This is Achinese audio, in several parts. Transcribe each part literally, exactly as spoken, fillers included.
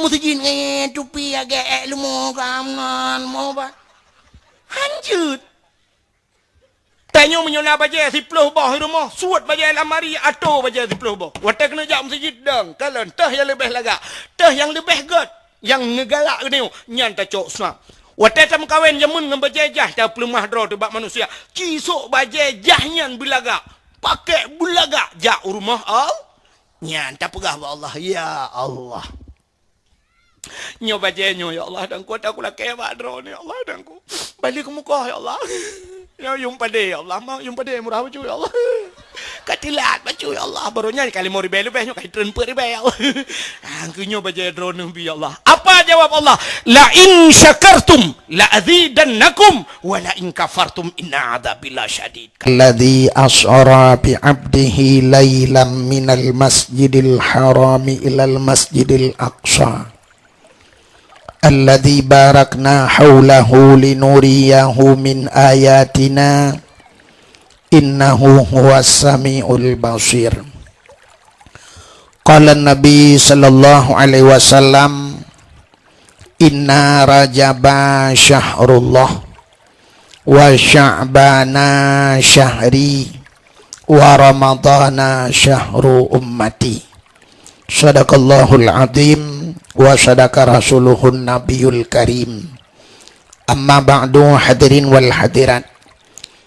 Meuseujid ngon tupi agak ék leumo ka amnan mo ba. Hanjeuet. Tanyoe meunyoe na bajée siplôh boh i rumoh, suet bajée lamari, atô bajée siplôh boh. Watée keuneuk jak meuseujid dong, kalon teuh nyang leubeh lagak, teuh nyang leubeh gét, nyang neugalak geuneuk nyan tacok seunang. Watée tameukawen jameun ngon bajée jah tapeuleumah droe teuh bak manusia, ci sôk bajée jah nyan beulagak, pakèk beulagak jak u rumoh Allah. Nyan tapeugah bak Allah, "Ya Allah, nyoe bajée nyoe, ya Allah, dan ku ata kulakée bak droeneuh, ya Allah, dan ku bali keumukoh, ya Allah. Nyoe yum padé, ya Allah, ma yum padé murah bacut, ya Allah. Ka tilat bacut, ya Allah, baroe nyan ka limong ribée leubeh, nyoe ka treun peuet ribée, ya Allah. Angku nyoe bajée droeneuh bi, ya Allah." Apa jawab Allah? "La in syakartum la azidannakum, wa la in kafartum inna adzabi lasyadid." Alladzi asra bi 'abdihi lailam minal masjidil harami ilal masjidil aqsa. Alladzi barakna haulahu linuriyahu min ayatina. Innahu huwas samiul basir. Qala Nabi sallallahu alaihi wasallam, "Inna Rajaba syahrullah, wa Sya'bana syahri, wa Ramadana syahru ummati." Sadaqallahul azim, wa sadaqa rasuluhun nabiyul karim. Amma ba'du, hadirin wal hadirat,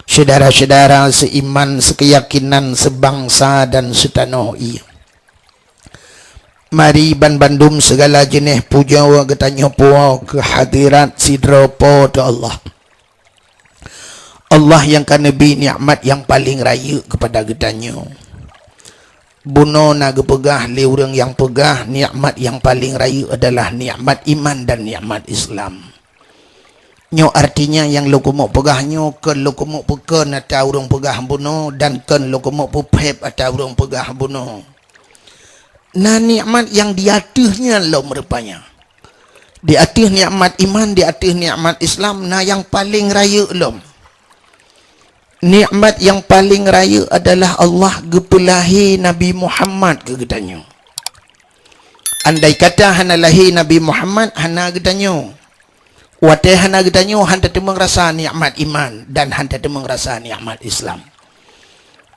syedara-syedara seiman, sekeyakinan, sebangsa dan setanoh ie. Mari ban bandum segala jeuneh pujoe geutanyoe puwoe keu hadirat sidroe Po teu Allah. Allah nyang ka neubi nikmat nyang paleng rayeuk keupada geutanyoe. Bunoe na geupeugah lé ureuëng nyang peugah nikmat nyang paleng rayeuk adalah nikmat iman dan nikmat Islam. Nyoe artinya nyang lôn keumeuk peugah nyoe kon lôn keumeuk peukon ata ureuëng peugah bunoe dan kon lôn keumeuk peuphép ata ureuëng peugah bunoe. Na nikmat nyang di ateueh nyan lom rupanya. Di ateueh nikmat iman, di ateueh nikmat Islam, na nyang paleng rayeuk lom. Nikmat nyang paleng rayeuk adalah Allah geupeulahé Nabi Muhammad keu geutanyoe. Andai kata hana lahé Nabi Muhammad, hana geutanyoe. Watée hana geutanyoe, han tateumeung rasa nikmat iman dan han tateumeung rasa nikmat Islam.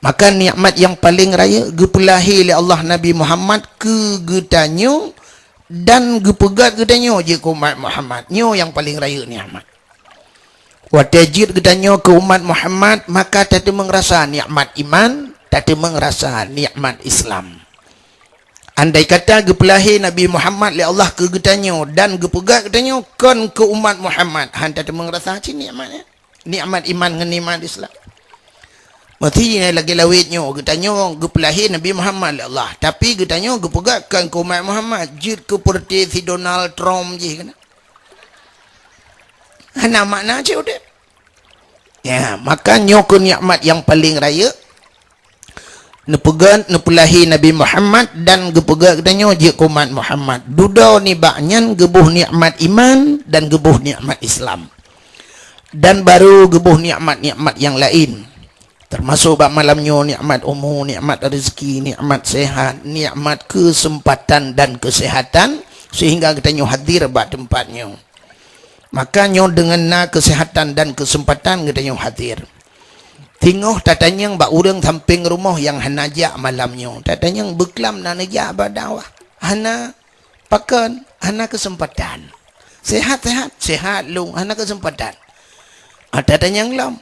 Maka nikmat nyang paleng rayeuk geupeulahé lé Allah Nabi Muhammad keu geutanyoe dan geupeugét geutanyoe jeuet keu umat Muhammad. Nyoe nyang paleng rayeuk nikmat. Watée jeuet geutanyoe keu umat Muhammad, maka tateumeung rasa nikmat iman, tateumeung rasa nikmat Islam. Andai kata geupeulahé Nabi Muhammad lé Allah keu geutanyoe dan geupeugét geutanyoe kon keu umat Muhammad, han tateumeung rasa cit nikmat nyan. Nikmat iman ngon nikmat Islam. Meusti lagée lawét nyoe, geutanyoe geupeulahé Nabi Muhammad lé Allah, tapi geutanyoe geupeugét kon keu umat Muhammad, jeuet keu peureuté si Donald Trump jih keunan. Hana makna cit udeb. Ya, maka nyoe keuh nikmat nyang paleng rayeuk. Neupeugét, neupeulahé Nabi Muhammad dan geupeugét geutanyoe jeuet keu umat Muhammad. Dudoe nibak nyan geuboh nikmat iman dan geuboh nikmat Islam. Dan baru geuboh nikmat-nikmat nyang laén. Teumasok bak malam nyoe nikmat umu, nikmat rezeki, nikmat sehat, nikmat keuseumpatan dan keusehatan, seuhingga geutanyoe hadir bak teumpat nyoe. Maka nyoe deungon na keusehatan dan keuseumpatan geutanyoe hadir. Singoh tatanyong bak ureuëng sampéng rumoh nyang hana jak malam nyoe. Tatanyong beuklam na neujak bak dakwah. Hana. Pakon? Hana keuseumpatan. Sehat-sehat? Sehat lom, hana keuseumpatan. Ah, tatanyong lom.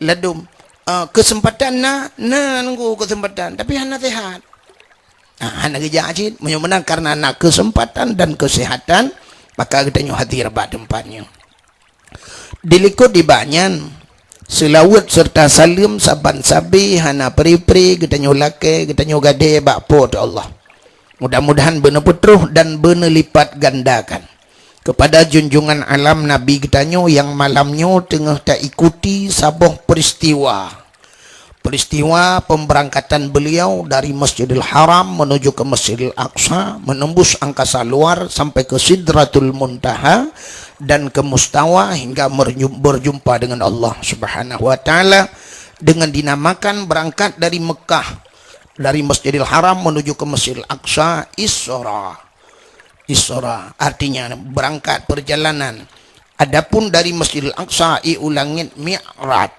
Ladum. Ah, keuseumpatan na? Na nunggu keuseumpatan, tapi hana sehat. Ah, hana geujak cit. Meunyoe meunan karena na keuseumpatan dan keusehatan, maka geutanyoe hadir bak teumpat nyoe. Dilikot nibak nyan, seulaweuet serta saleuem saban sabe hana pri-pri geutanyoe lakée, geutanyoe gadée bak Po teu Allah. Mudah-mudahan beuneupeutreuk dan beuneulipat gandakan keupada junjungan alam Nabi geutanyoe nyang malam nyoe teungoh taikuti saboh peuristiwa. Peristiwa pemberangkatan beliau dari Masjidil Haram menuju ke Masjidil Aqsa, menembus angkasa luar sampai ke Sidratul Muntaha dan ke Mustawa hingga merju-, berjumpa dengan Allah Subhanahu wa Ta'ala, dengan dinamakan berangkat dari Mekah, dari Masjidil Haram menuju ke Masjidil Aqsa, Isra. Isra, artinya berangkat perjalanan. Adapun dari Masjidil Aqsa i u langit Mi'raj.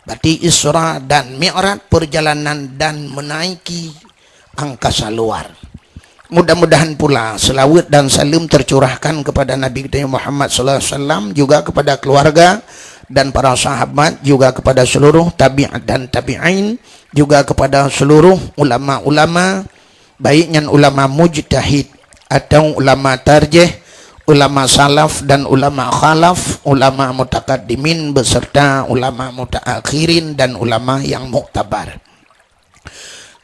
Berarti Isra dan Mi'raj perjalanan dan menaiki angkasa luar. Mudah-mudahan pula selawat dan salam tercurahkan kepada Nabi kita Muhammad sallallahu alaihi wasallam, juga kepada keluarga dan para sahabat, juga kepada seluruh tabi'at dan tabi'in, juga kepada seluruh ulama-ulama, baik nyan ulama mujtahid atau ulama tarjih, ulama salaf dan ulama khalaf, ulama mutakaddimin beserta ulama mutaakhirin dan ulama yang muktabar.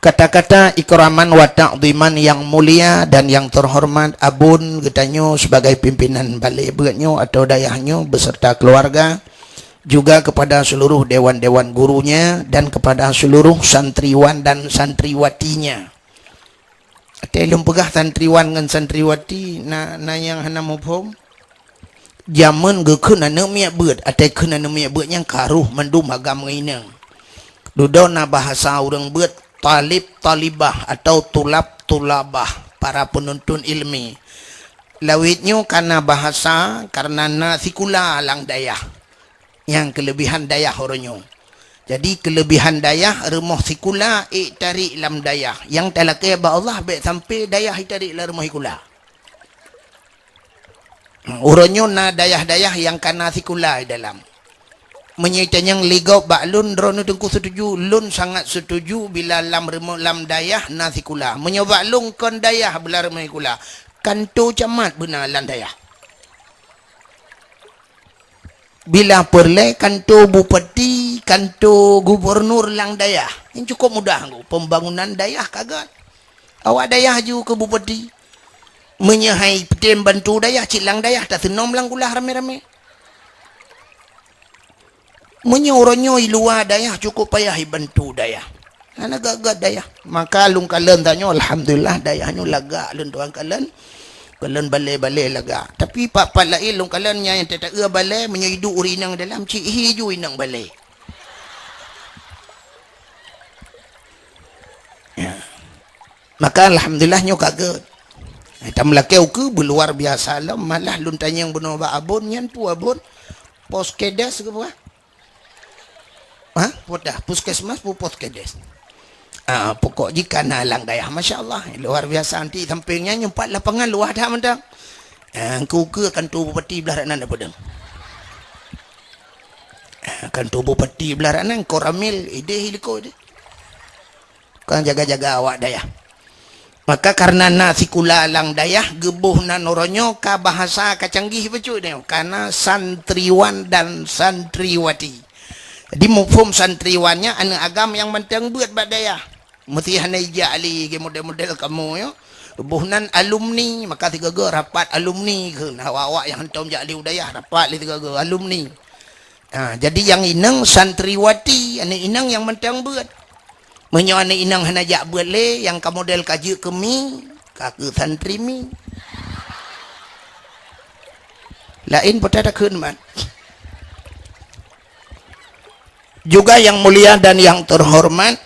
Kata-kata ikraman wa ta'dhiman yang mulia dan yang terhormat abon geutanyoe sebagai pimpinan balé beuet nyoe atau dayah nyoe beserta keluarga, juga kepada seluruh dewan-dewan gurunya dan kepada seluruh santriwan dan santriwatinya. Watèe lôn peugah santriwan ngon santriwati, na, na nyang hana muphom? Jameun geukheun aneuk miet beuet, watèe kheun aneuk miet beuet nyan ka rôh mandum agam ngon inong. Dudoe na bahasa ureueng beuet talib talibah atau tulab tulabah, para penuntut ilmi. Lawét nyoe ka na bahasa kareuna na sikula lam dayah. Nyang keulebihan dayah uroe nyoe. Jadi, keulebihan dayah rumoh sikula ék tarek lam dayah. Nyang talakèe bak Allah bèk sampai dayah itarek lam rumoh sikula. Uroe nyoe na dayah-dayah nyang ka na sikula di dalam. Meunyoe tanyong lé gob bak lôn, droeneuh Teungku setuju, lôn sangat setuju bila lam rumoh, lam dayah na sikula. Meunyoe bak lôn kon dayah bila rumoh sikula, kanto camat beuna lam dayah. Bila peureulèe kanto bupati, kanto gubernur lam dayah. Nyan cukôp mudah, pembangunan dayah ka göt. Awak dayah ju keu bupati. Meunyoe han tem bantu dayah, cit lam dayah taseunöm lam kulah ramé-ramé. Meunyoe uroe nyoe i luwa dayah, cukôp payah ibantu dayah. Hana gèt-gèt dayah. Maka lôn kalon tanyoe, alhamdulillah, dayah nyoe lagak lôn tuan kalon. Kalon balè-balè lagak. Tapi pat-pat laén lôn kalon nyang teuta-eu balè, meunyoe iduek ureueng inong dalam, cit hi ju inong balè. Ya. Maka alhamdulillah nyoe ka gèt. Eh, tameulakèe ukeue beuluar biasa lom, malah lôn tanyong bunoe bak abon, nyan peue abon? Poskedes keu peue? Ha? Peue dah, puskesmas peue poskedes? Ah, pokok jih ka na lam dayah, masya Allah, luar biasa. Anti sampéng nyan nyoe pat lapangan luwah that mantong. Ah, keu ukeue kanto bupati blah rot nan dak peudeueng. Ah, kanto bupati blah rot nan, Koramil, idéh iliko idéh. Kon jaga-jaga awak dayah. Maka kareuna na sikula lam dayah, geuboh nan uroe nyoe ka bahasa ka canggih bacut nyoe, ka na santriwan dan santriwati. Jadi, muphom santriwan nyan aneuk agam nyang mantong beuet bak dayah. Meusti hana ijak lé, geu model-model kamoe nyoe. Geuboh nan alumni, maka sigoe-goe rapat alumni kheun. Awak-awak nyang hantom jak lé u dayah, rapat lé sigoe-goe alumni. Ha, jadi nyang inong santriwati, aneuk inong nyang mantong beuet. Meunyoe aneuk inong hana jak beuet lé, nyang ka model ka jeuet keu mi, ka keu santri mi. Laén peue takheun man. Juga yang mulia dan yang terhormat,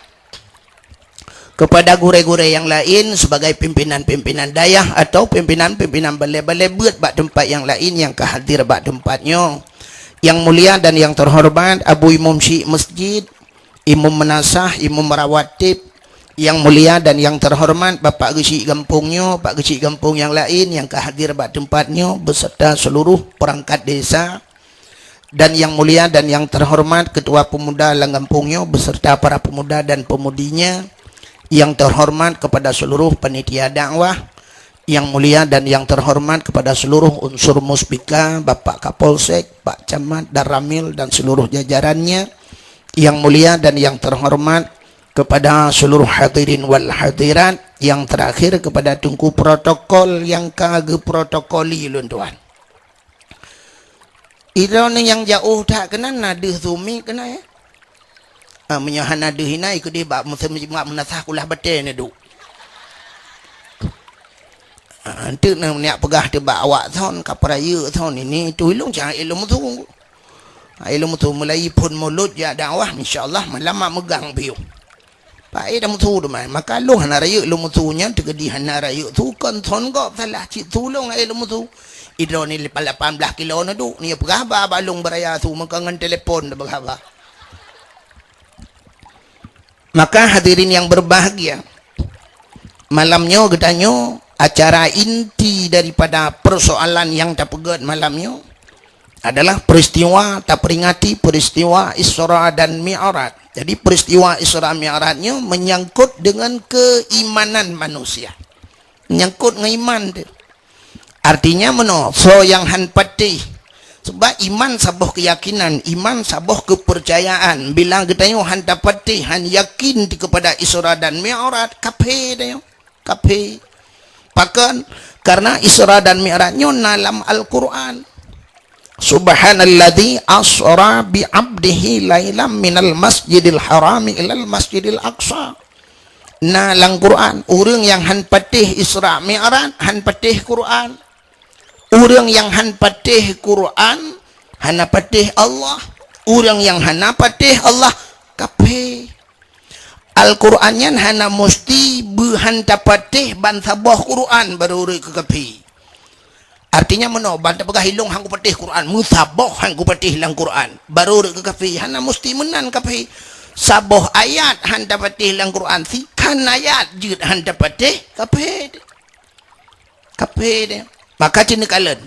kepada gurée-gurée nyang laén sebagai pimpinan-pimpinan dayah atau pimpinan-pimpinan balée-balée beuet bak teumpat nyang laén nyang ka hadir bak teumpat nyoe. Yang mulia dan yang terhormat Abu Imum Syik Masjid, Imum Meunasah, Imum Rawatib, yang mulia dan yang terhormat Bapak Geuchik Gampông nyoe, Pak Geuchik Gampông nyang laén nyang ka hadir bak teumpat nyoe beserta seluruh perangkat desa, dan yang mulia dan yang terhormat Ketua Pemuda lam gampông nyoe beserta para pemuda dan pemudinya, yang terhormat kepada seluruh panitia dakwah, yang mulia dan yang terhormat kepada seluruh unsur muspika, Bapak Kapolsek, Pak Camat, Danramil dan seluruh jajarannya, yang mulia dan yang terhormat kepada seluruh hadirin wal hadirat, yang terakhir kepada Teungku protokol yang ka geuprotokoli ulôn tuan. Droeneuh nyang jiôh that keunan na deuh sumiek keunan, ya. Ah, meunyoe hana deuh inan, ikut di bak meunasah kulah batée neuduek. Ah, enteuk na neujak peugah teuh bak awak thon, ka peurayeuk thon, ini tu ilong cang ilong musu. Ah, ilong musu mulai phon mulod jak dakwah, insya Allah malam mak meugang piôh. Ai dah musu tu mai. Maka lôn hana rayeuk lôn musu nyan, teukeudi hana rayeuk su kon son gob salah cit su lôn ai lôn musu. Idroe ni lapan belas kilo na duek, ni peugah ba ba lôn beuraya su maka ngon telepon dah peugah ba. Maka hadirin yang berbahagia, malam nyoe geutanyoe acara inti daripada persoalan yang tapeugét malam nyoe adalah peristiwa, taperingati peristiwa Isra dan Mi'raj. Jadi peristiwa Isra Mi'raj nyoe menyangkut dengan keimanan manusia. Menyangkut ngon iman tu. Artinya meunoe, soe nyang han patéh. Sebab iman saboh keyakinan, iman saboh kepercayaan. Bila geutanyoe han tapatéh, han yakin kepada Isra dan Mi'raj, kafé tanyoe. Kafé. Pakon? Karena Isra dan Mi'raj nyoe na lam Al-Quran. Subhanalladzi asra bi abdihi lailam minal masjidil harami ilal masjidil aqsa. Na lam Quran, ureuëng nyang han patéh Isra Mi'raj, han patéh Quran. Ureuëng nyang han patéh Quran, hana patéh Allah. Ureuëng nyang hana patéh Allah, kafé. Al-Quran nyan hana musti beuhan tapatéh ban saboh Quran baru ureuëng keu kafé. Artinya meunoe, ban tapeugah ilong han kupatéh Quran, meusaboh han kupatéh lam Quran, baru ureuëng keu kafé, hana musti meunan kafé. Saboh ayat han tapatéh lam Quran, sikhan ayat jeuet han tapatéh, kafé. Kafé deh. Maka cit neukalon,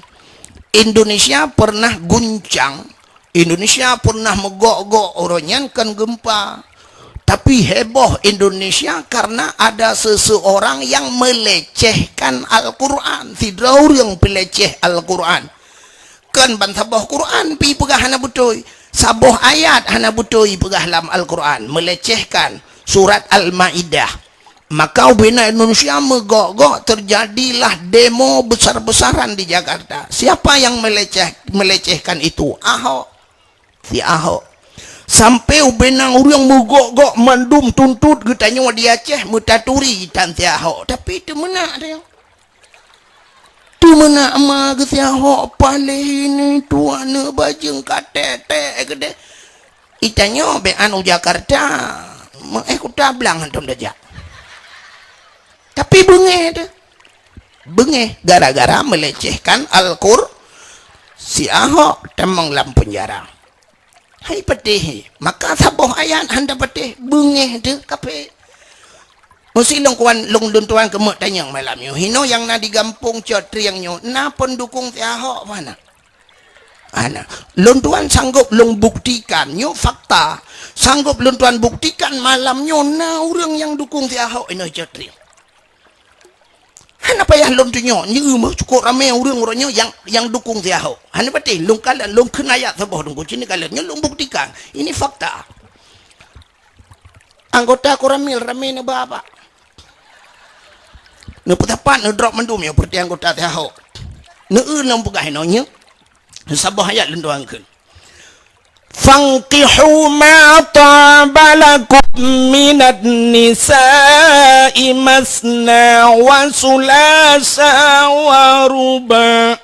Indonesia pernah guncang, Indonesia pernah meugok-gok uroe nyan kan gempa. Tapi heboh Indonesia karena ada seseorang yang melecehkan Al-Quran. Sidroe ureuëng peuleceh Al-Quran. Kon ban saboh Quran pi peugah hana beutôi. Saboh ayat hana beutôi peugah lam Al-Quran. Melecehkan surat Al-Maidah. Maka ubena Indonesia meugok-gok, terjadilah demo besar-besaran di Jakarta. Siapa yang meleceh, melecehkan itu? Ahok. Si Ahok. Sampai ubena ureuëng meugok-gok mandum tuntot geutanyoe di Aceh meutaturi tan si Ahok. Tapi teumeunak dia. Teumeunak ma geusiahok paléh ini tuan neubajeueng ka tek-tek keudeh. Itanyoe bék anu Jakarta, meu-éh Kuta Blang hantom tajak. Tapi beungéh teuh. Beungéh gara-gara melecehkan Al-Qur-, si Ahok tamong lam penjara. Hai patéh, maka saboh ayat hana patéh, beungéh teuh kafé. Musi lôn kuan, lôn, lôn tuan keumeuk tanyong malam nyoe. Hinoe nyang na di gampông Cot Trieng nyoe, na peundukong si Ahok hana? Hana. Lôn tuan sanggob lôn buktikan, nyoe fakta. Sanggob lôn tuan buktikan malam nyoe na ureuëng nyang dukong si Ahok inoe Cot Trieng. Hana payah lôn tunyok, nyoe meucukôp ramé ureuëng uroe nyoe nyang, nyang dukong si Ahok. Hana patéh, lôn kalon, lôn kheun ayat saboh teungku, cit neukalon, nyoe lôn buktikan. Ini fakta. Anggota Koramil ramé neuba bak. Neupeusapat, neudrop mandum nyoe peureuté anggota si Ahok. Neu-eu lôn peugah inoe nyoe. Saboh ayat lôn tuan kheun. Fankihu ma taba lakum minan nisa'i masna wa sulasa wa ruba.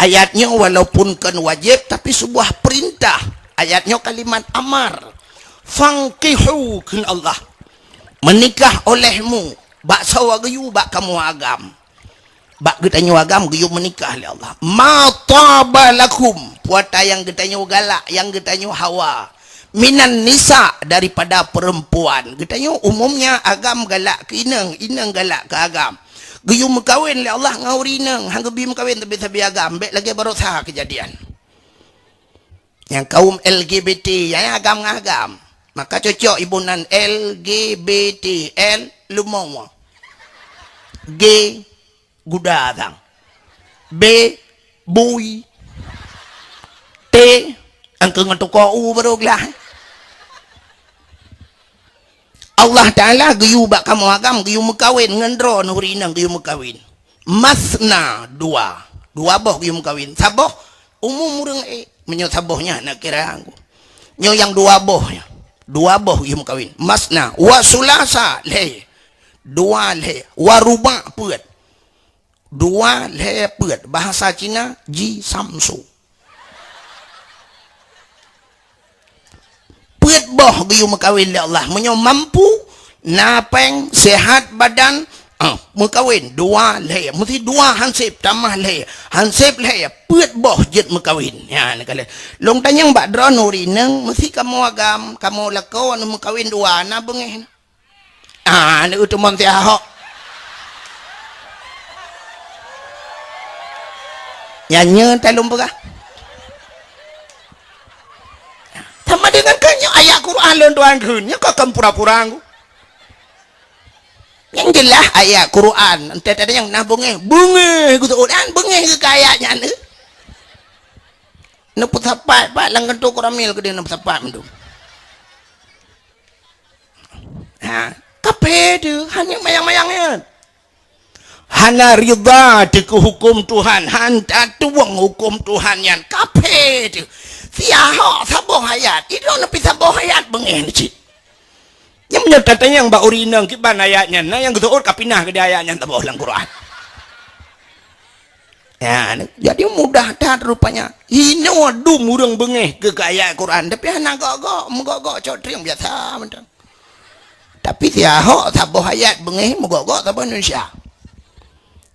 Ayat nyoe walaupun kon wajéb, tapi sebuah perintah. Ayat nyoe kalimat amar. Fankihu, kheun Allah. Meunikah olehmu bak sawa geuyue bak kamoe agam. Bak geutanyoe agam geuyue meunikah lé Allah. Ma taba lakum, puata nyang geutanyoe galak, nyang geutanyoe hawa. Minan nisa, daripada perempuan. Geutanyoe umumnya agam galak keu inong, inong galak keu agam. Geuyue meukawen lé Allah ngon ureuëng inong, han geubi meukawen sabe-sabe agam, bék lagée baroesa keujadian. Nyang kaum L G B T, ya, ya, agam ngon agam. Maka cocok iboh nan L G B T, L leumo. G guda sang. B bui. T angkeu ngon tuko u baru glah. Allah Taala geuyue bak kamoe agam geuyue meukawen ngon droe ureuëng inong geuyue meukawen. Masna dua. Dua boh geuyue meukawen. Saboh umum ureuëng ék. Meunyoe saboh nyan nak kira aku. Nyoe nyang dua boh nyan. Dua boh geuyue meukawen. Masna wa sulasa lhée. Dua lhée. Wa ruba peuet. Dua lhée peuet. Bahasa Cina ji samsu. Peuet Boh geuyue meukawen lé Allah. Meunyoe mampu, na péng, sehat badan, ah, meukawen, dua lhèe. Meusti dua hanseb, tamah lhèe. Hanseb lhèe, peuet boh jeuet meukawen. Nyan, ka lheueh. Lôn tanyong bak droeneuh ureueng inong, meusti kamoe agam, kamoe lakoe aneuk meukawen dua, na beungéh na? Ah, aneuk teumon siahok. Nyan nyoe talôn peugah. Sama dengan keu nyoe ayat Quran lôn tuan kheun, nyoe ka kon pura-pura ngu. Nyang jeulaih ayat Quran, entah tadi nyang na beungéh, beungéh geuseuôt, an beungéh keu ayat nyan. Neupeusapat pat lam kantô Koramil keudéh neupeusapat mandum. Ha, kaphé teuh, hana mayang-mayang nyan. Hana ridha teuh keu huköm Tuhan, han tatueng huköm Tuhan nyan, kaphé teuh. Siahok saboh ayat, idong neupeusapat saboh ayat beungéh cit. Nyang meunyoe tatanyong bak ureueng inong kiban ayat nyan, na nyang geuseuôt ka pinah keudéh ayat nyan saboh lam Quran. Ya, jadi mudah that rupanya. Hinoe dum ureueng beungéh keu, keu ayat Quran, tapi hana gok-gok, meugok-gok cok trieng biasa mantong. Tapi siahok saboh ayat beungéh meugok-gok saboh Indonesia.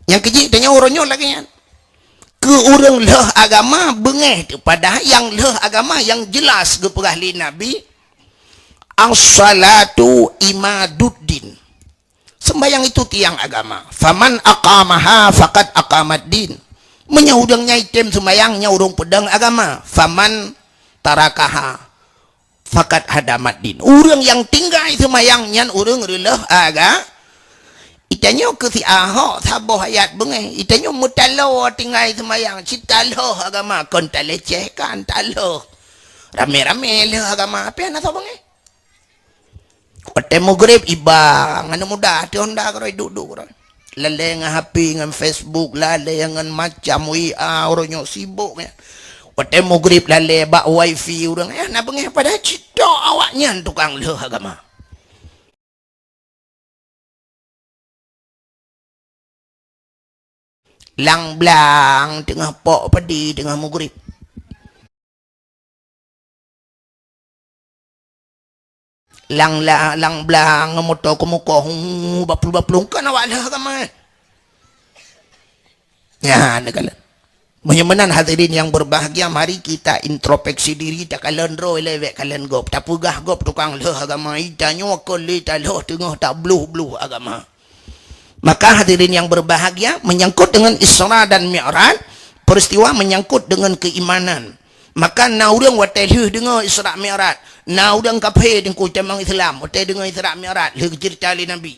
Nyang keujeuet tanyoe uroe nyoe lagée nyan. Keu ureueng lheueh agama beungéh teuh, padahai nyang lheueh agama nyang jeulaih geupeugah lé Nabi, "As-salatu imaduddin." Sembahyang itu tiang agama. "Faman aqamaha faqad aqamaddin." Meunyoe ureueng nyang item sembahyang, nyan ureueng peudong agama. "Faman tarakaha faqad hadamaddin." Ureueng nyang tinggai sembahyang, nyan ureueng reuleueh aga-, itanyoe keu siahok saboh ayat beungéh. Itanyoe meutaloe tinggai sembahyang, cit talheueh agama, kon talecehkan, talheueh. Ramé-ramé lheueh agama, api hana soe beungéh. Watée meugreb iba, ngon muda, teuh honda keudroe, duek-duek keudroe. Lalée ngon H P, ngon Facebook, lalée ngon macam W A, uroe nyoe sibok nyan. Watée meugreb lalée bak wifi ureueng, eh, na beungéh padahai cit awaknyan tukang lheueh agama. Lam blang teungoh pok padi teungoh meugreb. Lam, lam, lam blang moto keumukoh, hu, baplueng-baplueng, kon awak lheueh agama. Nyan, neukalon. Meunyoe meunan hadirin yang berbahagia, mari kita introspeksi diri, takalon droe lé bék kalon gob. Tapeugah gob tukang lheueh agama, itanyoe kon lé talheueh teungoh tabloh-bloh agama. Maka hadirin yang berbahagia, menyangkut dengan Isra dan Mi'raj, peristiwa menyangkut dengan keimanan. Maka na ureuëng watée lheueh deungoe Isra Mi'raj, na ureuëng kafé teungku tamong Islam, watée deungoe Isra Mi'raj, lheueh geuceurita lé Nabi.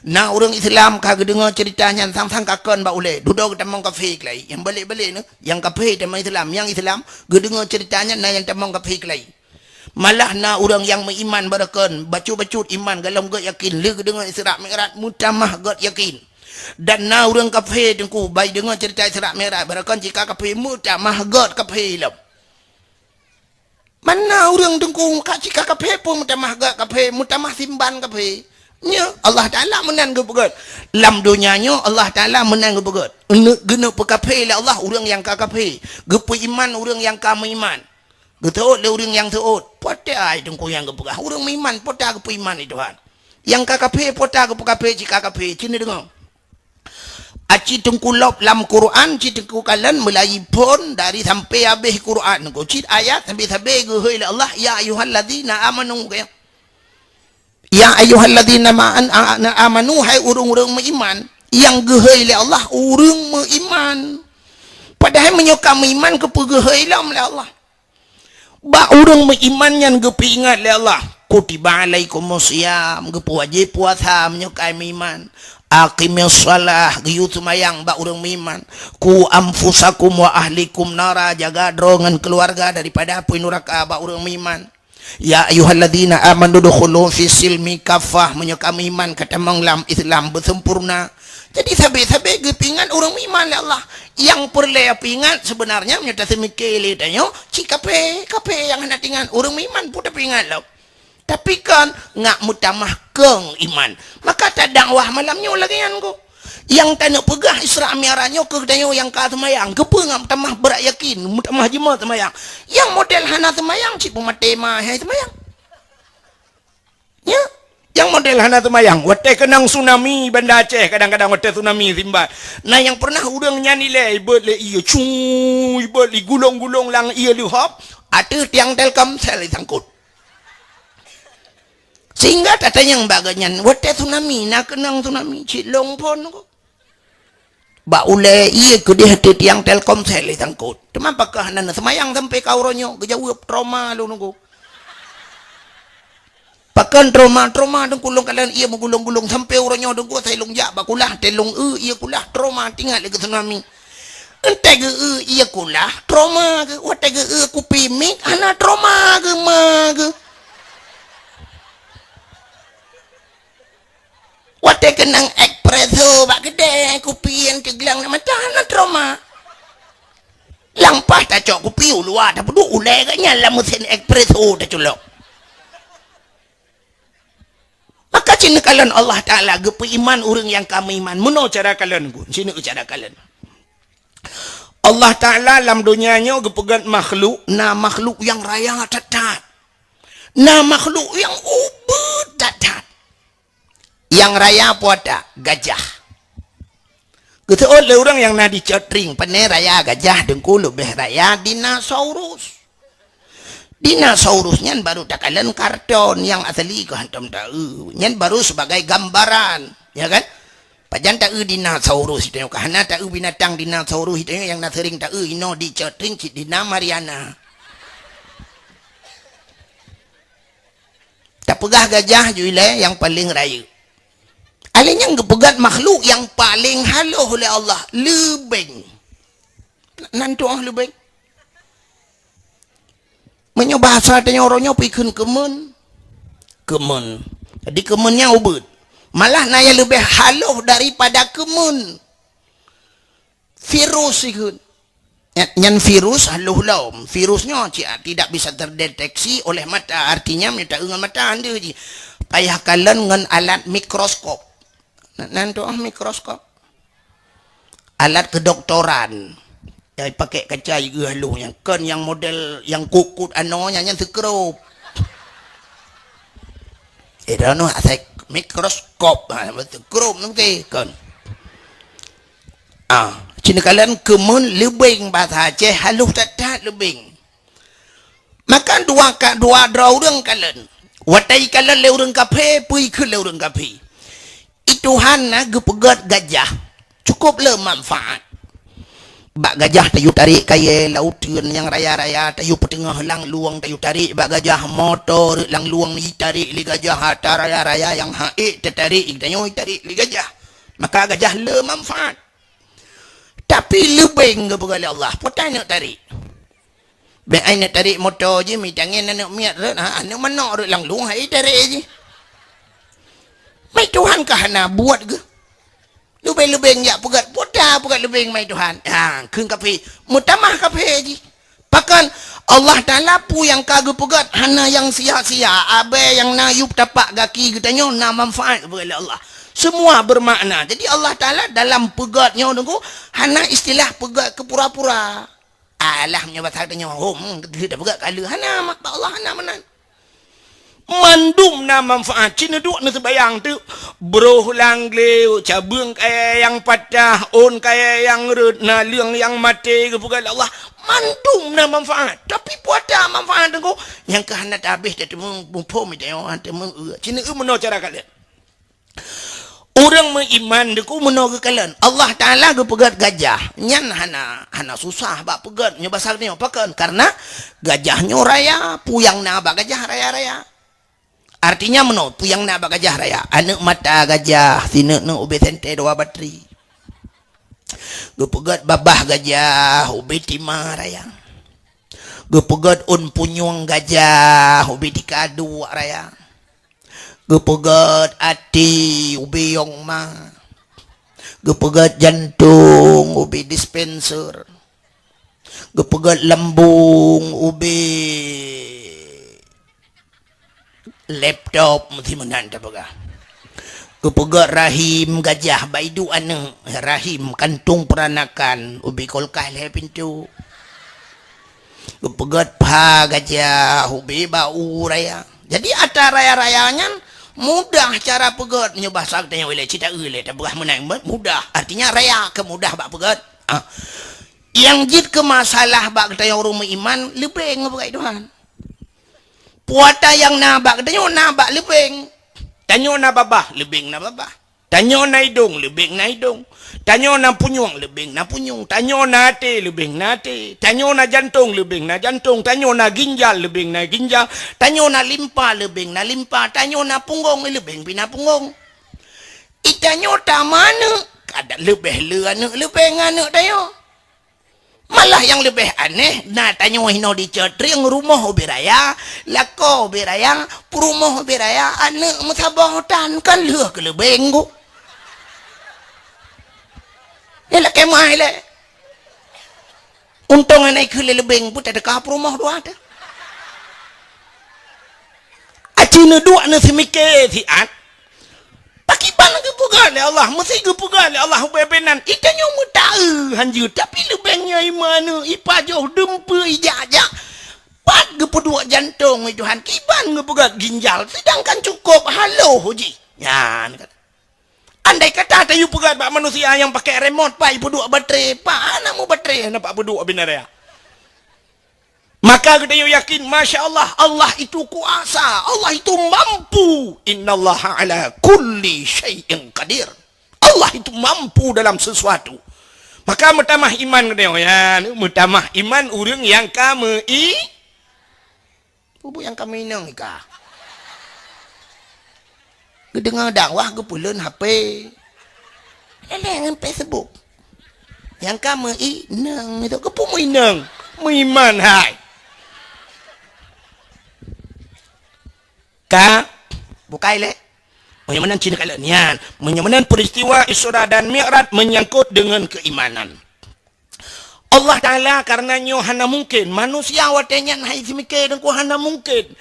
Na ureuëng Islam ka geudeungoe ceurita nyan sang-sang ka kon bak ulée, dudoe geutamong kafé keulai. Nyang balek-balek nyoe, nyang kafé tamong Islam, nyang Islam geudeungoe ceurita nyan na nyang tamong kafé keulai. Malah na ureuëng nyang meuiman barokon, bacut-bacut iman gohlom gét yakin, lheueh geudeungoe Isra Mi'raj meutamah gét yakin. Dan na ureuëng kafé teungku, bai deungoe ceurita Isra Mi'raj, barokon cit ka kafé meutamah gét kafé lom. Mana ureuëng teungku ka cit ka kafé pun meutamah gét kafé, meutamah simban kafé. Nyoe Allah Taala meunan geupeugét. Lam donya nyoe Allah Taala meunan geupeugét. Geuneuk peukafé lé Allah ureuëng nyang ka kafé, geupeuiman ureuëng nyang ka meuiman. Geuteuôt lé ureuëng nyang teuôt, po teu ai teungku nyang geupeugah, ureuëng meuiman po teu geupeuiman lé Tuhan. Nyang ka kafé po teu geupeukafé cit ka kafé, cit neudeungoe. Aci teungku lop lam Quran, cit teungku kalon meulayi phon dari sampai habéh Quran. Cit ayat sabe-sabe geuhôi lé Allah, "Ya ayyuhalladzina amanu," kaya. "Ya ayyuhalladzina ma-, an-, a-, na-, amanu," hai ureuëng-ureuëng meuiman. Nyang geuhôi lé Allah ureuëng meuiman. Padahai meunyoe ka meuiman, keupeue geuhôi lom lé Allah? Bak ureuëng meuiman nyan geupeuingat lé Allah, "Kutiba alaikumus shiyam," geupeuwajéb puasa meunyoe ka meuiman. "Aqimis shalah," geuyue seumayang bak ureuëng meuiman. "Qu anfusakum wa ahlikum nara," jaga droe ngon keuluwarga daripada apui nuraka bak ureuëng meuiman. "Ya ayyuhalladzina amanu dukhulu fis silmi kaffah," meunyoe ka meuiman ka tamong lam Islam beusempurna. Jadi sabe-sabe geupeuingat ureuëng meuiman lé Allah. Nyang peureulée peuingat seubeunarnya meunyoe taseumiké lé tanyoe, cit kafé, kafé nyang hana teuingat, ureuëng meuiman pun tapeuingat lom. Tapi kon ngak meutamah kong iman. Maka tadakwah malam nyoe lagée nyan kok. Nyang taneuk peugah Isra Mi'raj nyoe keu tanyoe nyang ka seumayang, keupeue ngak meutamah brat yakin, meutamah jeumoe seumayang. Nyang model hana seumayang cit peumaté ma hai seumayang. Ya, nyang model hana seumayang. Watée keunong tsunami Banda Aceh, kadang-kadang watée tsunami simbat. Nah, nyang pernah ureuëng nyan ilée, ibeuet lé ié, cu, ibeuet lé gulong-gulong lam ié leuhop, ateueh tiang Telkomsel disangkot. Sehingga tatanyong bak geuhnyan, watée tsunami, na keunong tsunami, cit lông phon ko. Bak ulée ié keudeh ateueh tiang Telkomsel disangkot. Teuma pakon hana seumayang sampai ka uroe nyoe, geujaweueb trauma lôn nunggu. Pakon trauma, trauma deungon lôn kalon ié meugulong-gulong sampai uroe nyoe deungon sai lôn jak bak kulah, teuh lôn eu ié kulah, trauma teuingat lé keu tsunami. Entée geu eu ié kulah, trauma geu, watée geu eu kupi mic, hana trauma geu ma geu. Watée keunong espresso bak keudée, kupi nyang teuglang na mata hana trauma. Lampah tacok kupi u luwa, tapeuduek ulée geuhnyan lam meusén espresso taculok. Maka cit neukalon Allah Taala geupeuiman ureuëng nyang ka meuiman. Meunoe cara kalon gun, sineuk cara kalon. Allah Taala lam donya nyoe geupeugét makhluk, na makhluk nyang raya that-that. Na makhluk nyang ubit that-that. Nyang raya peue ata? Gajah. Geuseuôt lé ureuëng nyang na di Cot Tring, pane raya gajah deungon leubeh raya dinosaurus. Dinosaurus nyan baru takalon karton, nyang asli keu hantom taeu. Nyan baru sebagai gambaran, ya kan? Pajan taeu dinosaurus itu nyoe, ka hana taeu binatang dinosaurus itu nyoe nyang na sering taeu inoe di Cot Tring cit Dina Mariana. Tapeugah gajah ju ilée nyang paleng rayeuk. Alé nyang geupeugét makhluk nyang paleng haloh lé Allah, leubeng. Nan tuoh leubeng. Meunyoe bahasa tanyoe uroe nyoe peue kheun keumeun? Keumeun. Jadi keumeun nyan ubit. Malah na nyang leubeh haloh daripada keumeun. Virus ikheun. Nyan, nyan virus haloh lom. Virus nyoe ci-, tidak bisa terdeteksi oleh mata. Artinya, meunyoe taeu ngon mata, hana jih. Payah kalon ngon alat mikroskop. Nan, nan tuoh mikroskop. Alat kedoktoran. Nyang pakai kaca jigeuh haloh nyan. Kon nyang model nyang kukut anoe nyan, nyan seukrop. Eh, droeneuh asai mikroskop. Ha, seukrop nyan beutôi, kon. Ah, cit neukalon keumeun leubeng, bahasa Aceh haloh that-that leubeng. Maka dua ka, dua droe ureuëng kalon. Watée ikalon lé ureuëng kafé, peue ikheun lé ureuëng kafé. I Tuhan na geupeugét gajah, cukup le manfaat. Bak gajah tayue tarek kayée lauteuen nyang raya-raya, tayue peuteungoh langlueng, tayue tarek bak gajah moto rot langlueng, itarek lé gajah atra raya-raya nyang han ék tatarek, geutanyoe itarek lé gajah. Maka gajah le manfaat. Tapi leubeng geupeugah lé Allah, peue ta neuk tarek. Bék ai neuk tarek moto jih, mitangen aneuk miet rot, ha, aneuk manok rot langlueng, hai tarek jih. Mai Tuhan ka hana buet geuh. Leubeng-leubeng jak peugét, peue ta peugét leubeng mai Tuhan. Ha, kheun kafé, meutamah kafé jih. Pakon Allah Taala peue nyang ka geupeugét hana nyang sia-sia, abée nyang na yup tapak gaki geutanyoe na manfaat geupeugét lé Allah. Semua bermakna. Jadi Allah Taala dalam peugét nyoe nunggu hana istilah peugét keu pura-pura. Alah, meunyoe basa tanyoe, hom, keuteuk tapeugah kaleue. Hana, mak, bak Allah hana meunan. Mandum na manfaat. Cit neuduek neuseubayang teuk, broh lam glé, cabeueng kayée nyang patah, ôn kayée nyang rhot, naleueng nyang maté, geupeugah lé Allah. Mandum na manfaat. Tapi peue ata manfaat teungku? Nyang ka hana tabéh tateumé muphom, tateumé eu. Cit neueu meunoe cara kalon. Ureuëng meuiman deungon meunoe geukalon, Allah Taala geupeugét gajah. Nyan hana, hana susah bak peugét nyoe basa nyoe. Pakon? Karena gajah nyoe raya, peue nyang na bak gajah raya-raya. Artinya meunoe, peue nyang na bak gajah raya. Aneuk mata gajah, sineuk-neuk ubé sentée dua batri. Geupeugét babah gajah, ubé tima raya. Geupeugét ôn punyueng gajah, ubé tika duek raya. Geupeugét até ubé yong ma. Geupeugét jantong ubé dispenser. Geupeugét lambung ubé laptop, meusti meunan tapeugah. Geupeugét rahim gajah, bak iduek aneuk, rahim kantong peranakan, ubé kulkas lhée pintoe. Geupeugét pha gajah, ubé bak u raya. Jadi atra raya-raya nyan Mudah cara peugét, meunyoe basa geutanyoe ilée cit taeu lé, tapeugah meunan, mudah. Artinya raya keu mudah bak peugét. Ah. Nyang jeuet keu masalah bak geutanyoe ureuëng meuiman, leubeng ngon peugét Tuhan. Puasa nyang na bak geutanyoe na bak leubeng. Tanyoe na babah, leubeng na babah. Tanyoe na idong, leubeng na idong. Tanyoe na punyueng, leubeng na punyueng. Tanyoe na até, leubeng na até. Tanyoe na jantong, leubeng na jantong. Tanyoe na ginjal, leubeng na ginjal. Tanyoe na limpa, leubeng na limpa. Tanyoe na punggong, leubeng pih na punggong. Itanyoe tameuaneuk, kadang leubeh le aneuk leubeng aneuk tanyoe. Malah nyang leubeh aneh, na tanyoe hinoe di Cot Trieng rumoh ubé raya, lakoe ubé raya, peurumoh ubé raya, aneuk meusaboh tan kan lheueh keu leubeng ku. Nyan lakée meu'ah ilée. Untông hana ikheun lé leubeng pun teuka peurumoh dua teuh. Aci neuduek neuseumiké siat. Pakriban geupeugah lé Allah, meusi geupeugah lé Allah ubé-ubé nan. Itanyoe meutaeu hanjeuet, tapi leubeng nyan iman, ipajoh, dumpeue, ijak-jak. Pat geupeuduek jantong, wahai Tuhan, kiban geupeugah ginjal, sedangkan cukôp haloh jih. Nyan kan. Andai kata tayue peugah bak manusia nyang pakai remote, pat ipeuduek baterai, pat hana meubaterai, hana pat peuduek ubé raya. Maka geutanyoe yakin, masya Allah, Allah itu kuasa, Allah itu mampu. Innallaha ala kulli syai'in qadir. Allah itu mampu dalam sesuatu. Maka meutamah iman geutanyoe, ya, meutamah iman ureuëng nyang ka meu-i-, bubu nyang ka meuinong ika. Geudeungoe dakwah geupeuleuen H P. Leleng ngon Facebook. Nyang ka meuinong itu, keupeue meuinong? Meuiman hai. Ka bukai lé. Meunyoe meunan cina kala nian. Meunyoe meunan peristiwa Isra dan Mi'raj menyangkut dengan keimanan. Allah Ta'ala karena nyoe hana mungkin. Manusia watée nyan hai seumiké deungku hana mungkin.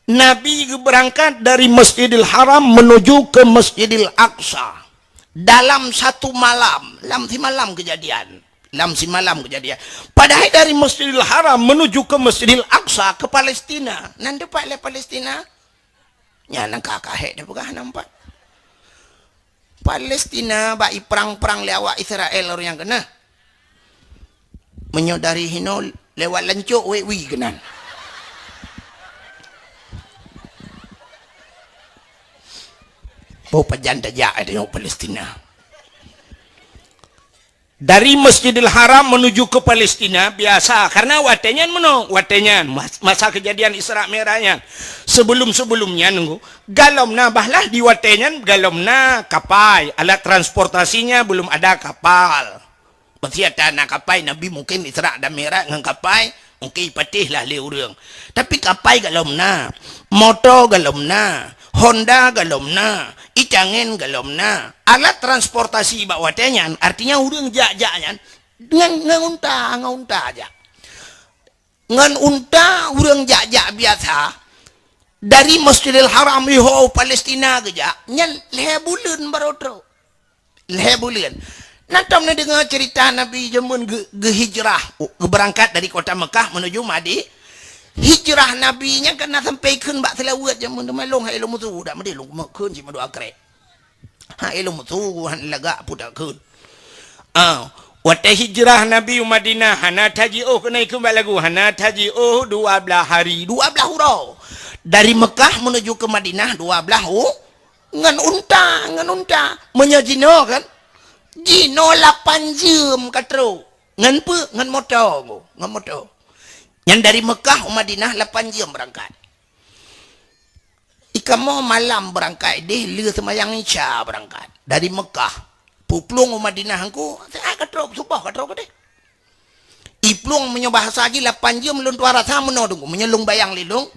Nabi geubeurangkat dari Masjidil Haram menuju ke Masjidil Aqsa dalam satu malam, lam simalam kejadian. Lam simalam kejadian. Padahai dari Masjidil Haram menuju ke Masjidil Aqsa ke Palestina. Nan teumpat lé Palestina? Nyan ka kahek teupeugah nampak. Palestina bak iprang-prang lé awak Israel ureuëng nyang keunah. Meunyoe dari hinoe lewat lancok wek wi keunan. Boh pajan tajak ada nyang Palestina. Dari Masjidil Haram menuju ke Palestina biasa, karena watée nyan meunoe, watée nyan mas-, masa kejadian Isra Mi'raj nyan. Sebelum-sebelum nyan nunggu, galom na bahlah di watée nyan galom na kapai, alat transportasinya belum ada kapal. Meusé ata na kapai, Nabi mungkin Isra dan Mi'raj ngon kapai, mungkin ipatéh lah lé ureuëng. Tapi kapai galom na, moto galom na, Honda galom na, itangen galom na. Alat transportasi bak watée nyan, artinya ureuëng jak-jak nyan ngon, ngon unta, ngon unta jak. Ngon unta ureuëng jak-jak biasa, dari Masjidil Haram iho Palestina geujak, nyan lhée buleuen barô trok. Lhée buleuen. Na tom neudeungoe ceurita Nabi jameun geu-, geuhijrah, geubeurangkat dari kota Mekah menuju Madi-, hijrah Nabi nyan kan na sampai kheun bak seulaweuet jameun teuma lôn hai lôn musu dak meudeh lôn kheun cit meudua krek. Hai lôn musu han lagak pudak kheun. Ah, watée hijrah Nabi u Madinah hana tajiôh keuneuk kheun bak lagu hana tajiôh dua blaih hari, dua blaih uroe. Dari Mekah menuju ke Madinah dua blaih u-, Ngon unta, ngon unta. Meunyoe jinoe kan, jinoe lapan jeuem ka trok. Ngon peue? Ngon moto, ngon moto. Nyan dari Mekah u Madinah lapan jeuem beurangkat. Ikamoe malam beurangkat deh, le seumayang Isya beurangkat. Dari Mekah. Puplueng u Madinah engku, siat ka trok, suboh ka trok deh. Iplueng meunyoe bahasa jih lapan jeuem lôn tuan rasa meunoe teungku. Meunyoe lôn bayang lé lôn,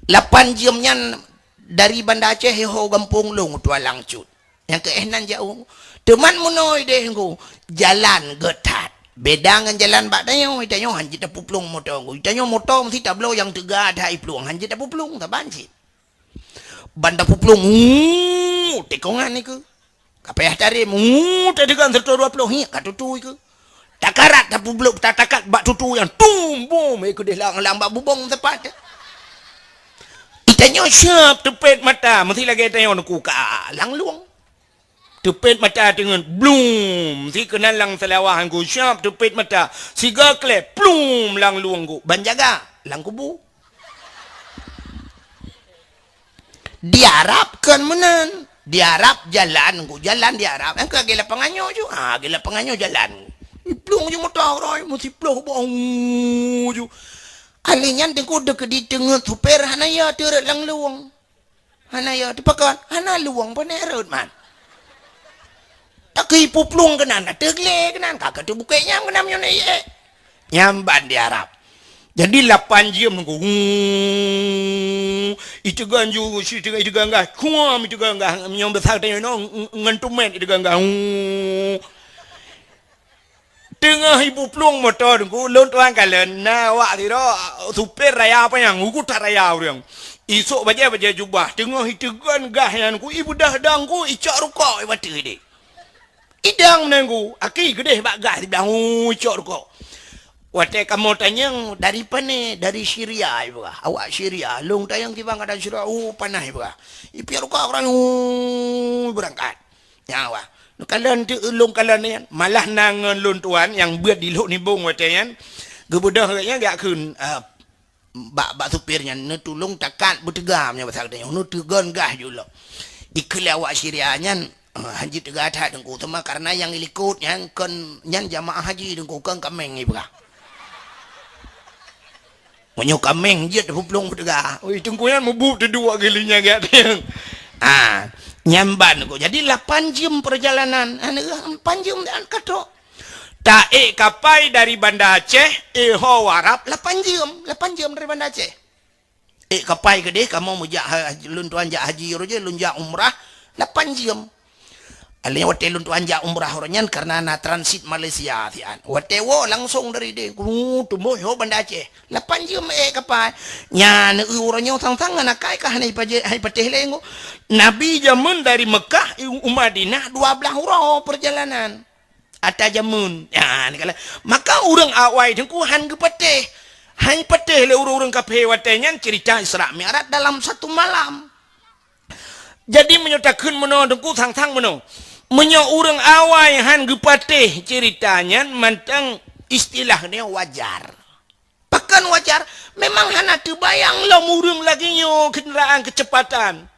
lapan jeuem nyan dari Banda Aceh iho gampông lôn u Tualang Cut. Nyang keu éh nan jaoh. Teuma meunoe deh teungku, jalan gét that. Beda ngon jalan bak tanyoe, tanyoe han jeuet tapuplueng moto teungku. Tanyoe moto meusti tabloe nyang teuga that iplueng, han jeuet tapuplueng, saban cit. Ban tapuplueng, uu, tikongan nikeue. Ka payah tarém, uu, tadeugan siratoh dua ploh, hiek ka tutui keue. Takarat tapubloe, tatakat bak tutui nyan, tum, bum, eh, keudeh lang-lang bak bubông tepat. Ita Eh, nyoe siap teupet mata, meusti lagèe tanyoe Teungku ka lam luwang. Teupet mata teungeut, blum, si keunan lam seulawah Teungku, siap teupet mata. Siga klep, plum, lam luwang Teungku. Ban jaga, lam kubu. Di Arab kon meunan. Di Arab jalan Teungku, jalan di Arab. Engkau lagèe lapangan nyoe ju. Ha, lagèe lapangan nyoe jalan. Plum ju moto roi, meusti ploh boh ju. Alèh nyan Teungku deukeudi teungeut supir hana ya teureuet lam luwang. Hana ya teupakon, hana luwang pane rot man. Takeu ipuplueng keunan, ateueh glé keunan, ka ka teubukek nyang keunan meunyoe na ié. Nyang ban di Arab. Jadi lapan jeuem Teungku. Iteugan ju, iteugan, iteugan gah, kuam iteugan gah, meunyoe basa tanyoe nyoe, ngon tumet iteugan gah. Teungoh ipuplueng moto Teungku, lôn tuan kalon, na awak sidroe supir raya panyang, ugut that raya ureueng. Isôk bajèe-bajèe jubah, teungoh iteugon gah nyan Teungku, ibeudoh dong Teungku, icok rukok ibateue deh. Idong meunan Teungku, aki geudeh bak gah siblah, hu, icok rukok. Watèe kamoe tanyong, "Dari pané?" "Dari Syria," ipeugah. "Awak Syria?" "Lôn tanyong kiban gata Syria." "Oh, panas," ipeugah. Ipiep rukok, hu, beurangkat. Nyan awak. Neukalon teuk lôn kalon nyan. Malah na ngon lôn tuan nyang beuet di Lhok Nibong watèe nyan. Geubeudoh gobnyan geujak kheun, eh, bak, bak supir nyan, "Neutulông takat beuteuga," meunyoe basa geutanyoe, "neuteugon gah ju lom." Ikheun lé awak Syria nyan, eh, han jeuet teuga that Teungku, teuma kareuna nyang ilikot nyan kon, nyan jamaah haji Teungku, kon kaméng ipeugah. Meunyoe kaméng jeuet peuplong peuteuga. Ui, Teungku nyan mubuet teuduek kali nyan gata. Ah, nyan ban Teungku. Jadi lapan jeuem perjalanan. Aneuk lapan jeuem dan katok. Ta ék kapai dari Banda Aceh, eh, ho Arab lapan jeuem. Lapan jeuem dari Banda Aceh. Ék kapai keudeh, kamoe meujak ha-, lôn tuan jak haji roh jih, lôn jak umrah, lapan jeuem. Alèh watèe lôn tuan jak umrah uroe nyan kareuna na transit Malaysia siat. Watèe woe langsong dari deh, kru, teumbôh ho Banda Aceh. Lapan jeuem ék kapai. Nyan, eu, uroe nyoe sang-sang aneuk kai ka hana ipaje-, hana ipatéh lé Teungku. Nabi jameun dari Mekah u, u Madinah dua blaih uroe perjalanan. Ata jameun. Nyan, kalau, maka ureueng awai Teungku han geupatéh. Han ipatéh lé ureueng-ureueng kafé watèe nyan cerita Isra Mi'raj dalam satu malam. Jadi, meunyoe takheun meunoe Teungku, sang-sang meunoe. Meunyoe ureueng awai han geupatéh cerita nyan, mantong istilah nyoe wajar. Pakon wajar? Memang hana teubayang lom ureueng lagèe nyoe kendaraan keucepatan.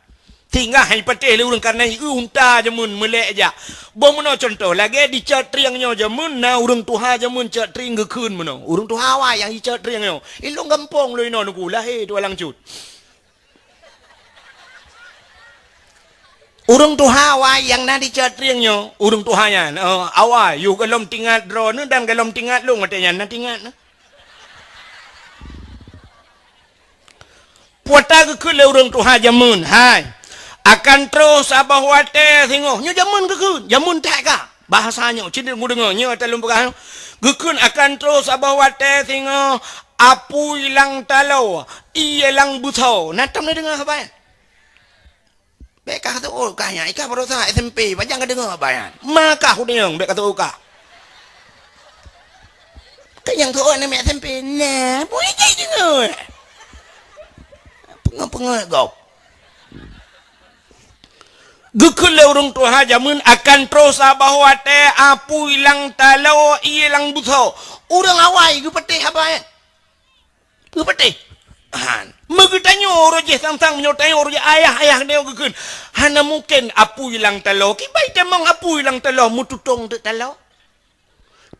Sehingga han ipatéh lé ureueng kareuna i unta jameun meulèk jak. Boh meunoe cuntoh, lagèe di Cot Trieng nyoe jameun na ureueng tuha jameun Cot Trieng geukheun meunoe. Ureueng tuha awai nyang di Cot Trieng nyoe. I lôn gampông lôn inoe Teungku, lahé Tualang Cut. Ureueng tuha awai nyang na di Cot Trieng nyoe, ureueng tuha nyan, eh, awai, yôh gohlom tingat droeneuh dan gohlom tingat lôn watèe nyan, na tingat neuh. Peue ata geukheun lé ureueng tuha jameun, hai, akan troh saboh watèe singoh. Nyoe jameun geukheun, jameun that ka. Bahasa nyoe, cit geudeungoe, nyoe ata lôn peugah nyoe. Geukheun akan troh saboh watèe singoh, apui lam taloe, ié lam beusoe. Na tom neudeungoe haba nyan? Bèk kah teuôt kah nyan, i kah baroesa S M P, pajan ka deungoe haba nyan. Ma kah udeueng, bèk kah teuôt kah. Kah nyang teuôt aneuk S M P, nah, bui jih deungoe. Peungeut-peungeut gob. Geukheun lé ureueng tuha jameun akan troh saboh watèe apui lam taloe ié lam beusoe. Ureueng awai geupatéh haba nyan. Geupatéh. Han. Meugeutanyoe uroe jih sang-sang meunyoe tanyoe uroe jih ayah-ayah nyoe geukheun. Hana mungken apui lam taloe. Kiban itamong apui lam taloe meututong teuk taloe.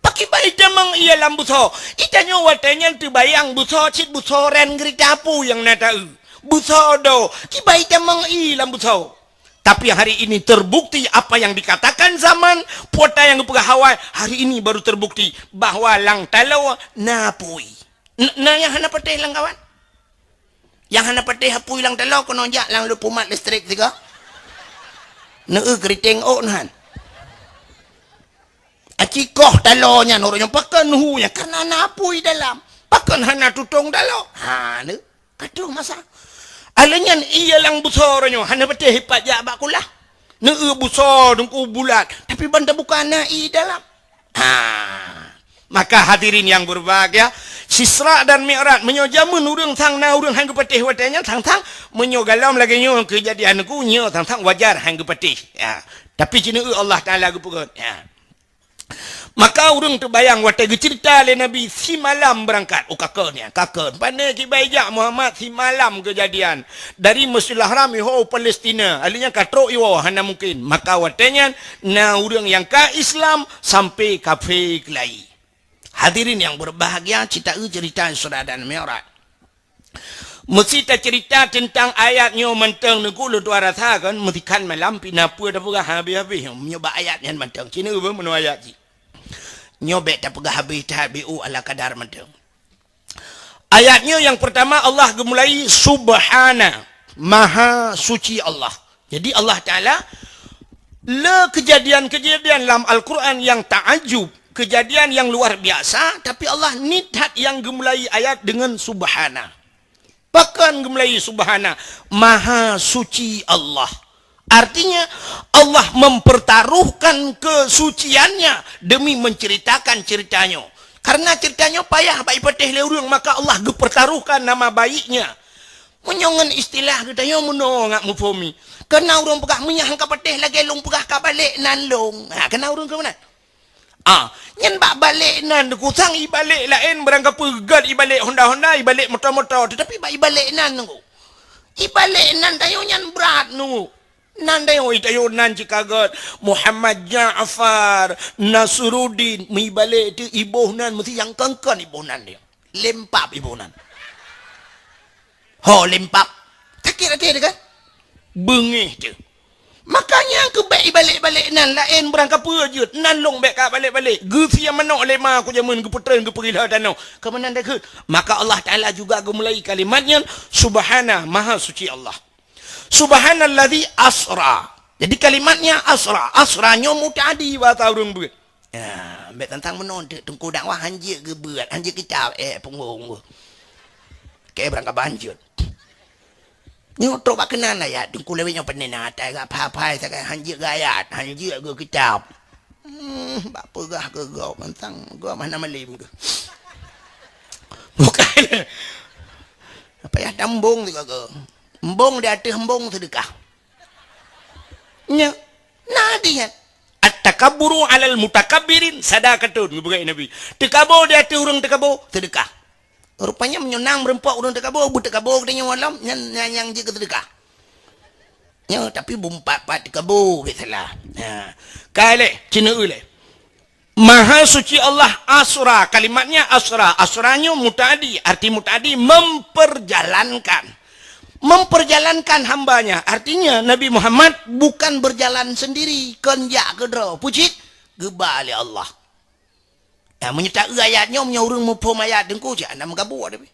Pakriban itamong ié lam beusoe? Itanyoe watèe nyan teubayang beusoe cit beusoe ran geurita apui nyang na ta-eu. Beusoe do, kiban itamong ié lam beusoe? Tapi hari ini terbukti apa yang dikatakan zaman, peue ata nyang geupeugah awai, hari ini baru terbukti bahwa lam taloe na apui. N-, na nyang hana patéh lam kawan? Nyang hana patéh apui lam taloe keunoe jak lam leupumat listrik sigoe. Neu-eu keuriteng ôk nyan. Aci koh taloe nyan uroe nyoe pakon hu nyan, kareuna na apui dalam. Pakon hana tutong taloe? Ha, neu, ka troh masa. Alèh nyan ié lam beusoe uroe nyoe hana patéh ipat jak bak kulah. Neu-eu beusoe Teungku bulat, tapi ban tabuka na ié dalam. Ha. Maka hadirin yang berbahagia, Isra dan Mi'raj, meunyoe jameun ureuëng sang na ureuëng han geupatéh watée nyan, sang-sang meunyoe galom lagée nyoe keujadian nyoe, sang-sang wajar han geupatéh. Ya. Tapi ci neueu Allah Taala geupeugét. Ya. Maka ureuëng teubayang watée geuceurita lé Nabi simalam beurangkat, oh, ka keuh nyan, ka keuh. Pane kibai jak Muhammad simalam keujadian. Dari Masjidil Haram iho Palestina, aleuh nyan ka trok iwoe hana mungken. Maka watée nyan na ureuëng nyang ka Islam sampai kafé keulayi. Hadirin yang berbahagia, cita-, ceurita Isra dan Mi'raj. Meusi taceurita teuntang ayat nyoe mantong, neugulu dua rasa kan, meusikan malam pih na peue tapeugah habéh-habéh nyoe bak ayat nyan mantong. Ci neueu beuh meunoe ayat jih. Nyoe bék tapeugah habéh that, B U ala kadar mantong. Ayat nyoe nyang peurtama Allah geumulai Subhana, Maha Suci Allah. Jadi Allah Taala le keujadian-keujadian lam Al-Quran nyang taajub, keujadian nyang luar biasa, tapi Allah niet that nyang geumulai ayat deungon Subhana. Pakon geumulai Subhana, Maha Suci Allah. Artinya Allah mempertaruhkan kesuciannya demi menceritakan ceritanya. Karena ceritanya payah bak ipatéh lé ureuëng, maka Allah geupertaruhkan nama baiknya. Meunyoe ngon istilah geutanyoe meunoe ngat muphom i. Kana ureuëng peugah meunyoe han ka patéh lagée lôn peugah ka balek nan lôn. Ha, kana ureuëng keu meunan. Ah, nyan bak balek nan kusang ibalek laén barang kapeugét ibalek honda-honda, ibalek moto-moto, tetapi bak ibalek nan nunggu. Ibalek nan tayo nyan brat nunggu. Nan tayo itayo nan cikagat Muhammad Ja'far Nasruddin, meuibalek tu iboh nan meusi nyang kangkan iboh nan dia. Lempap iboh nan. Ho lempap. Sakét até teuh kan? Beungéh teuh. Makanya keu bék ibalek-balek nan laén beurangkapeue jeuet, nan lôn bék ka balek-balek. Geusia manok lé ma ku jameun geupeutren geupeugila tanoh. Keumanan dakeuet. Maka Allah Taala juga geumulai kalimat nyan, Subhana, Maha Suci Allah. Subhanalladzi asra. Jadi kalimatnya asra. Asra nyoe muta'adi bahasa ureuëng beuet. Ya, bék tantang meunoe teuk teungku dakwah hanjeuet geubeuet, hanjeuet kitab, eh, punggong. Oke, barangkaban jeuet. Nyoe trok bak keunan ayat, teungku lewat nyoe peunan atai gak phai-phai sagai hanjeuet geuayat, hanjeuet geukitab. Hmm, bak peugah keu gob tantang gob hana malem keu. Bukan. Apa ya tambong tu kau? Embong di ateueh embong sedekah. Nya, na di nyan. At-takabburu 'alal mutakabbirin sadaqatun, geupeugah Nabi. Teukabo di ateueh ureuëng teukabo, sedekah. Rupanya meunyoe na meureumpok ureuëng teukabo, beuteukabo geutanyoe lom, nyan, nyan nyang jeuet keu sedekah. Nyo, tapi bumpat-pat teukabo, biasalah. Ha. Ka lé, ci neueu lé. Maha Suci Allah asra, kalimatnya asra. Asra nyoe muta'adi, arti muta'adi memperjalankan. Memperjalankan hambanya. Artinya Nabi Muhammad bukan berjalan sendiri, kon jak keudroe. Pucit geuba lé Allah. Ya, meunyoe taeu ayat nyoe, meunyoe ureuëng muphom ayat teungku, jak na meugabuk tapi.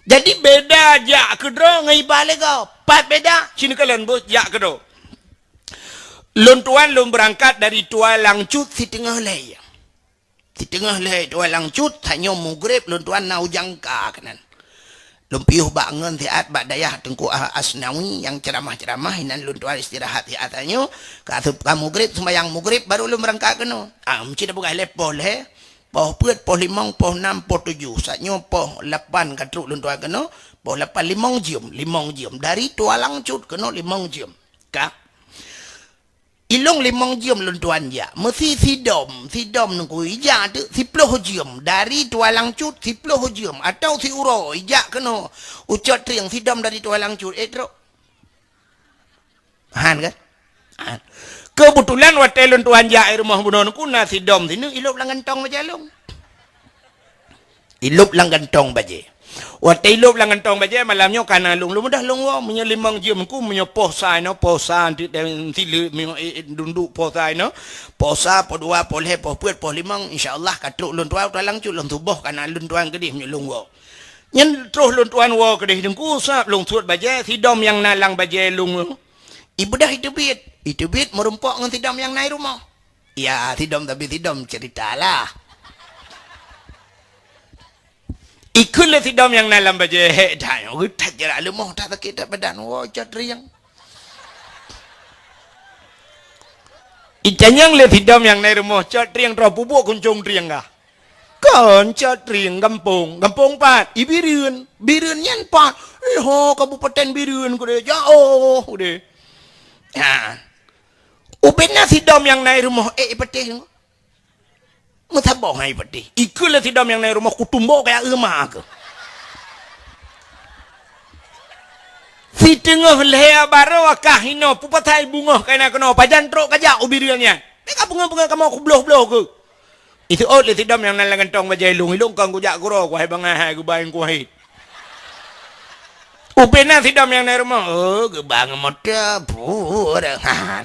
Jadi beda jak keudroe ngon iba lé gob. Pat beda, ci neukalon beuh jak keudroe. Lôn tuan lôn beurangkat dari Tualang Cut siteungoh lhée. Siteungoh lhée Tualang Cut, tanyoe mugreb lôn tuan na u Jangka keunan. Lôn piôh bak ngon siat bak dayah Teungku Asnawi nyang ceuramah-ceuramah, inan lôn tuan istirahat siat tanyoe, ka mugreb, seumayang mugreb baru lôn beurangkat keunoe. Ah, meuci tapeugah lé poh lhée, poh peuet, poh limong, poh nam, poh tujoh. Saat nyoe poh lapan ka trok lôn tuan keunoe, poh lapan limong jeuem, limong jeuem. Dari Tualang Cut keunoe limong jeuem. Ka. Ilong limong jeuem lôn tuan jak. Meusi sidom, sidom nungku ija teuk siploh jeuem. Dari Tualang Cut siploh jeuem. Atau siuroe ijak keunoe. U Cot Trieng sidom dari Tualang Cut. Eh, trok. Han kan? Han. Keubeutulan watée lôn tuan jak i rumoh bunoe nungku na sidom sineuk ilop lam gantong bajée lôn. Ilop lam gantong bajée. Watée ilop lam gantong bajée malam nyoe kana lôn, lôn mudah lôn woe. Meunyoe limong jeuem ku, meunyoe poh sa inoe, poh sa anti tem sileuk, meunyoe, eh, eh, dunduk poh sa inoe, poh sa, poh dua, poh lhée, poh peuet, poh limong, insya Allah ka trok lôn tuan, Tualang Cut lôn tuboh kana lôn tuan keudeh meunyoe lôn woe. Nyan troh lôn tuan woe keudeh teungku sab lôn suet bajée, sidom nyang na lam bajée lôn. Ibeudôh iteubiet, iteubiet meurumpok ngon sidom nyang na i rumoh. Ya, sidom tapi sidom cerita lah. Ikheun lé sidom nyang na lam bajée hék that nyoe, geutat jarak leumoh that sakét that badan, woe Cot Trieng. Itanyong lé sidom nyang na i rumoh Cot Trieng troh peubuet kuncong trieng kah. Ka Encet ring gampông. Gampông pat? I Bireuen. Bireuen nyan pat? Eh, ho, Kabupaten Bireuen kudeh. Jaoh kudeh. Ha. Ubena sidom nyang na i rumoh, eh, i patéh. Meusaboh hai patéh. Ikeu lé sidom nyang na i rumoh kutumbo kaya euma keu. Siteungoh lhèe baroe ka hinoe, peue pasai beungoh ka na keunoe, pajan trok kajak u Bireuen nyan. Nyan ka beungoh-beungoh kamoe kubloh-bloh keu. Iseuôt lé sidom nyang na lam gantong bajèe lôn, ilôn kon kujak keudroe, kuhai bangai hai geuba nyang kuhai. Ubena sidom nyang na i rumoh, oh, geuba ngon moto, puh, ha.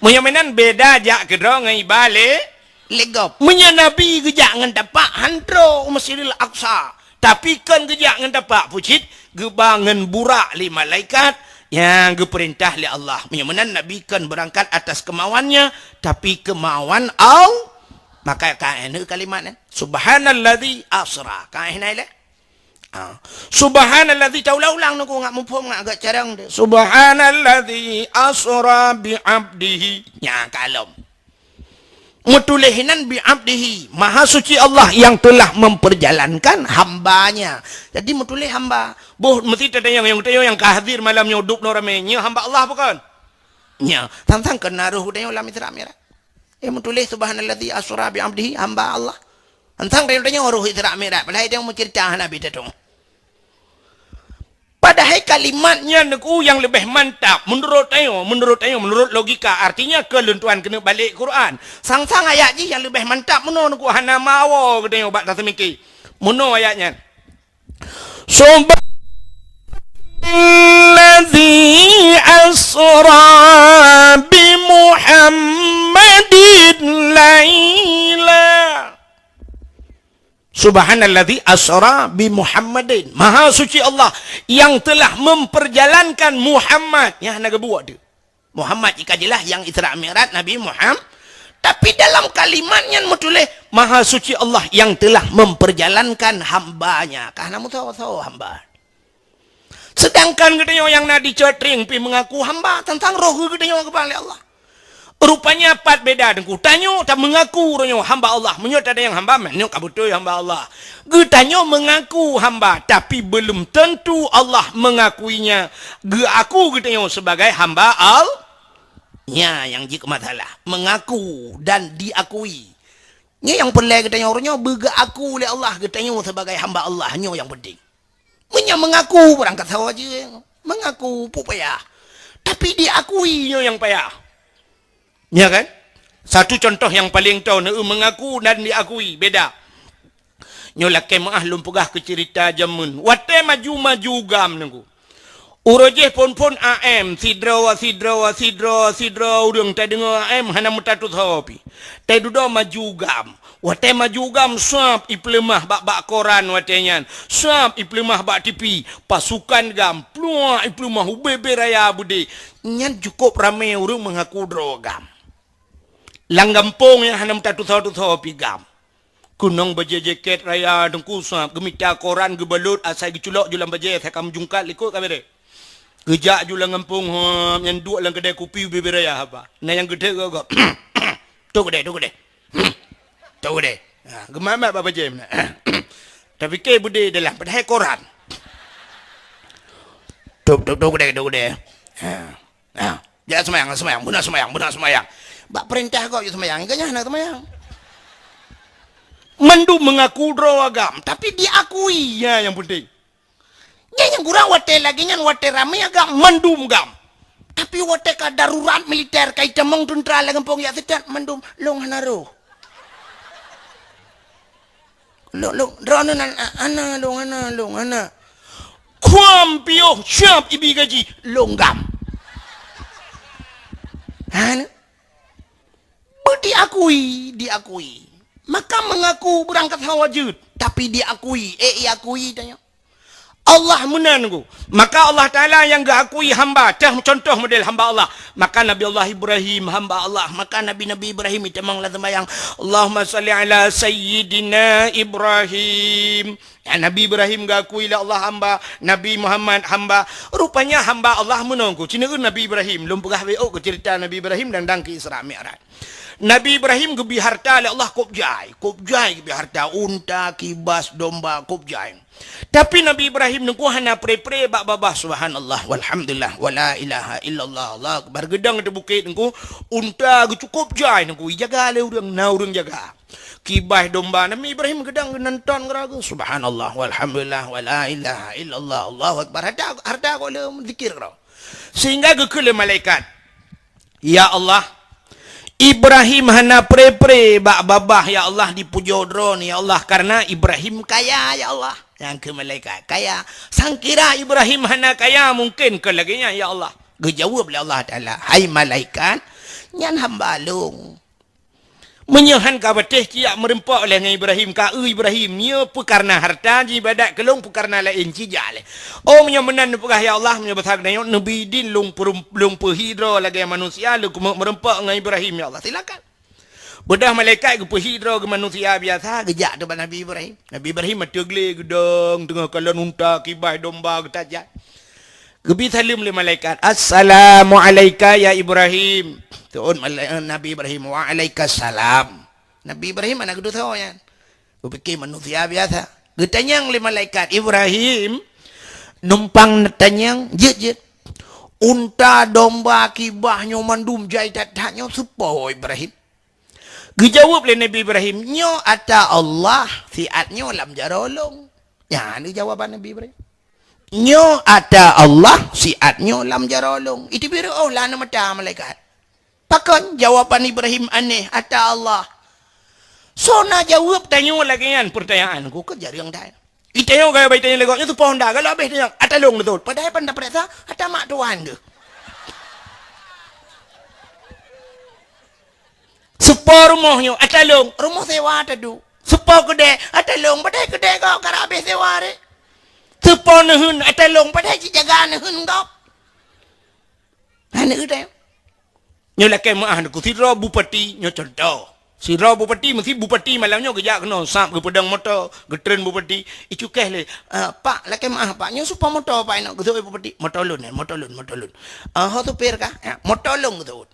Meunyoe meunan beda jak keudroe ngon iba lé, lé gob. Meunyoe Nabi geujak ngon tapak, han trok u Masjidil Aqsa. Tapi kon geujak ngon tapak, peue cit, geuba ngon burak lé malaikat nyang geupeurintah lé Allah. Meunyoe meunan Nabi kon beurangkat atas kemauannya, tapi kemauan Allah. Maka ka na kalimat nyan, "Subhanalladzi asra." Ka na ilèe. Ah. "Subhanalladzi," taulang-ulang nyoe, ngat muphom, ngat agak carông deh. "Subhanalladzi asra bi abdihi." Nya kalom. Meutuléh inan bi abdihi, Maha Suci Allah yang telah memperjalankan hambanya. Jadi meutuléh hamba. Boh meusti tatanyong, nyang tatanyong nyang ka hadir malam nyoe dub nyoe ramé, nyoe hamba Allah bukan? Nya, sang-sang keunaroh geutanyoe lam Isra Mi'raj. Eh, meutuléh, "Subhanalladzi asra bi abdihi," hamba Allah. Sang-sang tanyoe roh Isra Mi'raj, padahai tanyoe meuceurita hana bit teutong. Padahai kalimat nyan nyoe nyang leubeh mantap, meunurot tanyoe, meunurot tanyoe, meunurot logika, artinya keu lôn tuan keuneuk balek Quran. Sang-sang ayat jih nyang leubeh mantap meunoe nyoe hana meuawoe geutanyoe bak taseumiké. Meunoe ayat nyan. Subhanalladzi asra bi Muhammadin laila. Subhanalladzi asra bi Muhammadin. Maha suci Allah yang telah memperjalankan Muhammad. Nyan hana geubuet tu. Muhammad jih ka jeulaih nyang Isra Mi'raj Nabi Muhammad. Tapi dalam kalimat nyan meutuléh, "Maha suci Allah yang telah memperjalankan hamba-Nya." Ka hana meusawa-sawa hamba. Seudangkan geutanyoe nyang na di Cot Tring pih meungaku hamba, teuntang roh geutanyoe geuba lé Allah. Rupanya pat beda Teungku. Tanyoe tameungaku roh nyoe hamba Allah. Meunyoe tatanyong hamba, meunyoe ka beutôi hamba Allah. Geutanyoe meungaku hamba, tapi belum tentu Allah mengakuinya. Geuaku geutanyoe sebagai hamba Allah. Nya nyang jeuet keu masalah. Meungaku dan diakui. Nyoe nyang peureulèe geutanyoe roh nyoe beugeuaku lé Allah geutanyoe sebagai hamba Allah. Nyoe nyang penting. Meunyoe meungaku, beurangkat sawa jeueng. Meungaku peue payah. Tapi diakui nyoe nyang payah. Ya kan? Satu contoh nyang paleng toe, neu meungaku dan diakui, beda. Nyoe lakèe meu'ah lôn peugah keu ceurita jameun. Watèe maju-maju GAM Teungku. Uroe jéh phôn-phôn A M, sidroe, sidroe, sidroe, sidroe ureueng tadeungoe A M hana meutatusoe pih. Teududoe maju GAM. Watèe maju GAM, sab ipeuleumah bak-bak koran watèe nyan. Sab ipeuleumah bak T V. Pasukan GAM, pluak ipeuleumah ubé-bé raya beudé. Nyan cukôp ramé ureueng meungaku droe GAM. Lam gampông nyang hana meutatusoe-tusoe pih GAM. Keunong bajèe jakét raya Teungku, sab geumita koran geubalot asai geuculok ju lam bajèe asai ka meujungkat likot ka beureh. Geujak ju lam gampông, hom, nyan duek lam keudè kupi ubé-bé raya haba. Na nyang geuthèk gok-gok. Tok keudè, tok keudè. Tok keudè. Ha, geumat-mat bak bajèe meunan. Tapiké beudé dalam, padahai koran. Tok, tok, tok keudè, tok keudè. Ha. Ha. Jak seumayang, seumayang, beuna seumayang, beuna seumayang. Bak peurintah gob jak seumayang, gobnyan hana seumayang. Mandum meungaku droe GAM, tapi diakui, nyan nyang penting. Nyan nyang kurang watèe lagèe nyan, watèe ramé GAM, mandum GAM. Tapi watèe ka darurat militer, ka itamong teuntra lam gampông jak seutôt, mandum lôn hana roh. Lôn, lôn, droeneuh nan, a-, hana lôn, hana lôn, hana. Kuam piôh siap ibi gaji, lôn GAM. Hana. Beu diakui, diakui. Maka meungaku beurangkat sawa jeuet, tapi diakui, eh, iakui tanyoe. Allah meunan Teungku. Maka Allah Taala nyang geuakui hamba, teuh contoh model hamba Allah. Maka Nabi Allah Ibrahim hamba Allah, maka nabi-nabi Ibrahim itamong lam seumayang, "Allahumma shalli ala sayyidina Ibrahim." Ya, Nabi Ibrahim geuakui lé Allah hamba, Nabi Muhammad hamba. Rupanya hamba Allah meunan Teungku. Ci neuen Nabi Ibrahim, lôn peugah beuh keu ceurita Nabi Ibrahim dan, dan keu Isra Mi'raj. Nabi Ibrahim geubri harta lé Allah kôb jai. Kôb jai geubri harta, unta, kibas, domba, kôb jai. Tapi Nabi Ibrahim Teungku hana pre-pre bak babah, subhanallah, walhamdulillah, wala ilaha illallah, Allahu akbar. Geudong di bukét Teungku, unta geucukôb jai Teungku, ijaga lé ureuëng, na ureuëng jaga. Kibas domba, Nabi Ibrahim geudong geunonton geuragu, subhanallah, walhamdulillah, wala ilaha illallah, Allahu akbar. Harta, harta kôb lé zikir keudroe. Sehingga geukheun lé malaikat, "Ya Allah, Ibrahim hana pre-pre bak babah, ya Allah, dipujoe Droeneuh, ya Allah, karena Ibrahim kaya, ya Allah." Nyang keu malaikat, "Kaya? Sangkira Ibrahim hana kaya, mungkin keu lagée nyan, ya Allah." Geujaweueb lé Allah Taala, "Hai malaikat, nyan hamba Lôn. Meunyoe han ka patéh, siap meurumpok lé ngon Ibrahim, ka eu Ibrahim, nyoe peukarna harta, jiibadat keu Lôn peukarna laén, cijak lé. Oh, meunyoe meunan neupeugah, ya Allah, meunyoe basa geutanyoe, neubi idin Lôn peurum-, Lôn peuhi droe lagée manusia, Lôn keumeung meurumpok ngon Ibrahim, ya Allah, silakan." Beudôh malaikat geupeuhi droe geumanusia biasa, geujak teuk bak Nabi Ibrahim. Nabi Ibrahim ateueh glé geudong, teungoh kalon unta, kibas, domba, geutajak. Geubri saleuem lé malaikat, "Assalamu alaika ya Ibrahim." Teuôt malai-, Nabi Ibrahim, "Wa alaika salam." Nabi Ibrahim hana geuteupeue nyan. Geupike manusia biasa. Geutanyong lé malaikat, "Ibrahim, numpang neutanyong, jeuet, jeuet. Unta, domba, kibas nyoe mandum jai that-that nyoe, soe po Ibrahim?" Geujaweueb lé Nabi Ibrahim, "Nyoe ata Allah, siat nyoe lam jaroe Lôn." Nyan jawaban Nabi Ibrahim. "Nyoe ata Allah, siat nyoe lam jaroe Lôn." Iteubiet reuôh lam mata malaikat. Pakon jawaban Ibrahim aneh, "Ata Allah"? Soe na jaweueb tanyoe lagée nyan peurtanyaan? Ku keu jareueng that. Itanyong gaya bai tanyong lé gob nyoe, soe po Honda, galak habéh tanyong, "Ata Lôn neutôt." Padahai pan tapeuriksa, ata mak tuan geuh. Soe po rumoh nyoe, "Ata Lôn." Rumoh sewa taduek. Soe po keudè, "Ata Lôn." Padahai keudè gob ka habéh sewa ré. Soe po neuheun, "Ata Lôn." Padahai jijaga neuheun gob. Hana udeb. Nyoe lakée meuáh Teungku, sidroe bupati, nyoe cuntoh. Sidroe bupati, meusi bupati malam nyoe geujak keunoe, sab geupeudong moto, geutreun bupati, icukéh lé, "Ah, Pak, lakée meuáh, Pak, nyoe soe po moto, Pak, inong?" Geuseuôt bupati, "Moto lôn, eh, moto lôn, moto lôn." "Ah, ho supir kah?" "Ya, moto lôn," geuseuôt.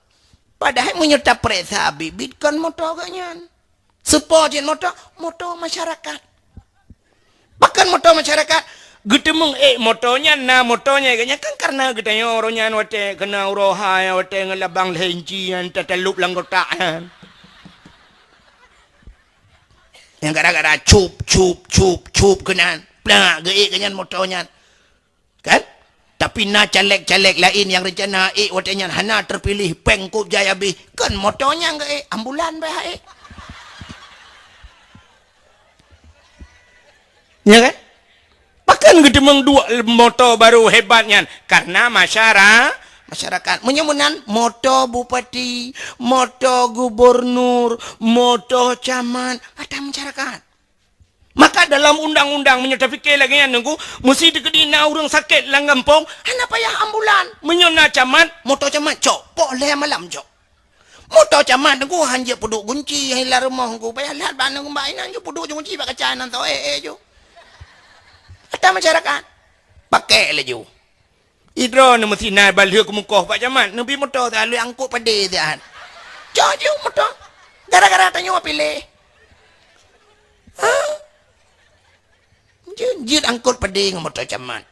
Padahai meunyoe tapeuriksa bit-bit kon moto geuh nyan. Soe po jeuet moto? Moto masyarakat. Pakon moto masyarakat? Geuteumeung ék moto nyan, na moto nyan geuh nyan kan kareuna geutanyoe uroe nyan watée keunoe uroe hai, watée ngon labang lhée inci nyan tatalop lam kotak nyan. Nyang gara-gara cup, cup, cup, cup keunan. Plak, geuék geuh nyan moto nyan. Kan? Tapi na caleg-caleg laén nyang reuncana ék watée nyan hana teupiléh, péng kôb jai habéh, kon moto nyang geuék, ambulan beh ék. Ya kan? Pakon geuteumeung duek moto barô hebat nyan? Karena masyara-, masyarakat. Meunyoe meunan, moto bupati, moto gubernur, moto camat, ata masyarakat. Maka dalam undang-undang, meunyoe tapike lagée nyan Teungku, meusi teukeudi na ureuëng sakét lam gampông, hana payah ambulan. Meunyoe na camat, moto camat cok, poh lhée malam cok. Moto camat Teungku han jeuet peuduek gunci, han lam rumoh Teungku, payah lhat bak aneuk mbak inan jeuet peuduek gunci bak kaca inan tho, eh, eh, ju. Ata masyarakat, pakai laju. Idroe neuh meusinan ban lheueh keumukoh bak camat, neubi moto siat lheueh angkot padé siat. Cok ju moto. Gara-gara tanyoe piléh. Ha? Jeuet, jeuet angkot padé ngon moto camat.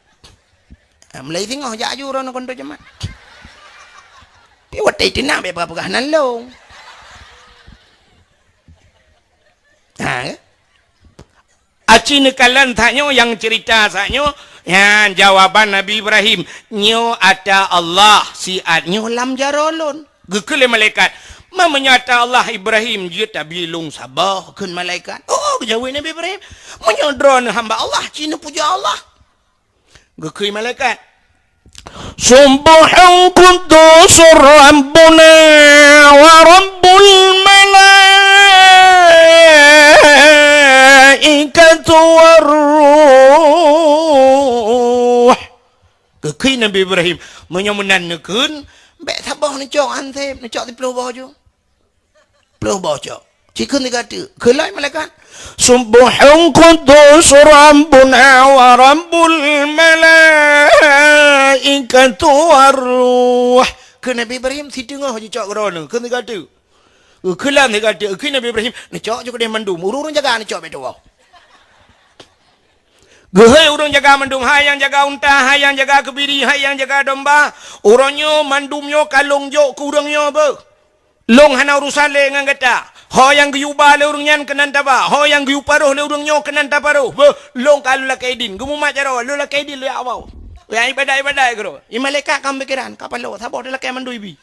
Ha, mulai singoh jak ju droeneuh ngon moto camat. Pi watée tina bék peugah-peugah nan lông. Ha, ya? Aci neukalon saat nyoe nyang cerita saat nyoe, nyan jawaban Nabi Ibrahim, "Nyoe ata Allah, siat nyoe lam jaroe lôn." Geukheun lé malaikat, "Ma meunyoe ata Allah Ibrahim jeuet tabi lông saboh," kheun malaikat. "Oh," geujaweueb Nabi Ibrahim, "meunyoe droeneuh hamba Allah, ci neupujoe Allah." Geukheun malaikat, "Subbuhun quddus Rabbuna wa Rabbul malaikatu war ruh." Geukheun Nabi Ibrahim, "Meunyoe meunan neukheun, bék saboh neucok anseb, neucok siplôh boh ju." Ploh boh cok. Ci kheun tiga teuk. Kheun lom malaikat, "Subbuhun quddus Rabbuna wa Rabbul malaikatu war ruh." Kheun Nabi Ibrahim, "Siteungoh jicok droeneuh." Kheun tiga teuk. Eukeulam sigoe teuk, eukheun Nabi Ibrahim, neucok ju keudeh mandum, ureuëng-ureuëng jaga neucok bèk tuwoe. Geuhôi ureuëng jaga mandum, hai nyang jaga unta, hai nyang jaga keubiri, hai nyang jaga domba. Uroe nyoe mandum nyoe ka lôn jok keu ureuëng nyoe beuh. Lôn hana urusan lé ngon gata. Ho nyang geuyue ba lé ureuëng nyan keunan taba, ho nyang geuyue paroh lé ureuëng nyoe keunan taparoh. Beuh, lôn ka lôn lakée idin. Geumumat jaroe, lôn lakée idin lé Allah. Nyang iébadat-iébadat keudroe. Di malaikat ka meupikéran, ka paloe, saboh teulakée mandum ibi.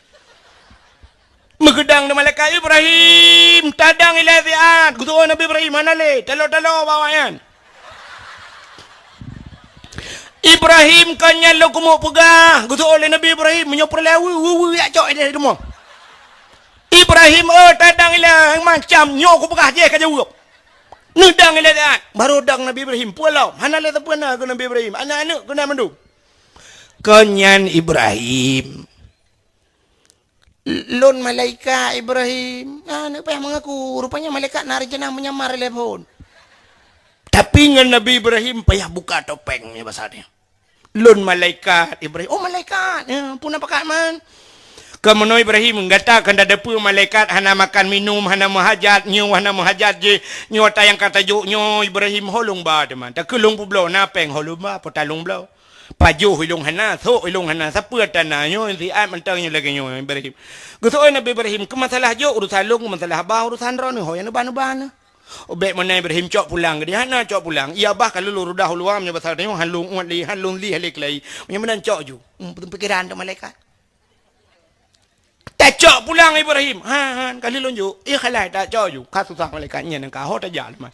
Meugeudang di malaikat, "Ibrahim, tadang ilée siat." Geuseuôt Nabi Ibrahim, "Hana lé, talo-talo bak awaknyan." "Ibrahim, kon nyan lôn keumeung peugah." Geuseuôt lé Nabi Ibrahim, "Meunyoe peureulée, wui, wui, wui, jak cok ideh di rumoh." "Ibrahim, oh, tadang ilée macam nyoe kupeugah jih ka jaweueb. Neudang ilée siat." Barô dang Nabi Ibrahim, peue lom. Hana lé sapeue na keu Nabi Ibrahim. Aneuk-aneuk keunan mandum. "Kon nyan Ibrahim." "Lôn malaikat Ibrahim." Ah, aneuk payah mengaku. Rupanya malaikat na rencana menyamar lé phon. Tapi ngon Nabi Ibrahim payah buka topeng nyoe basa nyoe. "Lôn malaikat Ibrahim." "Oh, malaikat. Ya, peue na pakat man?" "Keu meunoe Ibrahim, gata kon tadeue peue malaikat hana makan minum, hana meuhajat, nyoe hana meuhajat jih, nyoe ata nyang ka tajok nyoe Ibrahim, ho lôn ba teuma. Takheun lôn peubloe, na péng ho lôn ba, peue ta lôn bloe. Pajoh ilôn hana, sôk ilôn hana, sapeue ata na nyoe, siat mantong nyoe lagée nyoe Ibrahim." Geuseuôt Nabi Ibrahim, "Keu masalah jok urusan lôn, keu masalah ba urusan droeneuh, ho nyang neuba-neuba neuh." "Oh, bék meunan Ibrahim, cok pulang." Geudeh, "Hana cok pulang. Iya bah ka lôn rudah u luwa, meunyoe basa tanyoe han lôn uet lé, han lôn lieh lé keulayi. Meunyoe meunan cok ju." Hmm, pikiran tu malaikat. "Tacok pulang Ibrahim." "Ha, ha, ka lheueh lôn jok." "Iya khalai tacok ju." Ka susah malaikat nyan ka ho tajak leumah.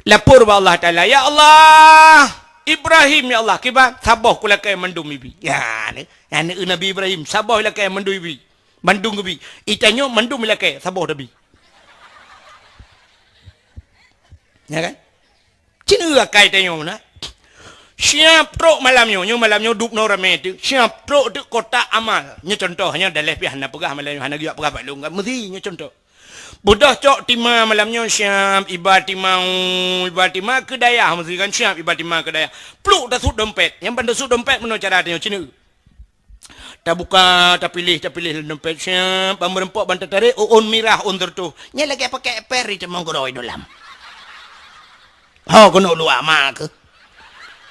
Lapor bak Allah Taala, "Ya Allah, Ibrahim ya Allah, kiban saboh kulakée mandum ibi." Ya, ni, aneuk Nabi Ibrahim, saboh ilakée mandum ibi. Mandum geubi. Itanyoe mandum ilakée, saboh tabi. Ya kan? Cit akai tanyoe na. Siap trok malam nyoe, nyoe malam nyoe dubnoe ramé teuk. Siap trok teuk kotak amal. Nyoe contoh, nyoe daleh pih hana peugah malam nyoe, hana geujak peugah bak lôn kan. Meusi nyoe contoh. Beudôh cok tima malam nyoe siap, iba tima, iba tima keu dayah meusi kan siap, iba tima keu dayah. Pluk tasut dompet. Nyang ban tasut dompet meunoe cara tanyoe cit. Tabuka, tapiléh, tapiléh lam dompet, siap, ban meureumpok, ban tatarek, oh, ôn mirah, ôn teureutôh. Nyan lagée pakai eper di teumong keudroe dalam. Ho keuneuk luwa ma keuh.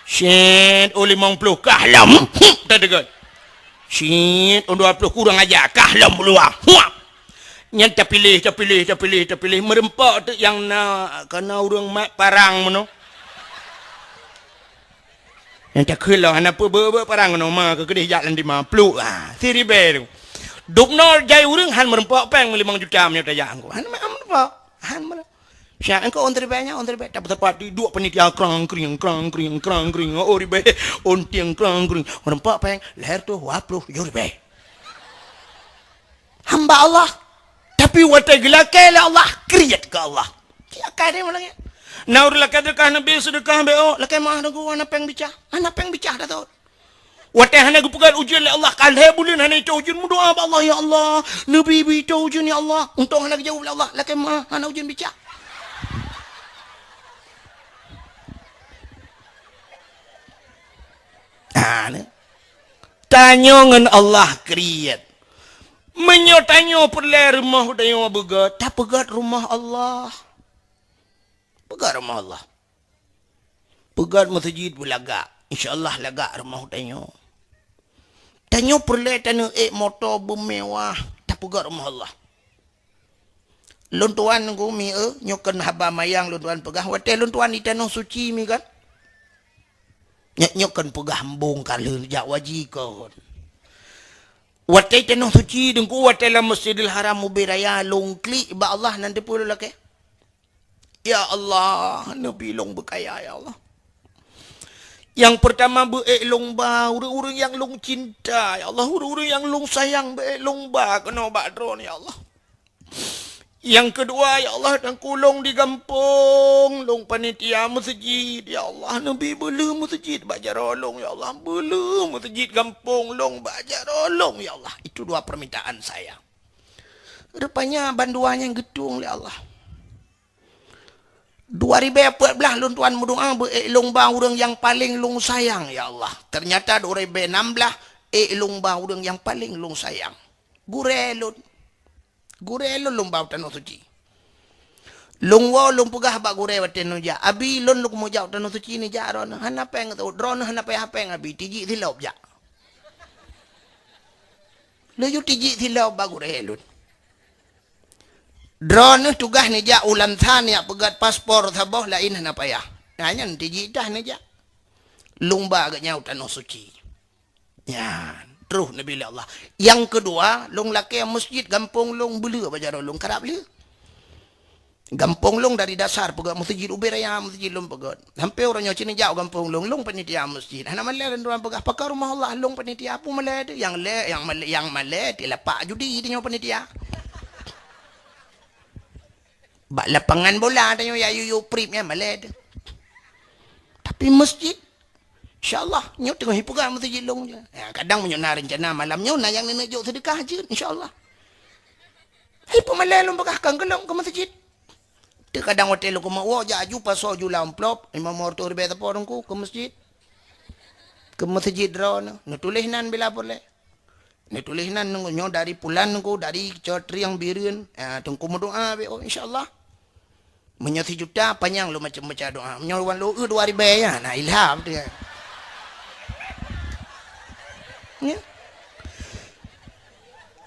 Siet, oh, limong ploh, kah lom. Huh, tadeungon. Siet, oh, dua ploh, kurang aja, kah lom luwa. Huap. Nyan tapiléh, tapiléh, tapiléh, tapiléh. Meureumpok teuk nyang na, kana ureuëng mat parang meunoe. Nyang cakeuet lom hana peue beu-beu parang ngon ma keu keudeh jak lam dima pluk, ha, siribèe tu. Dubnoe jai ureuëng han meureumpok péng limong juta meunyoe tajak angku. Han meureumpok, han meureumpok. Siat angku ôn siribèe nyan, ôn siribèe. Tapi teupati duek panitia krang kring, krang kring, krang kring. Oh ribèe, ôn tieng krang kring. Meureumpok péng lhèe reutôh dua ploh tujoh ribèe. Hamba Allah. Tapi watèe geulakèe lé Allah, kriet keu Allah. Cit akai deh malam nyan. Na ureueng lakèe seudeukah, Nabi seudeukah bèk, oh, lakèe meu'ah Teungku, hana péng bicah. Hana péng bicah dah thot. Watèe hana geupeugöt ujeuen lé Allah, ka lhèe buleuen hana itô ujeuen, meudoa bak Allah, "Ya Allah, neubi-bi itô ujeuen, ya Allah." Untông hana geujaweueb lé Allah, lakèe meu'ah hana ujeuen bicah. Ha, ni. Tanyoe ngon Allah kriet. Meunyoe tanyoe peureulèe rumoh tanyoe beugöt, tapeugöt rumoh Allah. Peugöt rumoh Allah. Peugöt meuseujid beulagak. Insya Allah lagak rumoh tanyoe. Tanyoe peureulèe taneuk ék moto beumewah, tapeugöt rumoh Allah. Lôn tuan Teungku mi eu, nyoe kon haba manyang lôn tuan peugah, watèe lôn tuan di Tanoh Suci mi kan. Nyoe, nyoe kon peugah embong ka lheueh jak waji kon. Watèe Tanoh Suci Teungku, watèe lam Masjidil Haram ubé raya lôn klik bak Allah nan teupeue lôn lakèe. Ya Allah, neubi lôn beukaya, ya Allah. Nyang peurtama beu ék lôn ba ureueng-ureueng nyang lôn cinta, ya Allah, ureueng-ureueng nyang lôn sayang beu ék lôn ba keunoe bak Droeneuh, ya Allah. Nyang keudua, ya Allah, Teungku lôn di gampông, lôn panitia meuseujid, ya Allah, neubi beuleueh meuseujid bak jaroe lôn, ya Allah, beuleueh meuseujid gampông lôn bak jaroe lôn, ya Allah. Itu dua permintaan saya. Rupanya bandua nyan geutueng lé Allah. Dua ribèe peuet blah lôn tuan meudoa beu ék lôn ba ureueng nyang paleng lôn sayang, ya Allah. Ternyata dua ribèe nam blah ék lôn ba ureueng nyang paleng lôn sayang. Gurèe lôn. Gurée lôn lôn ba u Tanoh Suci. Lôn woe lôn peugah bak gurée watée nyoe jak, "Abi, lôn lôn meujak u Tanoh Suci nyoe jak droeneuh. Hana péng teuôt, droeneuh hana payah péng, Abi. Tijik silop jak." Laju tijik silop bak gurée lôn. Droeneuh tugaih neujak u Lansa neujak peugét paspor saboh, laén hana payah. Nah, nyan tijik dah neujak. Lôn ba geuh nyan u Tanoh Suci. Nyan, troh neubi lé Allah. Nyang keudua, lôn lakée meuseujid gampông lôn beuleu bak jaroe lôn karab lé. Gampông lôn dari dasar peugét meuseujid ubé raya meuseujid lôn peugét. Sampoe uroe nyoe cit neujak u gampông lôn, lôn panitia meuseujid. Hana malée lôn droe peugah, "Pakon rumoh Allah?" Lôn panitia, peue malée teuh? Nyang lé, nyang malée, nyang malée di lapak judi tanyoe panitia. Bak lapangan bola tanyoe ya yuyu prip nyan malée teuh. Tapi meuseujid, insya Allah, nyoe teungoh ipeugah meuseujid lôn je. Ya, kadang meunyoe na reuncana malam nyoe na nyang neuneuk jok seudeukah jeuet, insya Allah. Hai peumalée lôn peugah kan keu lôn keu meuseujid. Teu kadang watée lôn keumeung woe jak aju pasoe ju lam amplop, lima ploh ribée sapo teungku keu meuseujid. Keu meuseujid droeneuh, neutuléh nan bila peureulée. Neutuléh nan nyoe dari pulan teungku, dari Cotriang Bireuen, ah, teungku meudoa beu, oh, insya Allah. Meunyoe sijuta panyang lôn macam baca doa. Meunyoe wan lôn eu dua ribée ya, na ilham tu ya. Ya.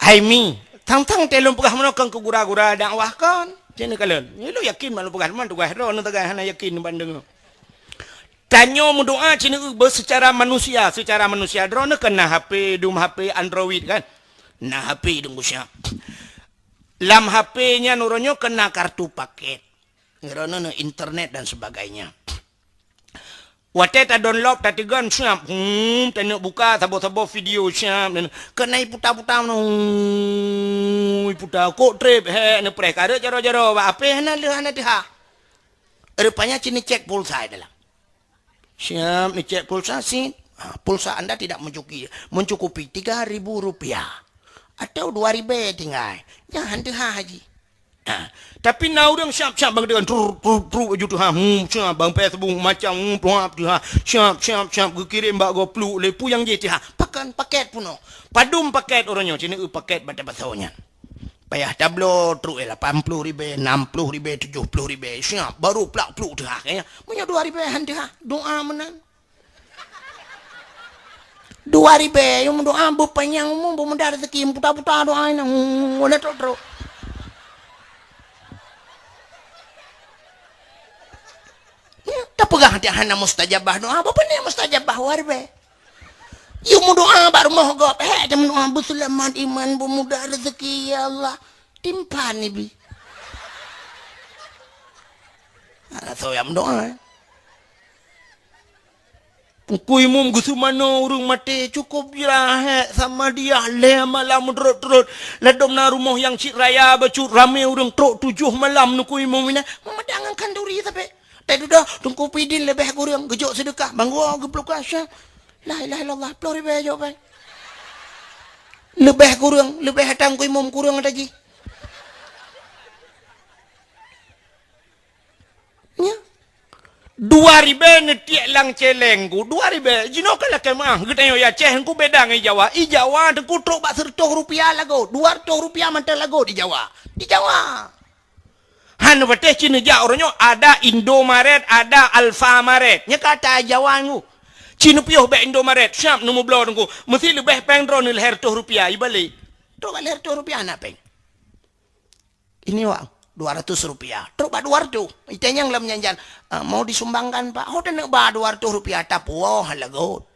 Hai mi, tang-tang teh lôn peugah meunoe kon keu gura-gura dakwah kon. Cen kalon. Nyoe lôn yakin mak lôn peugah teuma tugaih droe neu tagai hana yakin bandeng. Tanyoe meudoa cit neu beu secara manusia, secara manusia droeneuh kan na H P, dum H P Android kan. Na H P dum siap. Lam H P nyan uroe nyoe kan na kartu paket. Droeneuh na internet dan sebagainya. Watée ta download tateugon siap, hmm, taneuk buka saboh-saboh video siap, dan keunan iputa-puta meunoe, hmm, iputa kok treb, he, neupreh kareuet jaroe-jaroe bak H P hana leuh hana teuhah. Rupanya cit neucek pulsa dalam. Siap, neucek pulsa, sit. Ha, pulsa anda tidak mencukupi, mencukupi tiga ribu rupiah. Atau dua ribée tinggai. Nyan han teuhah jih. Ha, tapi na ureuëng siap-siap bang dengan truk, truk, truk, aju teuhah. Hmm, siap, bang Facebook macam, hmm, tuap teuhah. Siap, siap, siap, geukirém bak gopluk, lé peue nyang jih teuhah. Pakon paket punoh. Padum paket uroe nyoe, cit neu paket bak tapasoe nyan. Payah tabloe trok, eh, lapan ploh ribée, enam ploh ribée, tujoh ploh ribée. Siap, baru plak pluk teuhah, eh. Meunyoe dua ribée han teuhah, doa meunan. Dua ribée, nyang meudoa beupanyang umu, beumudah rezeki, meuputa-puta doa nyan, hmm, na trok-trok. Ya, tapeugah hana mustajabah doa, bapa ni mustajabah dua ribée. Yue meudoa bak rumoh gob, hék, teu meudoa, "Beuseulamat iman, beumudah rezeki, ya Allah." Timpan ibi. Hana soe nyang meudoa, eh. Teungku Imum geuseumanoe ureuëng maté, cukôp jirahat sama dia lhée malam meudrot-drot. Ladôm na rumoh nyang cit raya bacut ramé ureuëng trok tujoh malam Teungku Imum inan. Meumada ngon khanduri sabe. Teududoe Teungku Pidin leubeh kureueng geujok seudeukah, banggoe geupluka syah. La ilaha illallah, ploh ribée jok péng. Leubeh kureueng, leubeh ata Teungku Imum kureueng ata jih. Nya. Dua ribée neutiek lam céléng ku, dua ribée. Jinoe ka lakée meuah, geutanyoe i Aceh, Teungku beda ngon i Jawa. I Jawa Teungku trok bak seureutôh rupiah lagot, dua reutôh rupiah mantong lagot i Jawa. Di Jawa. Han patéh ci neujak uroe nyoe, ada Indomaret, ada Alfamaret. Nyan ka ata Jawa ngu. Ci neupiôh bak Indomaret, siap neumeubloe Teungku. Meusti leubeh péng droeneuh lhée reutôh rupiah, ibalek. Trok bak lhée reutôh rupiah na péng. Ini, Wak, dua ratus rupiah. Trok bak dua reutôh. Itanyong lam janjan, "Ah, mau disumbangkan, Pak?" "Ho, taneuk ba dua reutôh rupiah, tapuwoe lagot."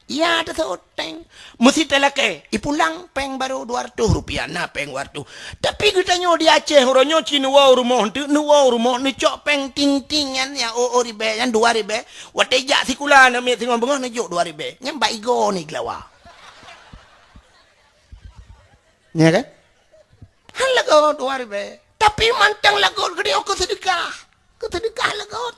Ya, teuseuteng. Meusti talakée. Ipulang péng barô dua reutôh rupiah, na péng dua reutôh. Tapi geutanyoe di Aceh, uroe nyoe ci neuwoe u rumoh, neuwoe u rumoh, neucok péng ting-ting nyan, ya, o, o ribée, nyan dua ribée. Watée jak sikula, aneuk miet singoh beungoh, neujok dua ribée. Nyan bak igoe ni geulawa. Ya kan? Han lagot dua ribée. Tapi mantong lagot geutanyoe keu seudeukah. Keu seudeukah lagot.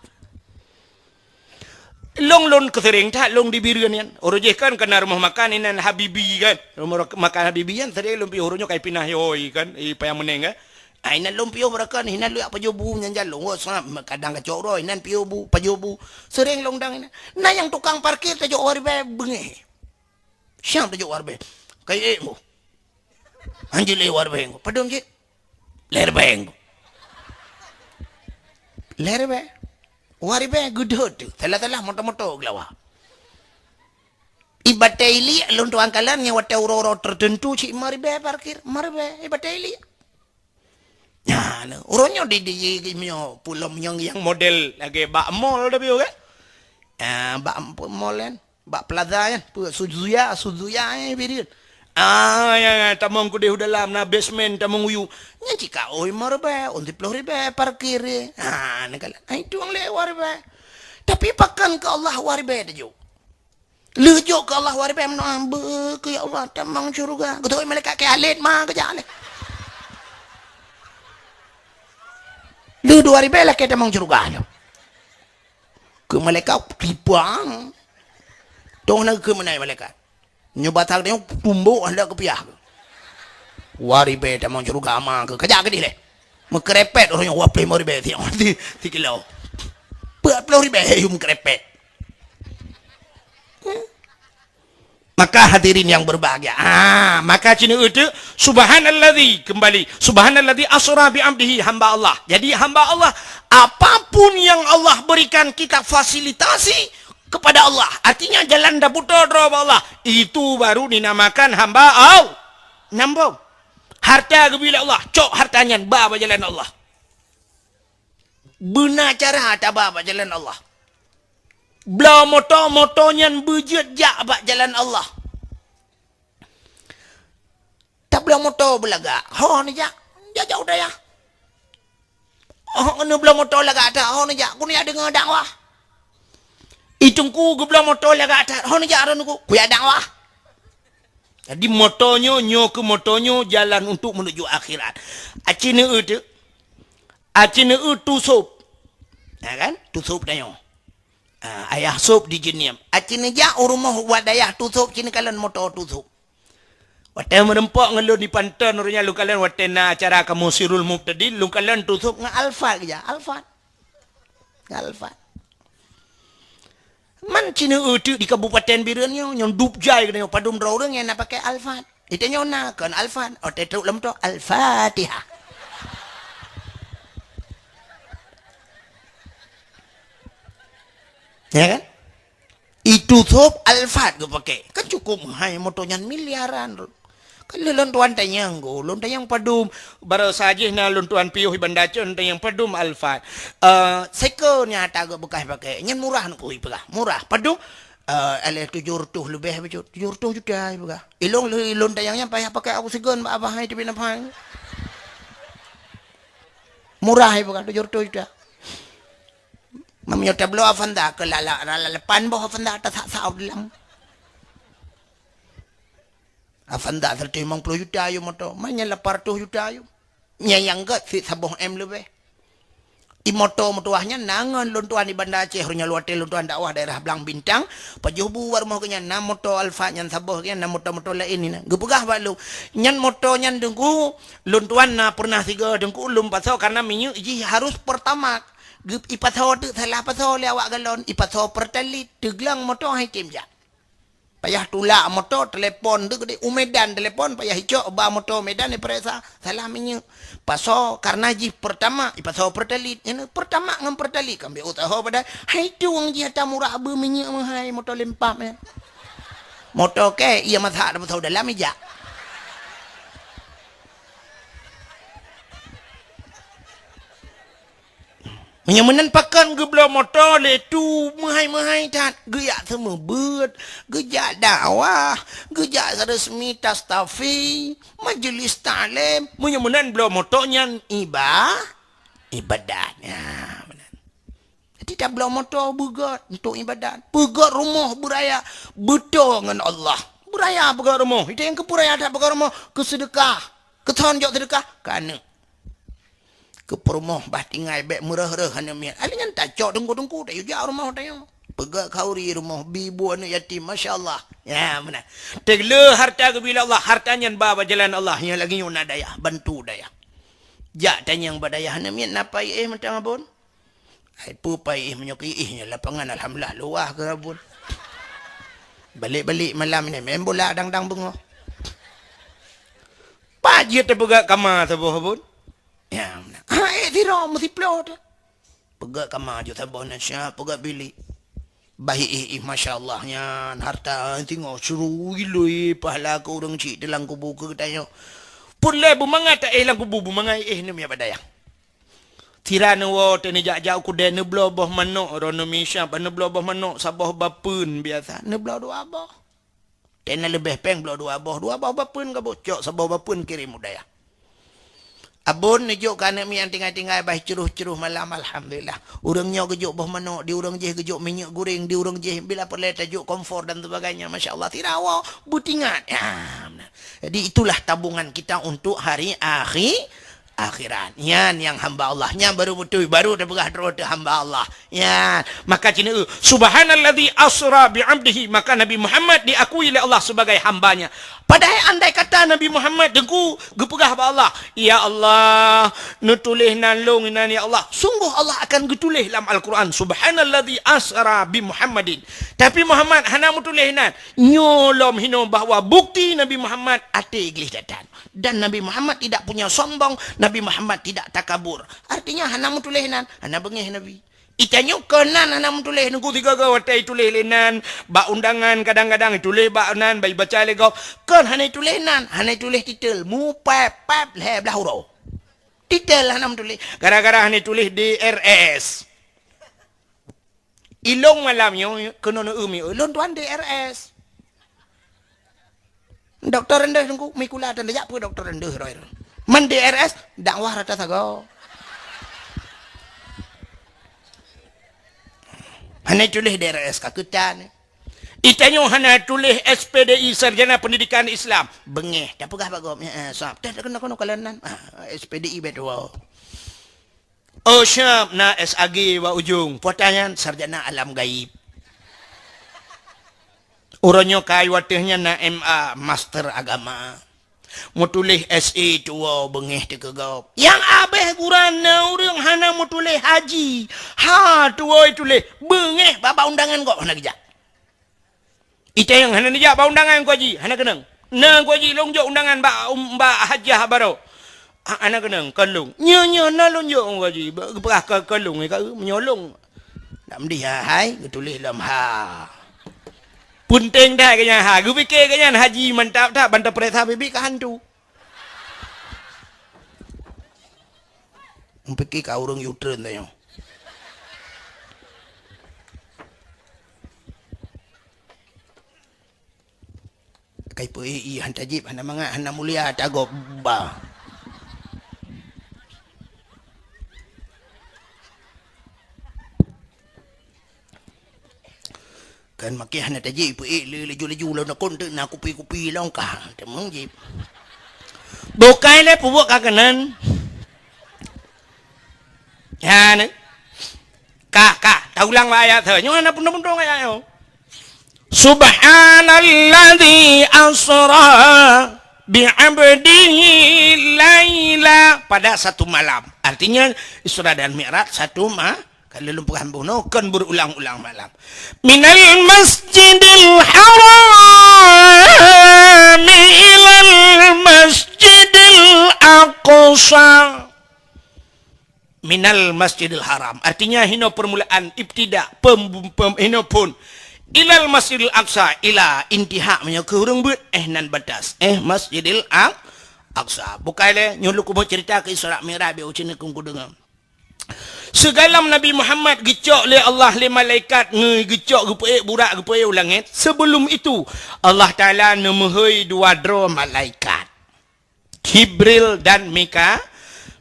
Lôn, lôn keuseureng that lôn di Bireuen nyan. Uroe jih kan keu na rumoh makan inan Habibi kan. Rumoh makan Habibi nyan seureng lôn piôh, uroe nyoe ka ipinah yôi kan, i Payang Meuneng kan. Ah, inan lôn piôh beurakan, inan lôn jak pajoh bu nyan jan lôn. Wah, seungab, kadang kacok droe, inan piôh bu, pajoh bu. Seureng lôn dang inan. Na nyang tukang parkir tajok dua ribée beungéh. Siap tajok dua ribée. Kai ék bu. Hanjeuet lé dua ribèe. Padum cit? Lhèe ribèe. Lhèe ribèe. Dua ribèe geudeuet teuh. Salah-salah moto-moto geulawa. I batèe iliek lôn tuan kalon ngon watèe uroe-uroe teuteuntu cit lima ribèe parkir. Lima ribèe i batèe iliek. Nyan, uroe nyoe di, di, di, di, nyoe, pulom nyang, nyang model lagèe bak mall dah piôh kan? Ah, bak mall kan? Bak plaza kan? Peue Suzuya, Suzuya, eh, bidin. Ah, ya, ya, tamong keudeh u dalam, na basement, tamong u yue. Nyan cit ka, oh, lima ribèe, oh, siplôh ribèe parkir, eh. Ah, nyan kalon. Ah, itu nyang lé dua ribèe. Tapi pakon keu Allah dua ribèe tajok. Lheueh jok keu Allah dua ribèe meunoe, beu keu ya Allah, tamong syeuruga. Geutôi malaikat keu alet ma geujak lé. Lheueh dua ribèe lakèe tamong syeuruga nyoe. Keu malaikat tipang. Tong na keu meunan malaikat. Nyoe batang nyoe tumbok handak geupiah. Dua ribèe tamong syeuruga ma keu. Kajak keudeh lé. Meukeurepet uroe nyoe dua plôh lima ribèe ti, ti, ti kilo. Dua plôh ribèe yum keurepet. Maka hadirin yang berbahagia, ah, maka cina itu, subhanalladzi, kembali, subhanalladzi asra bi abdihi, hamba Allah. Jadi hamba Allah, apapun yang Allah berikan kita fasilitasi kepada Allah. Artinya jalan daputo droe bak Allah. Itu baru dinamakan hamba Allah. Nambong. Harta geubri lé Allah, cok harta nyan ba bak jalan Allah. Beuna cara taba bak jalan Allah. Bloe moto, moto nyan beujeuet jak bak jalan Allah. Tabloe moto beulagak, ho neujak, jak-jak u dayah. Oh, neubloe moto lagak that, ho neujak, keuneuk jak deungoe dakwah. I teungku geubloe moto lagak that, ho neujak droeneuh, keuneuk jak dakwah. Jadi moto nyoe, nyoe keuh moto nyoe jalan untuk menuju akhirat. Aci neueu teuh. Aci neueu teuh sôb. Ya kan? Teuh sôb tanyoe. Ah, ayah sôb di Jeunieb. Aci neujak u rumoh wat dayah teuh sôb, ci neukalon moto teuh sôb. Watèe meureumpok ngon lôn di Panton, uroe nyan lôn kalon watèe na acara kamoe Sirul Mubtadin, lôn kalon teuh sôb ngon Alphard geujak. Alphard. Ngon Alphard. Man ci neueu teuh di Kabupaten Bireuen nyoe, nyang dub jai geutanyoe padum droe ureueng nyang na pakai Alphard. Di tanyoe na kon Alphard, oh, teutrok lam moto Al-Fatihah. Ya kan? Itu sôb Alphard geupakai. Kan cukup meuhai moto nyan miliaran. Kan lôn tuan tanyong go, lôn tanyong padum, baroesa jih na lôn tuan piôh i Banda Aceh, lôn tanyong padum Alphard. Eh, seko nyata geubeukah pakai. Nyan murah neuk ipeugah. Murah. Padum? Eh, alah tujoh reutôh leubeh bacut. Tujoh reutôh juta ipeugah. Ilôn lôn tanyong nyan payah pakai oksigen bak abah hai teubiet nafai. Murah ipeugah tujoh reutôh juta. Meunyoe tabloe Avanza keu lala, lala lapan boh Avanza tasak-sak u dalam. Avanza seratus limong puluh juta yum moto, ma nyan lapan ratus juta yum. Nyan nyang gèt sit saboh M leubeh. I moto meutuwah nyan na ngon lôn tuan i Banda Aceh, uroe nyan watèe lôn tuan dakwah daerah Blang Bintang, pajoh bu bak rumoh geuh nyan na moto Alphard nyan saboh geuh nyan na moto-moto laén nyan. Geupeugah bak lôn, nyan moto nyan teungku, lôn tuan na pernah sigoe teungku lôn pasoe karena minyeuk jih harus Pertamax. Geu-, ipasoe teuk salah pasoe lé awak galon, ipasoe Pertalite, teuglang moto han item jak. Payah tulak moto, telepon teuk deh, u Medan telepon, payah icok ba moto Medan ipareksa, salah minyeuk. Pasoe, karena jih Pertamax, ipasoe Pertalite. Nyan Pertamax ngon Pertalite, ka ambek usaha padahai. Hai tueng jih ata murah beu minyeuk meuhai moto lempap nyan. Moto kèe, iya masak ata pasoe dalam ijak. Meunyoe meunan pakon geubloe moto lé tu meuhai-meuhai that, geujak seumeubeuet, geujak dakwah, geujak resmi tastafi, majelis taklim. Meunyoe meunan bloe moto nyan iba-, ibadat. Ya, meunan. Jadi tabloe moto beugöt untuk ibadat. Beugöt rumoh beuraya, beutôi ngon Allah. Beuraya beugöt rumoh. Itu nyang keupeuraya that beugöt rumoh, keuseudeukah. Keuthon jok seudeukah, ka aneuk. Keu peurumoh bah tinggai bèk meureuh-reuh aneuk miet. Alèh nyan tacok teungku-teungku, tayue jak rumoh tanyoe. Peugöt khauri rumoh, bi bu aneuk yatim, masya Allah. Ya, meunan. Teuk le harta geubri lé Allah, harta nyan ba bak jalan Allah, nyan lagèe nyoe na dayah, bantu dayah. Jak tanyong bak dayah, aneuk miet na pai éh mantong abon? Ai peue pai éh meunyoe keu éh nyoe lapangan alhamdulillah luwah keu abon. Balek-balek malam ni main bola dang-dang beungoh. Pat jeuet teupeugah kama saboh bun? Ya, meunan. Ha, eh, sidroe meusiplôh teuh. Peugah kama jeuet saboh na siap, peugah bilik. Bah éh, éh, masya Allah nyan, harta singoh seuruwi lé pahala keu ureueng chik teuh lam kubu keu geutanyoe. Peureulée beumangat ta éh lam kubu, beumangat éh neumi bak dayah. Sira neuwoe teuh neujak-jak u keudè neubloe boh manok, droeneuh misab neubloe boh manok saboh bapeuen biasa, neubloe dua boh. Teuh na leubeh péng bloe dua boh, dua boh bapeuen ka boh, cok saboh bapeuen kirém u dayah. Abon neujok keu aneuk miet nyang tinggai-tinggai bah ceuruh-ceuruh malam, alhamdulillah. Ureueng nyoe geujok boh manok, di ureueng jéh geujok minyeuk goreng, di ureueng jéh bila peureulée tajok kompor dan sebagainya, masya Allah, sira woe beutingat. Ya, meunan. Jadi itulah tabungan kita untuk hari akhi-, akhirat. Nyan nyang hamba Allah. Nyan baru beutôi, baru teupeugah droe teuh hamba Allah. Ya, maka cina, "Subhanalladzi asra bi 'abdihi," maka Nabi Muhammad diakui lé Allah sebagai hambanya. Padahai andai kata Nabi Muhammad teungku geupeugah bak Allah, "Ya Allah, neutuléh nan lôn inan ya Allah," sungguh Allah akan geutuléh lam Al-Quran, "Subhanalladzi asra bi Muhammadin." Tapi Muhammad hana meutuléh nan. Nyoe lom hinoe bahwa bukti Nabi Muhammad até gleh that-that. Dan Nabi Muhammad tidak punya sombong, Nabi Muhammad tidak takabur. Artinya hana meutuléh nan, hana beungéh Nabi. Itanyoe kon nan hana meutuléh, nunggu sigoe-goe watée ituléh lé nan, bak undangan kadang-kadang ituléh bak nan, bak ibaca lé gob. Kon hana ituléh nan, hana ituléh titel, mupép-pép lhée blaih uroe. Titel hana meutuléh, gara-gara hana ituléh D R S. Ilôn malam nyoe keunoe neueu mi, "Lôn tuan D R S." Dokto rendeh teungku, mikula tan jak peue dokto rendeh roh. Man D R S, dakwah rata sagoe. Hana tuléh D R S ka keutan. Itanyoe hana tuléh S P D I, Sarjana Pendidikan Islam. Beungéh, tapeugah bak gob, "Eh, sab, teh keunoe-keunoe kalon nan." Ah, S P D I beutôi. Oh, siap na S A G bak ujong. Puatan nyan sarjana alam gaib. Uroe nyoe kai wateuh nyan na M A, master agama. Meutuléh S A tuwoe beungéh teukeugop. Nyang abéh guran na ureuëng hana meutuléh haji. Ha tuwoe tuléh beungéh babah undangan gob hana geujak. Ita nyang hana neujak bak undangan Teungku Haji, hana keunong. Na Teungku Haji, lôn jok undangan bak, um, bak hajah baroe. Ha, hana keunong, kon lôn. Nyoe, nyoe na lôn jok Teungku Haji, geupeugah kon, kon lôn, ka meunyoe lôn. Nak meudeh hai, geutuléh lom ha. Peunteng that geuh nyan ha, geupike geuh nyan haji mantap that, ban tapeuriksa bibi ka hantu. Meupiké ka ureuëng U-turn tanyoe. Kai peu-ék ié han tajib, hana mangat, hana mulia, tagob ba. Kan maké hana tajib, peu-ék le laju-laju lom nakon teuk na kupi-kupi lom ka. Teumong jib. Bukai lé peubuet ka keunan. Ya, ni. Ka, ka. Taulang bak ayat tu. Nyoe hana pundong-pundong ayat nyoe. Subhanalladzi asra bi 'abdihi laila. Pada satu malam. Artinya, Isra dan Mi'raj satu ma-, Ka lôn peugah bunoe, kon beurulang-ulang malam. Minal masjidil haram ilal masjidil aqsa. Minal masjidil haram. Artinya, hinoe permulaan, ibtida, pem-, pem-, hinoe phon. Ilal masjidil aqsa, ila, intiha, meunyoe keu ureuëng beuet, eh, nan batas. Eh, masjidil Aq-, aqsa. Bukai lé, nyoe lôn keubeue cerita keu Isra Mi'raj, biar ucin keu kudeungoe. Sigohlom Nabi Muhammad geucok lé Allah lé malaikat ngeugeucok geupeuék burak geupeuék u langét, sebelum itu Allah Taala neumeuhôi dua droe malaikat, Jibril dan Mika-,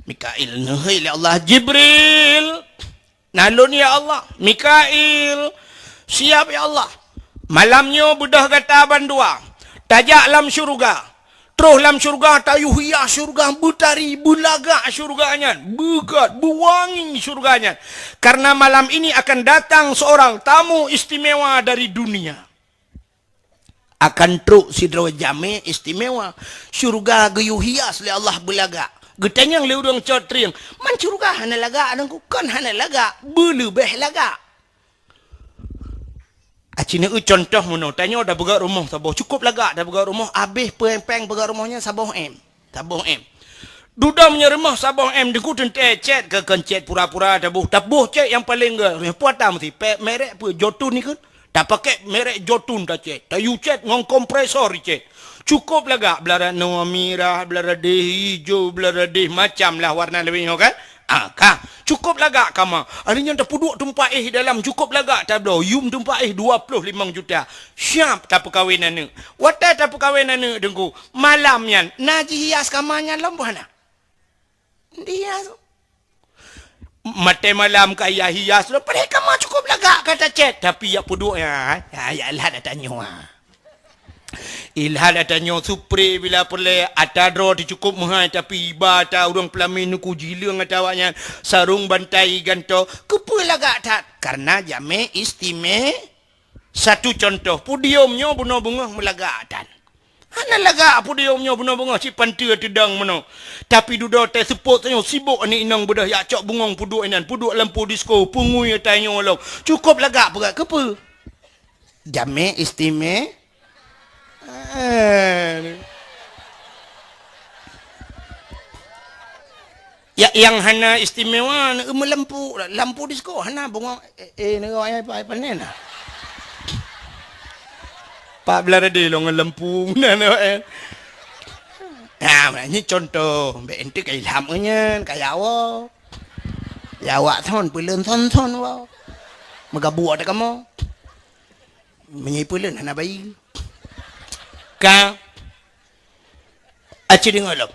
Mikail. Neuhôi lé Allah, "Jibril, na lôn ya Allah. Mikail, siap ya Allah. Malam nyoe beudôh gata bandua, tajak lam syeuruga." Troh lam syeuruga tayue hias syeuruga, beutari, beulagak syeuruga nyan, beugat, beuwangi syeuruga nyan. Karena malam ini akan datang seorang tamu istimewa dari dunia. Akan trok sidroe jamé istimewa. Syeuruga geuyue hias lé Allah beulagak. Geutanyong lé ureuëng cot trieng, "Man syeuruga hana lagak, Teungku?" "Kon hana lagak, beuleubeh lagak." Aci neueu contoh meunoe, tanyoe tapeugöt rumoh saboh, cukôp lagak tapeugöt rumoh, abéh péng-péng peugöt rumoh nyan saboh M. Taboh M. Dudoe meunyoe rumoh saboh M, Teungku, teuntèe cèt keu kon cèt pura-pura taboh. Taboh cèt nyang paleng gèt. Puata meusi pèk merek peue, Jotun ikheun. Tapakèk merek Jotun tacèt. Tayue cèt ngon kompresor icèt. Cukôp lagak, blah radeh mirah, blah radeh ijo, blah radeh macam lah warna leubeh nyoe kan. Ah, ka. Cukôp lagak kama. Hari nyan tapeuduek teumpat éh dalam, cukôp lagak tabloe. Yum teumpat éh dua ploh limong juta. Siap tapeukawen aneuk. Watèe tapeukawen aneuk, Teungku, malam nyan na jihias kama nyan lom boh na. Dihias. Maté malam ka hias-hias lom. Padahai kama cukôp lagak ka tacèt. Tapi jak peuduek nyan, ya, ya, lah dah tanyoe. Ilha ata nyoe supre bila peureulèe, ata droe teuh cukôp meuhai, tapi iba ata ureueng peulamin Teungku, jileueng ata awaknyan, sarong bantai gantoe. Keupeue lagak that? Karena jamé istime-, satu contoh, podium nyoe bunoe beungoh meulagak that. Hana lagak podium nyoe bunoe beungoh, cit panteue teudong meunoe. Tapi dudoe teuh seupôt tanyoe sibok aneuk inong beudôh jak cok bungong peuduek inan, peuduek lampu disko, peungui ata nyoe lom. Cukôp lagak peugah keupeue? Jamé istime-, Eh. Ya, nyang hana istimewa, meulampu, lampu disko hana bungong, eh, eh, nyoe ai pa-, ai panen. Pak Belarade lôn ngon lampu, na, na, eh. Nah, nyoe contoh, bèk enteuk ka ilham nyan, ka ya Allah. Ya awak thon, peuleuen thon-thon wa. Meugabuk ata kamoe. Meunyoe peuleuen hana bayi. Ka. Aci deungoe lom.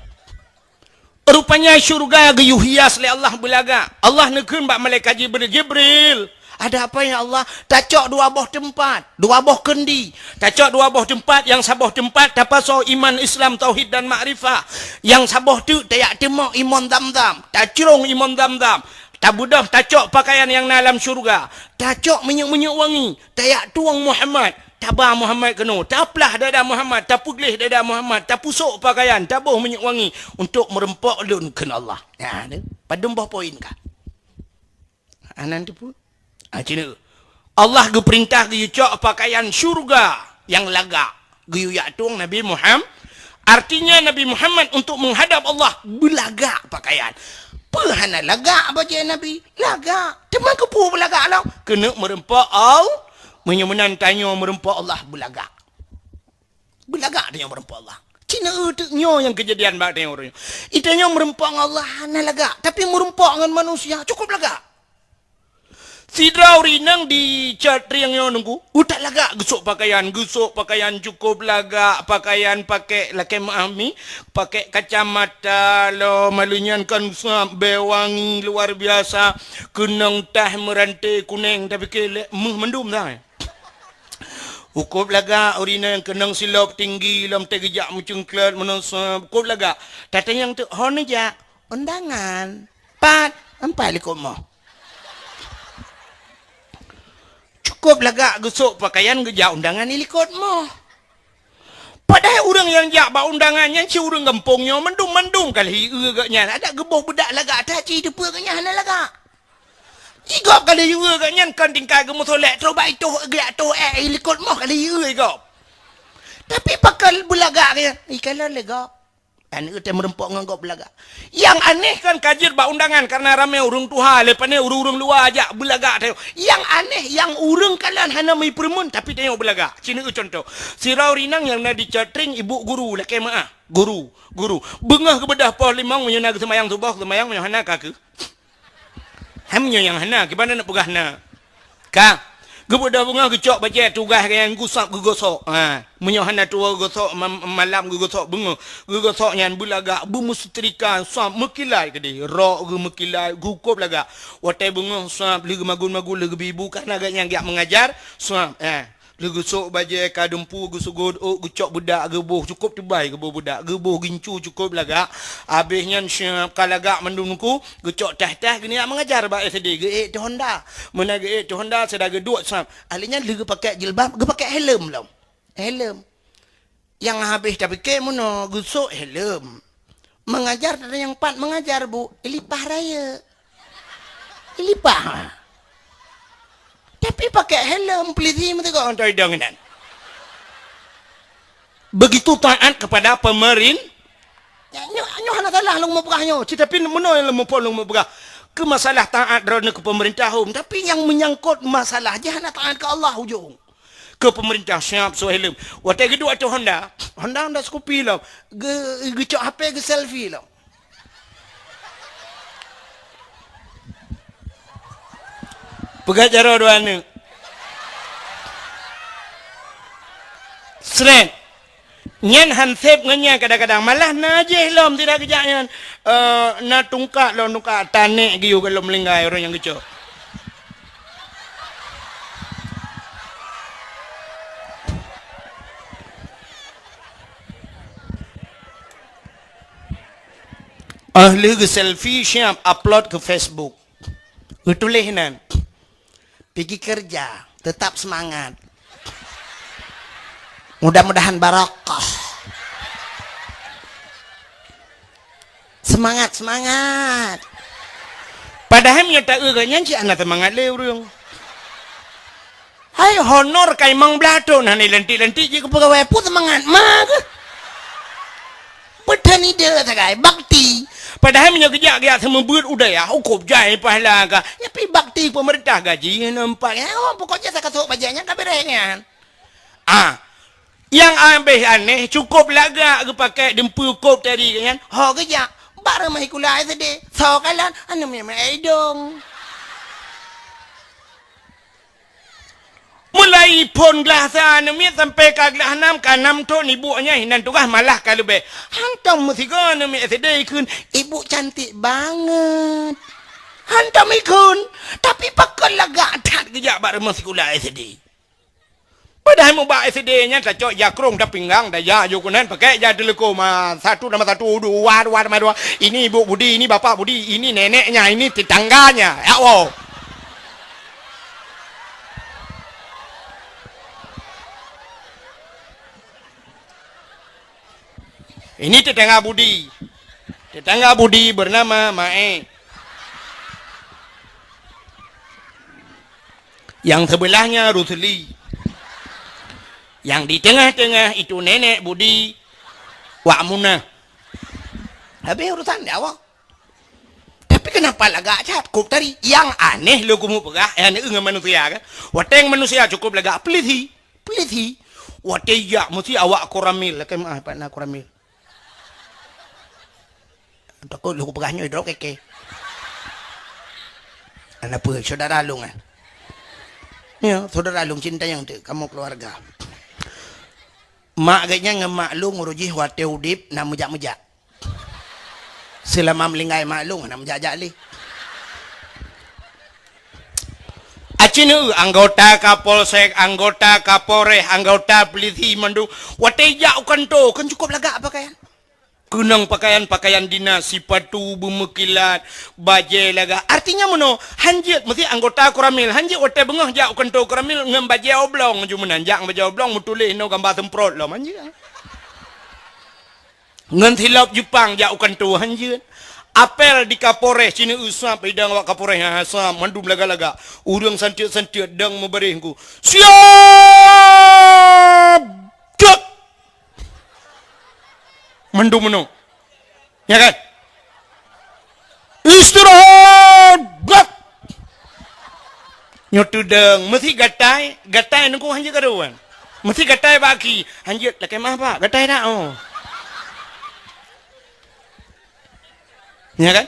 Rupanya syeuruga geuyue hias lé Allah beulagak. Allah neukheun bak malaikat Jibril, "Jibril, ada apa ya Allah?" "Tacok dua boh teumpat, dua boh keundi. Tacok dua boh teumpat, nyang saboh teumpat tapasoe iman, Islam, tauhid dan makrifah. Nyang saboh teuk tajak teumok imon Zamzam, tacrông imon Zamzam. Tabeudôh tacok pakaian nyang na lam syeuruga. Tacok minyeuk-minyeuk wangi, tajak tueng Muhammad, taba Muhammad keunoe, taplah dada Muhammad, tapeugleh dada Muhammad, tapusok pakaian, taboh minyeuk wangi untuk meurumpok lôn," kheun Allah. Nah, tu. Padum boh poin ka? Anan tu pun. Ah, cina. Allah geupeurintah geuyue cok pakaian syeuruga nyang lagak. Geuyue jak tueng Nabi Muham-, artinya Nabi Muhammad untuk menghadap Allah beulagak pakaian. Peue hana lagak bajèe Nabi? Lagak. Teuma keupeue beulagak lom? Keuneuk meurumpok Allah. Meunyoe meunan tanyoe meurumpok Allah beulagak. Beulagak tanyoe meurumpok Allah. Cina teuk nyoe nyang keujadian bak tanyoe uroe nyoe. Itanyoe meurumpok ngon Allah hana lagak, tapi meurumpok ngon manusia cukôp lagak. Sidroe ureueng inong di Cot Trieng nyoe Teungku, utak lagak geusok pakaian, geusok pakaian cukôp lagak, pakaian pakèk lakèe meuah mi, pakèk kacamata lom, malu nyan kon sab bèe wangi luar biasa, keunong tah meuranté kunèng, tapike lé meuh mandum dah. Cukôp lagak ureueng inong keunong silop tinggi lom teuh geujak meucungklot meunoe sab, cukôp lagak. Tatanyong teuk, "Ho neujak?" "Undangan." "Pat?" "Empat likot moh." Cukôp lagak geusok pakaian geujak undangan di likot moh. Padahai ureueng nyang jak bak undangan nyan si ureueng gampông nyoe mandum-mandum ka lheueh ie gobnyan. Adak geuboh beudak lagak that, ci teupeue gobnyan hana lagak. Jigop ka lheueh ie gobnyan kon tingkai geumeusolek, troh bak itoh geujak toh, eh, i likot moh ka lheueh ie gop. Tapi pakon beulagak gobnyan, ikalon lé gop. Aneuk teuh meurumpok ngon gob beulagak. Nyang aneh kan ka jeuet bak undangan karena ramé ureueng tuha, lé pane ureueng-ureueng luwa jak beulagak tanyoe. Nyang aneh, nyang ureueng kalon hana meupeureumeun tapi tanyoe beulagak. Ci neuk contoh. Sidroe ureueng inong nyang na di Cot Trieng, ibu guru, lakèe meuah. Guru, guru. Beungoh geubeudôh poh limong meunyoe na geuseumayang suboh, seumayang, meunyoe hana ka kheueh. Hai meunyoe nyang hana, kiban na peugah na. Ka. Geubeudôh beungoh geucok bajèe tugaih gobnyan gusap geugosok. Ha. Meunyoe hana tuwoe geugosok ma-, malam geugosok beungoh. Geugosok nyan beulagak, beumeusetrika, sab meukilat keudéh. Rok geuh meukilat, geukôb lagak. Watèe beungoh sab lheueh geumagun-magun lheueh geubi bu, kana gobnyan geujak meungajar, sab. Ha. Lheueh geusok bajèe ka dumpu, geuseugot ôk, geucok beudak geuboh, cukôp teubai geuboh beudak, geuboh gincu cukôp lagak. Abéh nyan siap ka lagak mandum Teungku, geucok tah-tah geunyak meungajar bak S D, geuék teuh honda. Meunan geuék teuh honda, sira geuduek sab. Ahli nyan lheueh geupakèk jilbab, geupakèk helm lom. Helm. Nyang habéh tapike meunoe geusok helm. Meungajar tada nyang pat meungajar, Bu, ilipah rayeuk. Ilipah. Tapi pakèk helm, peulisi meusigoe ngon idong inan. Begitu taat kepada pemerin-, Nyoe, nyoe hana salah lôn mupeugah nyoe. Cit tapi meunoe lôn muphom lôn mupeugah. Keu masalah taat droeneuh keu peumeurintah hom, tapi nyang meunyangkot masalah jih hana taat keu Allah ujong. Keu peumeurintah siap soe lom. Watèe geuduek ateueh Honda, Honda, Honda Scoopy lom. Ge-, geucok H P geuselfie lom. Peugah jaroe dua aneuk. Sret. Nyan han sép ngon nyan kadang-kadang. Malah na jih lom tidak geujak nyan. Eh, na tungkak lom, tungkak tanek geuyue gohlom linggai ureueng nyang geucok. Óh lheueh geuselfie siap upload keu Facebook. Geutuléh nan. Pigi kerja, tetap semangat. Mudah-mudahan barokah. Semangat, semangat. Padahai meunyoe taeu geuh nyan cit hana seumangat lé ureueng. Hai honor ka limong blaih thon hana lantik-lantik jih keu peugawai, peue seumangat ma geuh. Peutani deuh sagai bakti. Padahai meunyoe geujak-geujak seumeubeuet u dayah, ukôb jai pahala ka. Nyapi bakti peumeurintah gaji nyoe empat. Oh, pokok jih sakasok bajèe nyan ka beureh nyan. Ah, nyang abéh aneh, cukôp lagak geupakai deumpeue kôb tadi nyan. Ho geujak bak rumoh sikula S D. Soe kalon, aneuk miet-miet idong. Mulai phon glah sa aneuk miet sampai ka glah nam, ka nam thon ibu nyan hinan tugaih malah ka leubeh. Hantom meusigoe aneuk miet S D ikheun, "Ibu cantik banget." Hantom ikheun, tapi pakon lagak that geujak bak rumoh sikula S D. Padahai mubak S D nyan tacok ija krông tapinggang, taja aju keunan, pakai ija teuleuko ma satu nama satu, dua, dua nama dua. Ini Ibu Budi, ini Bapak Budi, ini neneknya, ini tetangganya. Ya Allah. Ini tetangga Budi. Tetangga Budi bernama Mae. Yang sebelahnya Rusli. Yang di tengah-tengah itu nenek Budi Wak Munah. Habis urusan dia awak. Tapi kenapa lagak cat? Kop tadi. Yang aneh leukumu peugah, eh, aneh ngon manusia kan? Wateng manusia cukup lagak pelisi. Pelisi. Wateng jak mesti awak koramil. Lakèe maaf, Pak, na koramil. Takot lôn peugah nyoe drop keke. Ana peue saudara lôn kan? Ya, saudara lôn cinta nyang teuk kamoe keluarga. Mak geuh nyan ngon mak lôn uroe jih watèe udép na meujak-meujak. Seulama meulinggai mak lôn na meujak-jak lé. Aci neu anggota Kapolsek, anggota Kapolres, anggota polisi mandum watèe jak u kanto kan cukup lagak pakaian. Keunong pakaian-pakaian dinas, sipatu beumeukilat, bajèe lagak. Artinya meunoe, hanjeuet meusti anggota koramil, hanjeuet watèe beungoh jak u kanto koramil ngon bajèe oblong ju meunan, jak ngon bajèe oblong meutuléh inoe gamba seumprot lom, hanjeuet. Ngon silop Jepang jak u kanto, hanjeuet. Apel di Kapolres, sineuk usap idang awak Kapolres, ha, sap, mandum lagak-lagak. Ureueng santiet-santiet dang meubaréh ngku. Siap! Cek! Mandum meunoe. Ya kan? Istirahat! Gerak! Nyoe teudong, meusi gatai, gatai nungku hanjeuet karuan. Meusi gatai bak aki, hanjeuet lakèe maaf, Pak, gatai dak, oh. Ya kan?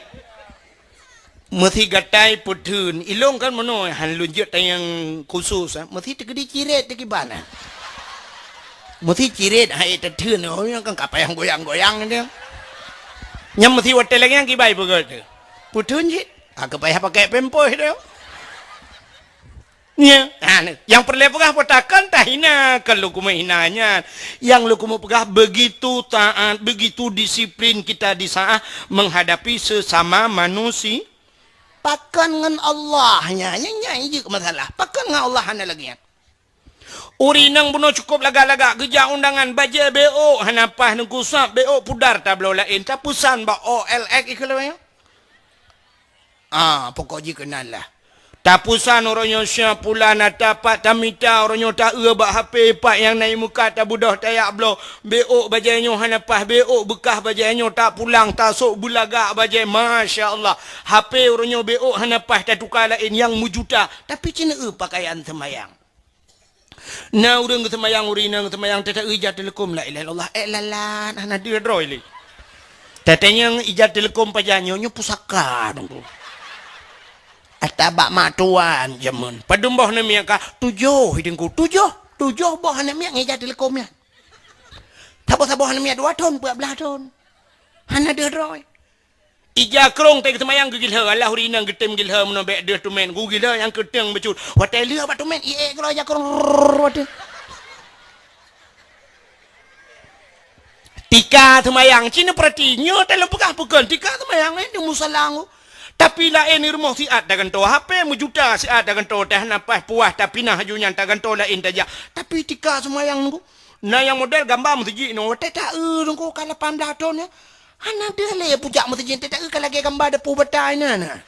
Meusi gatai peutheun, ilong kan meunoe, han lôn jeuet tayang khusus, ah. Meusi teukeudi cirét teukiban, ah. Meusi cirét hai teutheun, oh, nyang kan ka payah goyang-goyang dia. Nyang meusi watèe lagèe nyang kibai peugah tu. Peutheun cit, ah, ka payah pakai pampers dia. Nya, ha, ni. Nyang peureulèe peugah, pakon tahina, kon lôn keumeung hina nyan. Nyang lôn keumeung peugah, begitu taat, begitu disiplin kita di saat menghadapi sesama manusia. Pakon ngon Allah nyan, nyan, nyan jeuet masalah. Pakon ngon Allah hana lagèe nyan. Ureueng inong bunoe cukup lagak-lagak geujak undangan, bajèe beuôk hana paih, neugusap beuôk pudar tabloe laén, tapeusan bak O L X ikheun lagèe nyan. Ah, pokok jih keunan lah. Tapusan uroe nyoe siap pula na tapat tamita uroe nyoe taeu bak H P pat nyang na i muka tabeudôh tajak bloe. Beuôk bajée nyoe hana paih, beuôk beukah bajée nyoe tapulang tasôk beulagak bajée. Masya Allah. H P uroe nyoe beuôk hana paih tatuka laén nyang meujuta. Tapi cit na eu pakaian seumayang. Na ureuëng geuseumayang, ureuëng inong geuseumayang, teuta ija teuleukom la ilaha illallah, eh lalan hana deuh droe lé. Tatanyong ija teuleukom pajan nyoe, nyoe pusaka dong tu. Ata bak mak tuan jameun. Padum boh aneuk miet ka? Tujoh, Teungku. Tujoh, tujoh boh aneuk miet ngon ija teuleukom nyan. Saboh-saboh aneuk miet dua thon, peuet blaih thon. Hana deuh droe. Ija krong teuh geuseumayang geugilhée, alah ureuëng inong geutem gilhée meunoe bék deuh tumén, geugilhée nyang keuteung bacut. Watée lheueh bak tumén, iék keudroe ija krong, rrrr, watée. Tika seumayang, cit na peurati, nyoe talôn peugah peukon, tika seumayang, eh, di musala nyoe. Tapi laén rumoh siat tagantoe H P meujuta, siat tagantoe teuh na paih puas, tapi na haju nyan tagantoe laén tajak. Tapi tika seumayang nyoe, na nyang model gamba meuseujid nyoe, watée taeu nyoe ka lapan blaih thon nyoe. Hana deuh lé pucak meuseujid, teuta ka lagée gamba deupue bata inan na.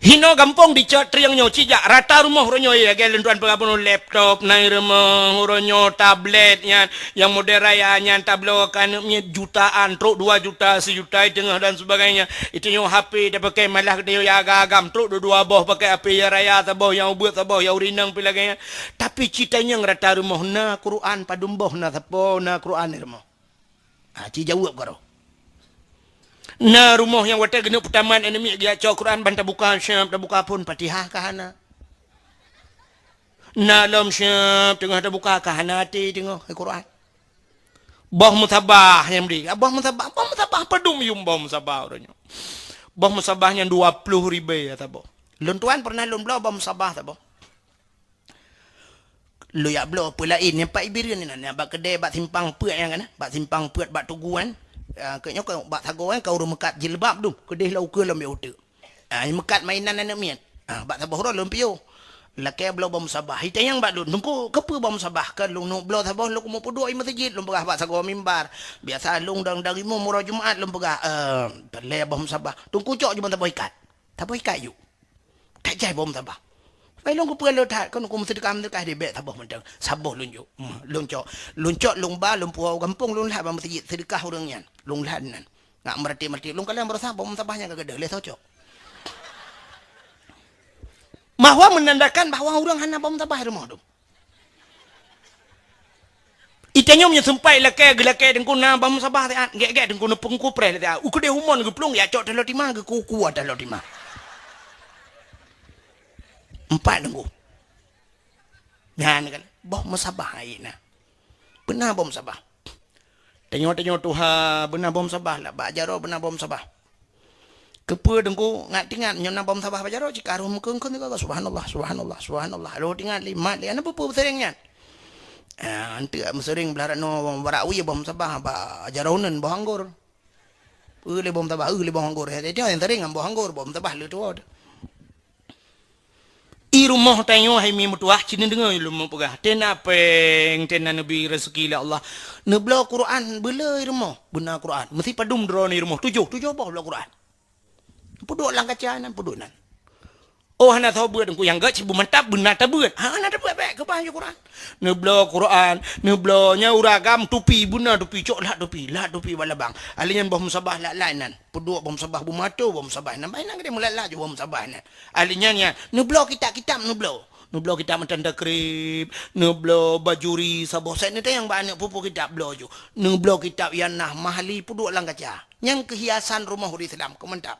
Hinoe gampông dicok trieng nyoe cijak rata rumoh uroe nyoe lagée lôn tuan peugah bunoe laptop, na i rumoh uroe nyoe tablet nyan, nyang model raya nyan tabloe keu aneuk miet jutaan, trok dua juta, sijuta, i teungoh dan sebagainya. Itu nyoe H P tapakai malah geutanyoe ya agam-agam, trok dua-dua boh pakai H P, ya raya saboh, ya ubeut saboh, ya ureuëng inong pih lagée nyan. Tapi cit tanyong rata rumoh na Quran padum boh na sapo na Quran di rumoh. Ha, ci jaweueb karoe. Na rumoh nyang watée geuneuk peutamat aneuk miet geujak cok Quran ban tabuka syab, tabuka phon Fatihah ka hana. Na lom syab teungoh tabuka ka hana até teungoh Quran. Boh musabah nyang bri. Boh musabah, boh musabah padum yum boh musabah uroe nyoe. Boh musabah nyang dua ploh ribée ya saboh. Lôn tuan pernah lôn bloe boh musabah saboh. Lôn jak bloe peue laén nyang pat Ibireuen inan, nyang bak keudée bak simpang peuet nyang kana, bak simpang peuet bak tuguan. Ah, keu nyoe ka bak sagoe ka ureuëng meukat jilbab dum, keudeh lam ukeue lom bieu uteuk. Ah, meukat mainan aneuk miet. Ah, bak saboh uroe lôn piôh. Lakée bloe boh musabah. Itanyong bak lôn, "Teungku, keupeue boh musabah?" Ka lôn neuk bloe saboh lôn keumeung peuduek i meuseujid, lôn peugah bak sagoe mimbar. Biasa lôn dang-dang imum uroe Jumat lôn peugah, "Eh, peureulée boh musabah." Teungku cok ju ban saboh ikat. Saboh ikat ju. Ka jai boh musabah. Pai lôn keupeue lôn that, kon ku meuseudeukah-meuseudeukah di bék saboh mantong. Saboh lôn jok. Hmm, lôn cok. Lôn cok, lôn ba, lôn puwoe u gampông, lôn lhat bak meuseujid, seudeukah ureuëng nyan. Lôn lhat nan. Ngat meuratéb-meuratéb, lôn kalon baroesa boh musabah nyang ka keudeh, lheueh soe cok. Bahwa menandakan bahwa ureuëng hana boh musabah di rumoh tu. Itanyong meunyoe seumpat lakée, geulakée teungku na boh musabah siat, gét-gét teungku neupeungku preh siat. U keudeh umon geuplueng, ya cok taloe tima, geukuku taloe tima. Empat teungku. Nyan kan, boh musabah ai na. Beuna boh musabah. Tanyoe-tanyoe tuha beuna boh musabah lah, bak jaroe beuna boh musabah. Keupeue teungku ngat-ingat nyoe na boh musabah bak jaroe, cit ka roh meukeun-keun sigoe, subhanallah, subhanallah, subhanallah. Roh ingat lé mat lé, hana peue-peue seuring nyan. Ah, anteuk meuseuring blah ranoe barak wie boh musabah bak jaroe uneun boh anggor. Eu lé boh musabah, eu lé boh anggor. Hai tanyoe nyang seuring ngon boh anggor, boh musabah leutuwoe. I rumoh tanyoe hai mi meutuwah, ci neudeungoe lôn meupeugah. Tena péng, tena neubri raseuki lé Allah. Neubloe Quran beuleu i rumoh, beuna Quran. Meusi padum droeneuh i rumoh, tujoh, tujoh boh bloe Quran. Peuduek lam kaca nan, peuduek nan. Oh, hana soe beuet, Teungku, nyang gét cit beumantap, beuna tabeuet. Ha, hana tabeuet, bék keubah ju Quran. Neubloe Quran, neubloe nyan ureuëng agam tupi, beuna tupi, cok lhat tupi, lhat tupi bak labang. Ahli nyan boh musabah lhat-lhat nan. Peuduek boh musabah beumato, boh musabah nan. Bah inan keudeh meulat-lat ju boh musabah nan. Ahli nyan, nyan, neubloe kitab-kitab neubloe. Neubloe kitab matan takrib, neubloe bajuri saboh set neutanyong bak aneuk peue-peue kitab bloe ju. Neubloe kitab Ianah Mahali peuduek lam kaca. Nyang keuhiasan rumoh ureuëng Islam, keu mantap.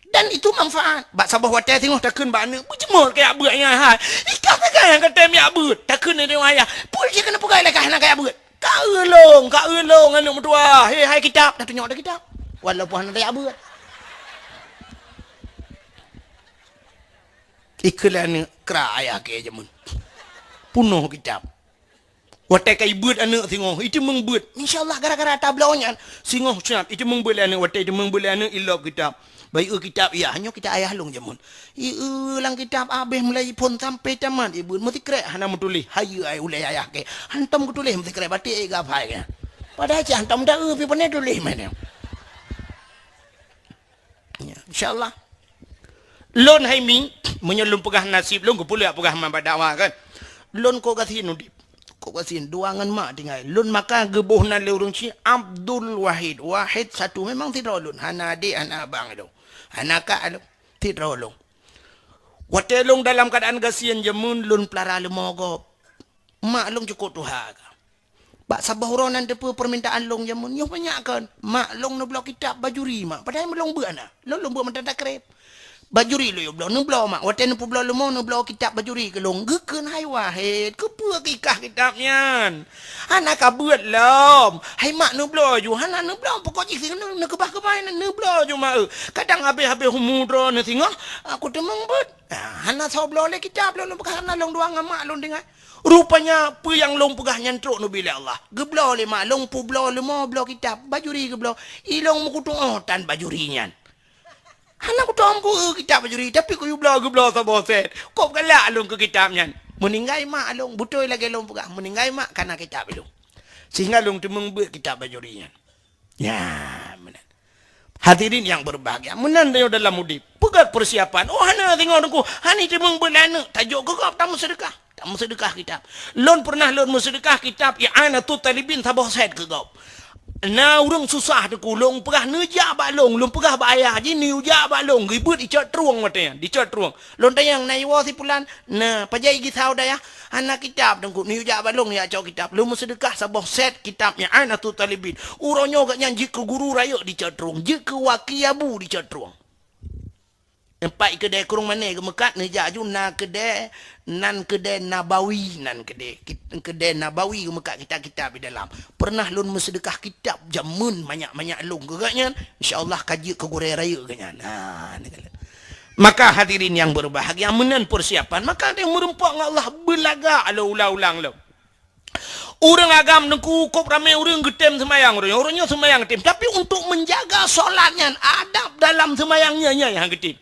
Dan itu manfaat. Bak saboh watée singoh takheun bak aneuk, "Beujeumoe kajak beuet nyan hai. Ikah sagai nyang katem jak beuet." Takheun lé ayah, "Peue cit keuneuk peugah lé kah hana kajak beuet?" "Ka eu lôn, ka eu lôn aneuk meutuwah. He hai kitab, tatunyok dah kitab." Walaupun hana tajak beuet. Ikheun lé aneuk kra ayah keu jameun. Punoh kitab. Watée ka ibeuet aneuk singoh, iteumeung beuet. Insya Allah gara-gara tabloe nyan, singoh siat iteumeung beuet lé aneuk, watée iteumeung beuet lé aneuk ilop kitab. Bah ieu kitab, ya, nyoe kitab ayah lôn jameun. Ieu lam kitab abéh mulai phon sampai tamat ibeuet meusikrek hana meutuléh. Hayeue ai ulée ayah keu. Hantom geutuléh meusikrek batik geuhafai keu. Padahai cit hantom da eu pi pane tuléh meunan. Ya, insya Allah. Lôn hai mi, meunyoe lôn peugah nasib lôn, keupeue lôn peugah man bak dakwah kan. Lôn kok gasien udeb. Kok gasien dua ngon mak tinggai. Lôn maka geuboh nan lé ureueng chik Abdul Wahid. Wahid satu memang sidroe lôn. Hana adek, hana abang lôn. Hana kak lôn. Sidroe lôn. Watée lôn dalam keuadaan gasien jameun lôn peulara leumo gob. Mak lôn cukôp tuha ka. Bak saboh uroe nan teupeue peurmintaan lôn jameun, nyoe banyak kon. Mak lôn neubloe kitab bajuri mak. Padahai meulôn beuet na. Lôn lôn beuet mantong takreb. Bajuri lôn yue bloe, neubloe mak. Watée neupeubloe leumo, neubloe kitab bajuri keu lôn. Geukheun hai Wahid, keupeue kikah kitab nyan? Hana ka beuet lom. Hai mak neubloe ju, hana neubloe. Pokok jih singoh neukeubah-keubah neubloe ju mak eu. Kadang habéh-habéh umu droeneuh singoh, aku teumeung beuet. Ah, hana soe bloe lé kitab lôn, lôn peugah hana lôn dua ngon mak lôn tinggai. Rupanya peue nyang lôn peugah nyan trok neubi lé Allah. Geubloe lé mak lôn peubloe leumo bloe kitab, bajuri geubloe. I lôn meukutuoh tan bajuri nyan. Hana kutom ku kitab bajuri, tapi kuyue bloe geubloe saboh set. Kok galak lôn keu kitab nyan. Meuninggai mak lôn, beutôi lagée lôn peugah, meuninggai mak kana kitab lôn. Sehingga lôn teumeung beuet kitab bajuri nyan. Ya, meunan. Hadirin yang berbahagia, meunan tanyoe dalam udeb. Peugét persiapan. Oh, hana singoh teungku, hana teumeung beuet lé aneuk, tajok keu gob tameuseudeukah. Tameuseudeukah kitab. Lôn pernah lôn meuseudeukah kitab I'anatut Talibin saboh set keu gob. Na ureueng susah teungku, lôn peugah neujak bak lôn, lôn peugah bak ayah jih neujak bak lôn, geubeuet dicok trueng watée nyan, dicok trueng. Lôn tanyong na iwoe si pulan, na pajan i gisau dayah, hana kitab teungku, neujak bak lôn neujak cok kitab. Lôn meuseudeukah saboh set kitab I'anatut Talibin. Uroe nyoe gobnyan jeuet keu guru rayeuk dicok trueng, jeuet keu waki abu dicok trueng. Empat keudè krueng mané geumeukat neujak ju na keudè, nan keudè Nabawi, nan keudè, keudè Nabawi geumeukat kitab-kitab di dalam. Pernah lôn meuseudeukah kitab jameun manyak-manyak lôn keu gobnyan, insya Allah ka jeuet keu gurée rayeuk gobnyan. Ha, ni kala. Maka hadirin yang berbahagia, meunan persiapan, maka teuh meureumpok ngon Allah beulagak lôn ulang-ulang lom. Ureueng agam teungku kop ramé ureueng geutem seumayang uroe nyoe, uroe nyoe seumayang geutem. Tapi untuk menjaga solat nyan, adab dalam seumayang nyan, nyan nyang geutem.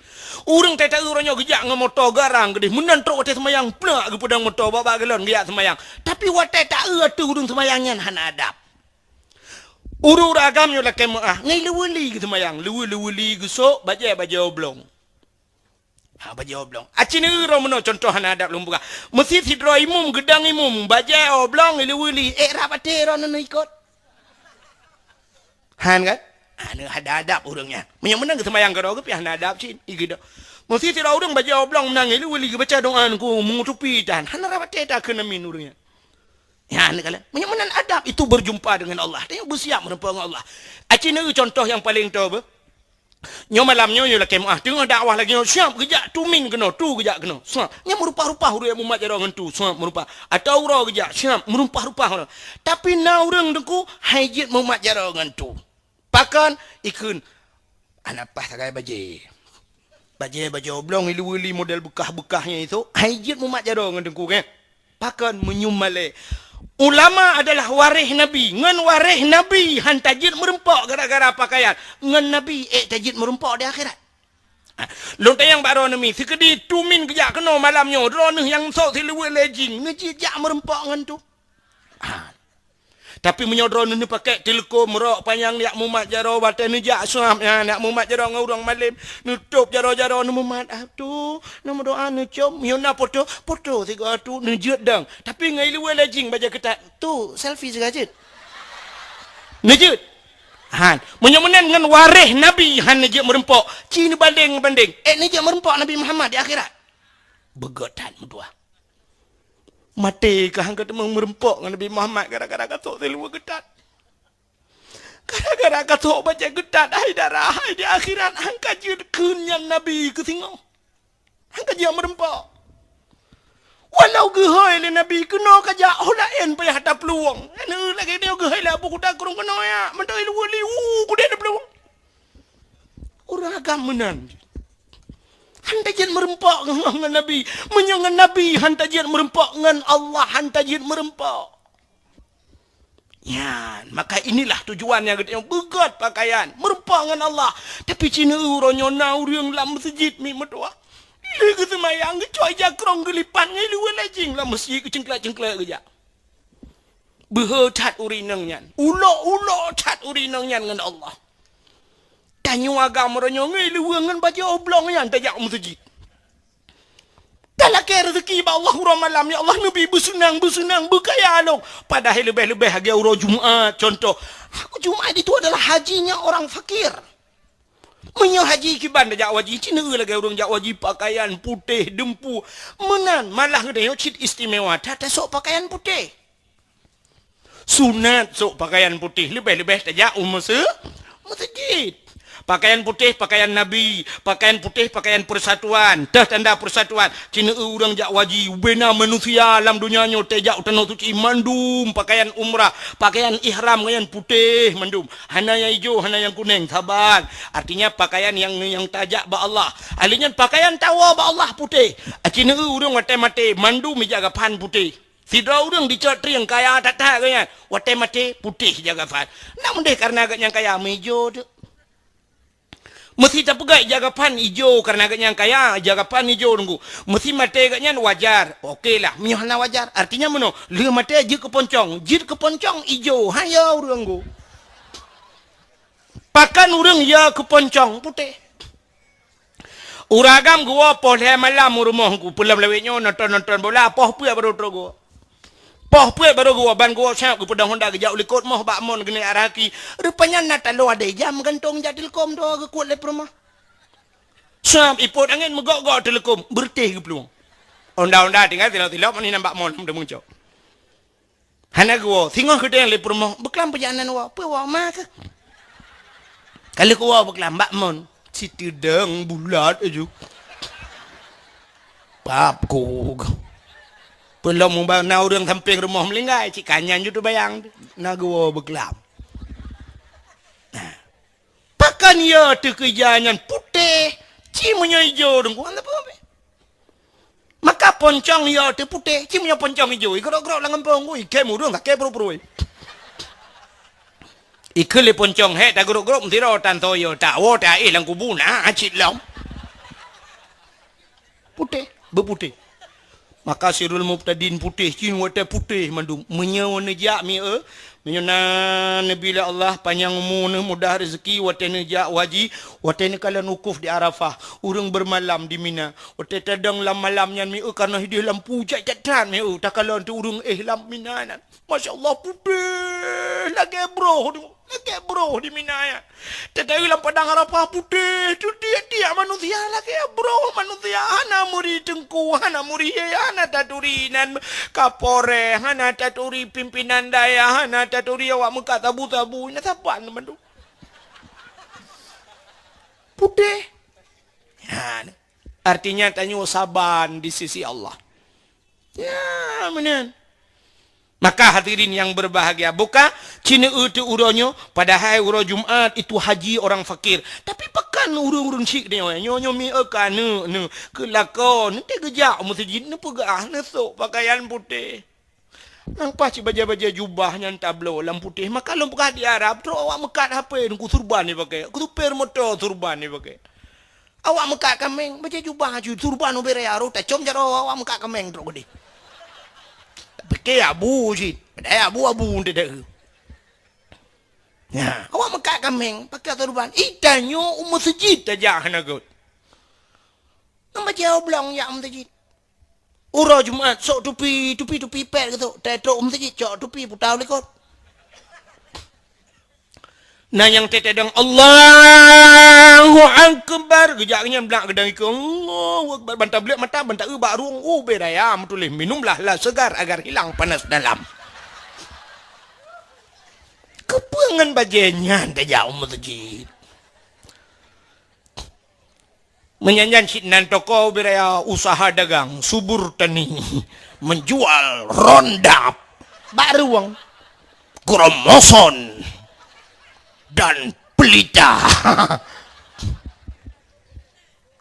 Ureueng teuh uroe nyoe geujak ngon moto garang geudeh, meunan trok watée seumayang plak geupeudong moto bak-bak geulon geujak seumayang. Tapi watée taeu ateueh ureueng seumayang nyan hana adab. Ureueng-ureueng agam nyoe lakée meuáh, ngai leuweuli geuseumayang, leuwe-leuweuli geusok bajée-bajée oblong. Ha, bajée oblong. Aci neueu droe meunoe contoh hana adab lôn peugah. Meusi sidroe imum geudong imum, bajée oblong i leuweuli, ék rab até droeneuh ikot. Han kan? Ha, neu hana adab ureueng nyan. Meunyoe meunan geuseumayang keudroe geuh pih hana adab cit, i geudong. Meusi sidroe ureueng bajée oblong meunan i leuweuli geubaca doa ngon meungutupi tan. Hana rab até takheun amin ureueng nyan. Ya, ni kala. Meunyoe meunan adab itu berjumpa dengan Allah. Tanyoe beusiap meureumpok ngon Allah. Aci neueu contoh nyang paleng toe beuh. Nyoe malam nyoe, nyoe lakée meuáh teungoh dakwah lagée nyoe, siap geujak tumin keunoe, tu geujak keunoe. Siap. Nyan meurumpah-rumpah ureueng mumat jaroe ngon tu, siap meurumpah. Atawa uroe geujak, siap meurumpah-rumpah ureueng. Tapi na ureueng teungku hai jeuet mumat jaroe ngon tu. Pakon? Ikheun, hana paih sagai bajée. Bajée, bajée oblong i leuweuli model beukah-beukah nyan itu, hai jeuet mumat jaroe ngon teungku kèe. Pakon? Meunyoe malée. Ulama adalah waréh Nabi. Ngon waréh Nabi han tajeuet meureumpok gara-gara pakaian. Ngon Nabi ék tajeuet meureumpok di akhirat. Ha, lôn tanyong bak droeneuh mi, sikeudi tumin geujak keunoe malam nyoe, droeneuh nyang sôk sileuweue lé jing, neujeuet jak meureumpok ngon tu? Ha. Tapi meunyoe droeneuh neupakèk teuleukom rok panyang jak mumat jaroe, watèe neujak suab nyan jak mumat jaroe ngon ureueng malém, neutôb jaroe-jaroe neumumat, "Ah, tu, neumeudoa neucôm." Meunyoe na poto, poto sigoe tu neujeuet dong. Tapi ngon i leuweue lé jing bajèe keutat, tu selfie sigoe jeuet. Neujeuet. Han, meunyoe meunan ngon waréh Nabi han neujeuet meureumpok, ci neubandeng-bandeng, ék neujeuet meureumpok Nabi Muhammad di akhirat? Beugöt that meutuah. Maté ka han ka teumé meureumpok ngon Nabi Muhammad gara-gara ka sôk sileuweue geutat. Gara-gara ka sôk bajèe geutat, hai dara, hai di akhirat han ka jeuet kheun nyan Nabi keu singoh. Han ka jeuet meureumpok. Walau geuhôi lé Nabi keunoe ka jak, oh laén payah taplueng. Nyan lagèe nyoe geuhôi lé Abu Kuta Krueng keunoe jak, mantong i leuweue liwu kudeh taplueng. Ureueng agam meunan. Han tajeuet meureumpok ngon, ngon Nabi. Meunyoe ngon Nabi han tajeuet meureumpok, ngon Allah han tajeuet meureumpok. Nyan, maka inilah tujuan nyang geutanyoe beugöt pakaian, meureumpok ngon Allah. Tapi ci neueu uroe nyoe na ureueng lam meuseujid miet meutuah. Lheueh geuseumayang geucok ija krong geulipat ngon i leuweue lé jing lam meuseujid geucengklak-cengklak geujak. Beuhe that ureueng inong nyan. Ulok-ulok that ureueng inong nyan ngon Allah. Tanyoe agam uroe nyoe ngieng leuweue ngon bajée oblong nyan tajak u meuseujid. Talakée rezeki bak Allah uroe malam, "Ya Allah, neubi beuseunang-beuseunang, beukaya lôn." Padahai leubeh-leubeh lagée uroe Jumat, contoh. Jumat itu adalah hajinya orang fakir. Meunyoe haji kiban tajak u haji, ci neueu lagée ureuëng jak u haji, pakaian putéh, deumpu. Meunan, malah geutanyoe cit istimewa that tasok pakaian putéh. Sunat sok pakaian putéh, leubeh-leubeh tajak u meuse-, meuseujid. Pakaian putéh, pakaian Nabi, pakaian putéh, pakaian persatuan, teuh tanda persatuan. Ci neueu ureuëng jak u haji, ubena manusia lam donya nyoe tajak u Tanoh Suci mandum pakaian umrah, pakaian ihram ngon nyan putéh mandum. Hana nyang ijo, hana nyang kuneng, saban. Artinya pakaian nyang, nyang tajak bak Allah. Ahli nyan pakaian tawoe bak Allah putéh. Ci neueu ureuëng watée maté mandum ija gapan putéh. Sidroe ureuëng dicok trieng kaya that-that geuh nyan, watée maté putéh ija gapan. Nak meudeh kareuna geuh nyang kaya meuijo teuk. Meusi tapeugah ija gapan ijo kareuna geuh nyang kaya, ija gapan ijo teungku. Meusi maté geuh nyan wajar. Oke lah, meunyoe hana wajar. Artinya meunoe, lheueh maté jeuet keu poncong, jeuet keu poncong ijo, han yo ureuëng teungku. Pakon ureuëng yo keu poncong putéh. Ureuëng agam geuwoe poh lhée malam u rumoh teungku, peulom lawét nyoe nonton-nonton bola, poh peuet barô trok geuwoe. Poh peuet barô geuwoe, ban geuwoe siab geupeudong honda geujak u likot moh bak mon geuneuk arah aki. Rupanya na taloe adai jam gantong jak teuleukom droe geukuet lé peurumoh. Siab ipot angén meugok-gok teuleukom, beureutéh geuplueng. Honda-honda tinggai tilok-tilok, mani nyan bak mon teumeucok. Hana geuwoe, singoh geudeng lé peurumoh, beuklam peujalanan woe, peue woe ma keuh. Ka lheueh geuwoe beuklam bak mon, siteudong bulat aju. Pap ku. Peulom mubang na ureuëng sampéng rumoh meulinggai, cit ka nyan ju teubayang, na geuwoe beuklam. Nah. Pakon yo teuh keu ija nyan putéh, ci meunyoe ijo teungku, hana peue. Maka poncong yo teuh putéh, ci meunyoe poncong ijo, igrok-grok lam gampông, ui, kém ureuëng sakét pruet-pruet. Ikheun lé poncong, "Hék, tagrok-grok meusidroe tan soe yo, tawoe taéh lam kubu na cit lom." Putéh, beuputéh. Maka sirul mubtadin putéh, cit watée putéh mandum. Meunyoe neujak mieu, meunyoe na neubi lé Allah panyang umu neuh, mudah rezeki, watée neujak u haji, watée neukalon wukuf di Arafah, ureuëng beumalam di Mina. Watée tadong lam malam nyan mieu, kareuna hideh lampu jak-jak that mieu, takalon teuh ureuëng éh lam Mina nyan. Masya Allah, putéh lagée broh tu, lagée broh di Mina nyan. Teuka lam padang Arafah putéh, teutiek-tiek manusia lagée broh manusia, hana meuri teungku, hana meuri, hana taturi nan kapolres, hana taturi pimpinan dayah, hana taturi awak meukat sabu-sabu, na saban mandum. Putéh. Ya, artinya tanyoe saban di sisi Allah. Ya, meunan. Maka hadirin yang berbahagia, buka ci neueu teuh uroe nyoe, padahai uroe Jumat itu haji orang fakir. Tapi pakon ureuëng-ureuëng syik nyoe, nyoe, nyoe mieu ka neueu, neueu, keu lakoe, neuteuh geujak u meuseujid, neupeugah, neusok pakaian putéh. Nang paih cit bajée-bajée jubah nyan tabloe lam putéh, maka lôn peugah di Arab, trok awak meukat hapé, nungku surban jipakée, keu supir moto surban jipakée. Awak meukat kaméng, bajée jubah aju, surban ubé raya roh tacom jaroe awak meukat kaméng trok keudeh. Pike abu cit, padahai abu-abu teudeue. Nya, awak meukat kaméng, pakai surban. Ih, tanyoe u meuseujid tajak hana göt. Nang bajée oblong jak u meuseujid. Uroe Jumat, sok tupi, tupi, tupi pet geutok. Teutrok u meuseujid, cok tupi, putau likot. Na nyang teuteudong, "Allahu Akbar." Geujak nyan blak geudang ikeue, "Allahu Akbar." Ban tablek mata, ban taeu bak rueng, ubé raya meutuléh, "Minumlah la segar agar hilang panas dalam." Keupeue ngon bajée nyan tajak u meuseujid? Meunyan nyan cit nan toko ubé raya usaha dagang, subur tani, menjual rondap, bak rueng, kromoson, dan pelita.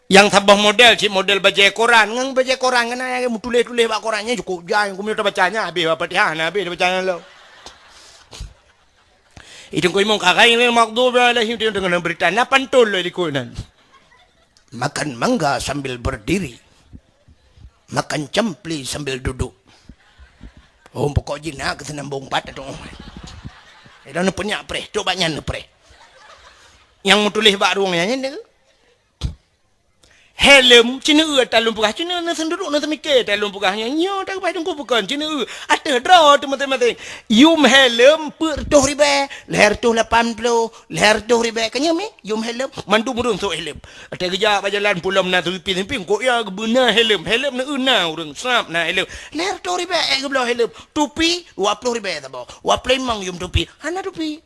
Nyang saboh model cit model bajée koran, ngon bajée koran keunan nyang meutuléh-tuléh bak koran nyan cukup jai, keumeunyoe tabaca nyan habéh Al-Fatihah, na habéh tabaca nyan lom. Itu keu imum ka ghairil maghdubi alaihim, dia dengan berita na pantun lé likot nan. Makan mangga sambil berdiri. Makan campli sambil duduk. Oh, pokok jih na keu seunambong pat tu. Ida neupeunyak preh, trok bak nyan neupreh. Nyang meutuléh bak rueng nyan, nyan. Helm, ceuneuk ata lôn peugah, ceuneuk na seunduruk na seumike ata lôn peugah nyan. Nyoe ta geubai teungku bukon, ceuneuk ateueh droe teuh maséng-maséng. Yum helm peuet reutôh ribèe, lhèe reutôh lapan ploh, lhèe reutôh ribèe. Ka nyoe mi, yum helm, mandum ureueng sôk helm. Ata geujak bak jalan pulo meunan seupi-seupi, kok ya geubeuna helm, helm na ureueng sab na helm. Lhèe reutôh ribèe ék geubloe helm, tupi dua ploh ribèe saboh, dua ploh limong yum tupi. Hana tupi.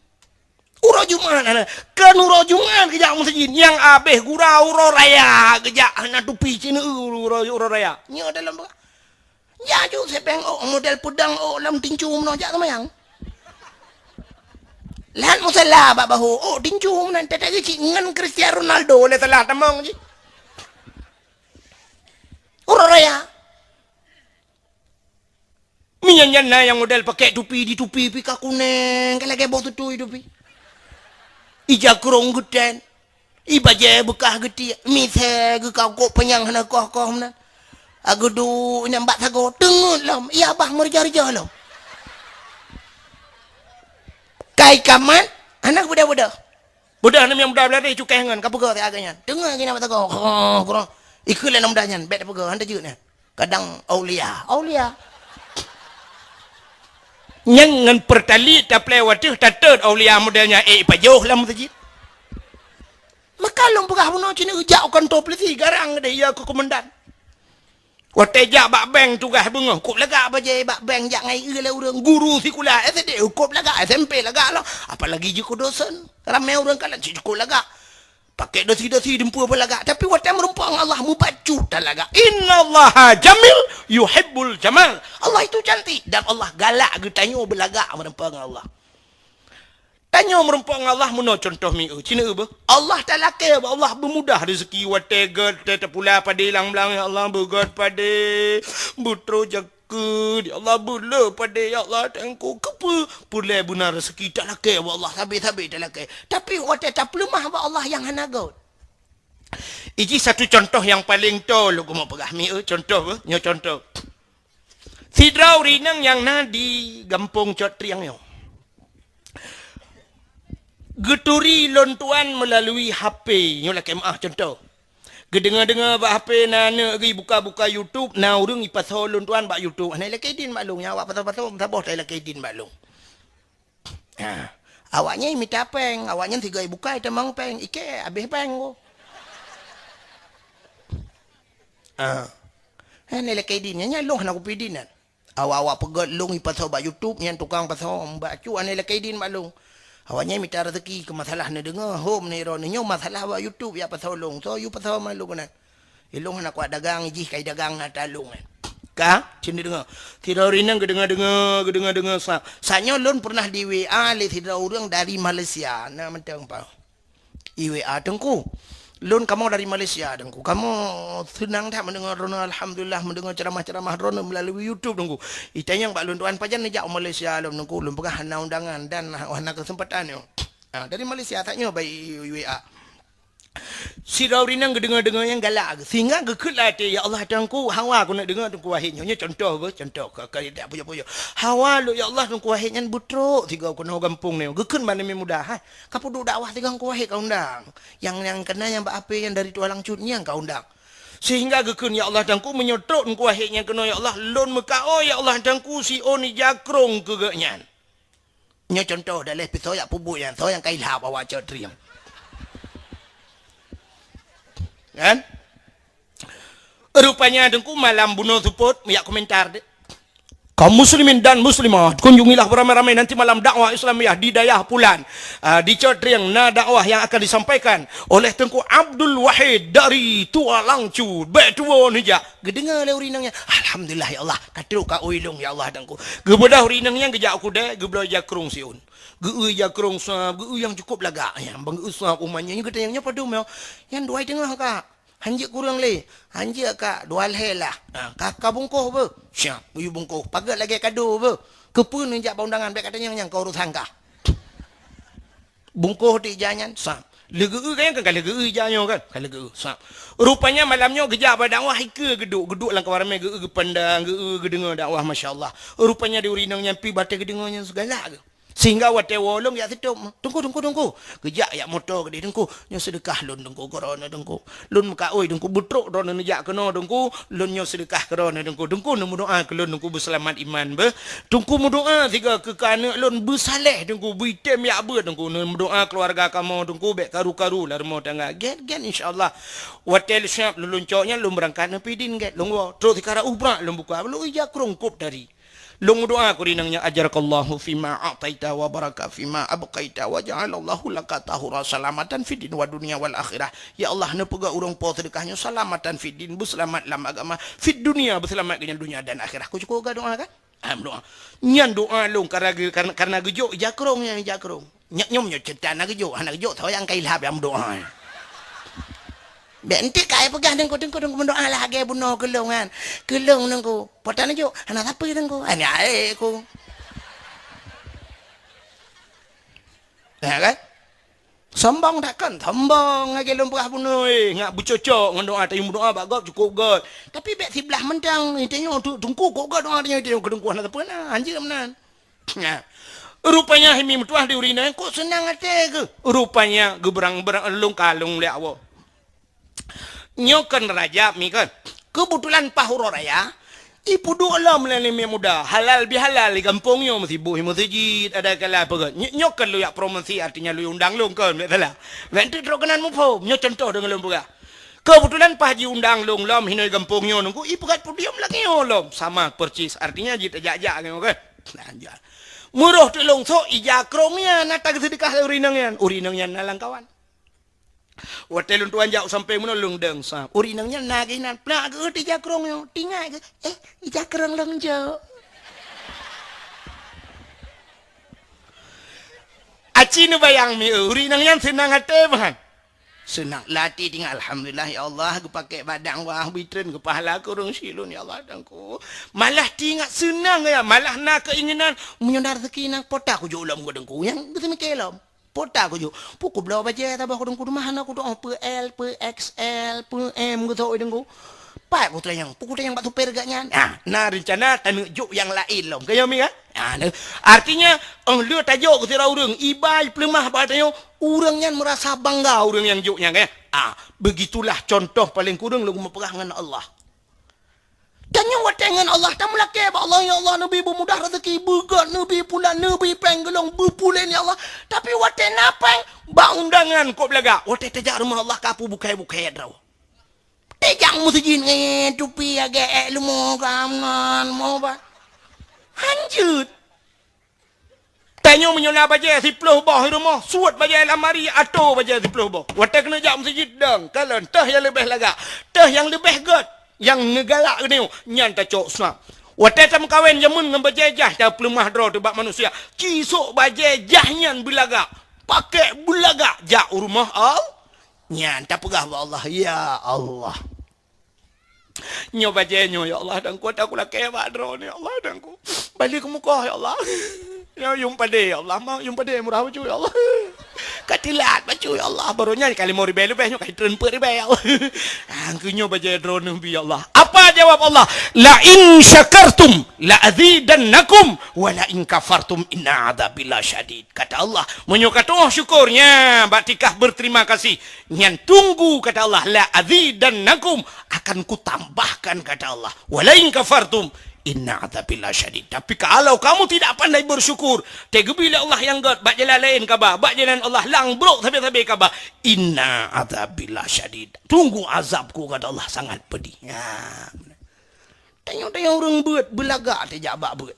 Uroe Jumat hana. Kan uroe Jumat geujak meuseujid. Nyang abéh gura uroe raya geujak hana tupi ceuneuk uroe, uroe raya. Nyoe dalam beurah. Jak ju sépeng ôk model peudang ôk lam tincu meunoe jak seumayang. Lam musala bak bahu ôk tincu meunan teutap cit ngon Cristiano Ronaldo lé salah tamong cit. Uroe raya. Meunyan nyan na nyang model pakai tupi, di tupi pih ka kunéng, ka lagèe boh tutui tupi. Ija krong geutén, i bajèe beukah geutiek, misé geukau kok panyang hana koh-koh meunan. Ageudu nyang bak sagoe teungeut lom, iya bah meurija-rija lom. Kai kamat, hana beudôh-beudôh. Beudôh nem nyang muda beulari cukéh ngon, ka peugah siat geuh nyan. Teungoh geuh nyan mata goh, goh, goh. Ikheun lé aneuk muda nyan, bèk tapeugah, han tajeuet nyan. Kadang aulia, aulia. Nyan ngon peurtali taplè watèe tatot aulia model nyan, eh, ipajoh lam meuseujid. Maka lôn peugah bunoe cit neujak u kantô polisi, garang deh, iya keu komandan. Watèe jak bak bank tugaih beungoh, kôp lagak bajèe bak bank jak ngai eu lé ureueng, guru sikula S D, kôp lagak, S M P lagak lom. Apalagi jeuet keu dosen, ramè ureueng kalon cit kôp lagak. Pakai dasi-dasi deumpue pun lagak, tapi watèe meureumpok ngon Allah mubacut talagak. Innallaha jamil yuhibbul jamal. Allah itu cantik dan Allah galak geutanyoe beulagak meureumpok ngon Allah. Tanyoe meureumpok ngon Allah meunoe cuntoh mieu, cit neubeuh. Allah talakèe bak Allah beumudah rezeki watèe gèt, watèe tapula padé lam blang, ya Allah, beugèt padé, beutroh jakeuet, ya Allah, beuleueh padé, ya Allah, Teungku, keupeue? Peureulèe beuna rezeki talakèe bak Allah, sabé-sabé talakèe. Tapi watèe tapeuleumah bak Allah nyang hana gèt. Iji satu cuntoh nyang paleng toe lôn keumeung peugah mieu, cuntoh beuh, nyoe cuntoh. Sidroe ureueng inong nyang na di gampông Cot Trieng nyoe. Geuturi lôn tuan meulalui H P, nyoe lakèe meu'ah cuntoh. Geudeungoe-deungoe bak H P na aneuk geuh ibuka-buka YouTube, na ureueng ipasoe lôn tuan bak YouTube. Hana ilakèe idin bak lôn, nyang awak pasoe-pasoe meusaboh ta ilakèe idin bak lôn. Ha. Awak nyan imita péng, awak nyan sigoe ibuka itamong péng, ikèe habéh péng ko. Ha. Hana ilakèe idin, nyan, nyan lôn hana kupi idin nyan. Awak-awak peugèt lôn ipasoe bak YouTube, nyan tukang pasoe, bak cu hana ilakèe idin bak lôn. Awak nyan mita rezeki keu masalah neudeungoe, hom neuro neunyoe masalah bak YouTube jak pasoe lôn. Soe yue pasoe ma lôn keunan. Ilôn hana kuat dagang, jih kai dagang na ata lôn nyan. Ka, cit neudeungoe. Sidroe ureueng inong geudeungoe-deungoe, geudeungoe-deungoe sa. Sa nyoe lôn peureunah di W A lé sidroe ureueng dari Malaysia, na mantong pa. I W A, "Teungku, lôn kamoe dari Malaysia, Teungku. Kamoe seunang that meudeungoe droeneuh, alhamdulillah, meudeungoe ceuramah-ceuramah droeneuh meulalui YouTube, Teungku. Itanyong bak lôn tuan pajan neujak u Malaysia lom, Teungku. Lôn peugah hana undangan dan hana keuseumpatan nyoe." Ah, dari Malaysia that nyoe bak i W A. Sidroe ureueng inong geudeungoe-deungoe nyang galak, sehingga geukheun lam até, "Ya Allah, Teungku, hawa keuneuk deungoe Teungku Wahid nyoe." Nyoe cuntoh beuh, cuntoh, ka, ka, tak pujoe-pujoe. "Hawa lôn, ya Allah, Teungku Wahid nyan beutrok sigoe keunoe gampông nyoe." Geukheun bak aneuk muda, "Hai, ka peuduek dakwah sigoe Teungku Wahid ka undang. Nyang, nyang keunan nyang bak H P nyang dari Tualang Cut nyan ka undang." Sehingga geukheun, "Ya Allah, Teungku, meunyoe trok Teungku Wahid nyan keunoe, ya Allah, lôn meukaôi, ya Allah, Teungku, siôn ija krong keu geuh nyan." Nyoe cuntoh daleh pih soe jak peubuet nyan, soe nyang ka ilhab awak Cot Trieng. Kan? Rupanya Teungku malam bunoe seupôt, jak komentar deh. Kaum muslimin dan muslimat, kunjungilah beramai-ramai nanti malam dakwah Islamiyah di dayah Pulan. Ah, di Cot Trieng na dakwah yang akan disampaikan oleh Teungku Abdul Wahid dari Tualang Cut. Bèk tuwo neujak. Geudeungoe lé ureueng inong nyan, "Alhamdulillah, ya Allah, ka trok kaôi lôn, ya Allah, Teungku." Geubeudôh ureueng inong nyan geujak u keudè, geubloe ija krong siôn. Geu-eu ija krong sab, geu-eu nyang cukup lagak nyan. Ban geu-eu sab umat nyan, nyan geutanyong, "Nyoe padum nyoe?" "Nyan dua i teungoh, Kak." "Han jeuet kureueng lé?" "Han jeuet, Kak, dua lhèe lah." "Ha, ka, ka bungkôh beuh?" "Siap, geuyue bungkôh." "Paget lagèe kado beuh." "Keupeue neujak bak undangan, bèk katanyong nyan, ka urosan kah." Bungkôh teuk ija nyan, sab. Lheueh geu-eu kan, kan ka lheueh geu-eu ija nyoe kan? Ka lheueh geu-eu, sab. Rupanya malam nyoe geujak bak dakwah, ikeue geuduek, geuduek lam kawan ramè, geu-eu geupandang, geu-eu geudeungoe dakwah, masya Allah. Rupanya di ureueng inong nyan pih batèe geudeungoe nyan seugalak geuh. Sehingga watée woe lôn jak sitop, "Teungku, Teungku, Teungku." Geujak jak moto keudeh, "Teungku, nyoe seudeukah lôn, Teungku, keu droeneuh, Teungku. Lôn meukaôi, Teungku, beutrok droeneuh neujak keunoe, Teungku. Lôn nyoe seudeukah keu droeneuh, Teungku. Teungku, neumeudoá keu lôn, Teungku, beuseulamat iman beuh. Teungku, meudoá sigoe keu aneuk lôn beusaléh, Teungku, beuitem jak beuet, Teungku. Neumeudoá keuluwarga kamoe, Teungku, bék karu-karu lam rumoh tangga." Gét, gét, insya Allah. Watée lôn siap lôn, lôn cok nyan, lôn beurangkat ngon Fidin gét, lôn woe. Trok sikara ubrak lôn buka, lôn ija krong kop tadi. Lôn meudoá keu ureueng nyan, "Ajarakallahu fima a'taita wa baraka fima abqaita wa ja'alallahu laka tahura salamatan fid din wa dunya wal akhirah." Ya Allah, neupeugah ureueng po seudeukah nyoe salamatan fid din, beuseulamat lam agama, fid dunya, beuseulamat keu nyan donya dan akhirah. Ku cukôp geudoá kan? Ah, meudoá. Nyan doá lôn karena ge-, karena, karena geujok ija krong nyan, ija krong. Nyak nyoe meunyoe ceuta hana geujok, hana geujok, soe nyang ka ilhab nyang meudoá. Bék enteuk ka ai peugah, "Teungku, Teungku, Teungku, meudoá lah lagée bunoe keu lôn nyan. Keu lôn, Teungku." Po tan jok, hana sapeue, Teungku. Hana ae ku. Ya kan? Sombong that kon? Sombong lagée lôn peugah bunoe, eh, ngat beucocok ngon doá, tayue meudoá bak gob cukôp göt. Tapi bék siblah mantong, tanyoe tu, Teungku, kok göt doá tanyoe, tanyoe keu Teungku hana sapeue na, hanjeuet meunan. Nah, rupanya hai mi meutuah di ureueng inong, kok seunang até geuh. Rupanya geubeurang-beurang lôn kalon lé Allah. Nyoe kon Rajab mi kon. Keubeutulan paih uroe raya, ipeuduek lom lé aneuk muda, halal bihalal di gampông nyoe, meusiboh meuseujid, ada kala peugah. Nyoe, nyoe kon lôn jak promosi, artinya lôn undang lôn kon, bék salah. Bék teuk trok keunan muphom, nyoe contoh deungon lôn peugah. Keubeutulan paih jiundang lôn lom hinoe gampông nyoe, Teungku, ipeugah podium lagée nyoe lom, sama persis, artinya jih tajak-jak nyoe kan. Nah, jak. Meurôh teuk lôn sok ija krong nyan, na tageuseudeukah lé ureueng inong nyan. Ureueng inong nyan na lam kawan. Watée lôn tuan jak u sampéng bunoe lôn dong sab. Ureueng inong nyan na geuh inan, "Peue na geuh ija krong nyoe?" Tingai geuh, "Eh, ija krong lôn jok." Aci neubayang mi, ureueng inong nyan seunang até meuhan. Seunang lati tinggai, "Alhamdulillah, ya Allah, geupakée badang wah bitreun keu pahala keu ureueng syik lôn, ya Allah, Teungku." Malah tingat seunang ya, malah na keuinginan, "Meunyoe na rezeki nang pota kujok lom keu Teungku." Nyang geuseumiké lom. Pota kujok. Pu kubloe bajée saboh keu Teungku, teuma hana kutu'oh peu L, peu X L, peu M geusok Teungku. Pat kutanyong, pu kutanyong bak supir geuh nyan. Ah, na reuncana taneuk jok nyang laén lom. Keu nyoe mi kan? Ah, na. Artinya, óh lheueh tajok keu sidroe ureueng, iba ipeuleumah bak tanyoe, ureueng nyan meurasa bangga ureueng nyang jok nyan, kan? Ah, begitulah contoh paleng kureueng lôn meupeugah ngon Allah. Tanyoe watée ngon Allah, tameulakée bak Allah, "Ya Allah, neubi beumudah rezeki, beugét, neubi pulan, neubi péng geulong, beupulen, ya Allah." Tapi watée na péng, bak undangan kok beulagak. Watée tajak rumoh Allah, ka peubukai-bukai droe. Tajak meuseujid ngon tupi agée ék leumo ka amnan, mo ba. Hanjeuet. Tanyoe meunyoe na bajée siploh boh i rumoh, suet bajée lamari, atoe bajée siploh boh. Watée keuneuk jak meuseujid dong, kalon, teuh nyang leubeh lagak, teuh nyang leubeh gét, nyang neugalak geuneuk, nyan tacok sab. Watée tameukawen jameun ngon bajée jaih, tapeuleumah droe teuh bak manusia, ci sok bajée jaih nyan beulagak, pakée beulagak jak u rumoh Allah. Nyan tapeugah bak Allah, "Ya Allah." Nyoe bajée nyoe, ya Allah, Teungku, ata kulakée bak droeneuh, ya Allah, Teungku. Bali keumukoh, ya Allah. Nyoe yum padé, ya Allah, ma yum padé murah bacut, ya Allah. Ka tilat bacut, ya Allah. Baroe nyan ka limong ribée leubeh, nyoe ka treun peuet ribée, ya Allah. Angkeu nyoe bajée droeneuh bi, ya Allah. Apa jawab Allah? "La in syakartum la azidannakum, wa la in kafartum inna adzabi lasyadid." Kata Allah, "Meunyoe katoh syukur, nya, bak tikah berterima kasih, nyan tunggu," kata Allah, "la azidannakum, akan kutambahkan," kata Allah. "Wa la in kafartum, inna adzabi lasyadid." Tapi kalau kamu tidak pandai bersyukur, teugeubri lé Allah nyang gét, bak jalan laén kaba, bak jalan Allah nyang brok sabe-sabe kaba, "Inna adzabi lasyadid." Tunggu azabku, kata Allah, sangat pedih. Ya. Tanyoe-tanyoe ureueng beuet, beulagak tajak bak beuet.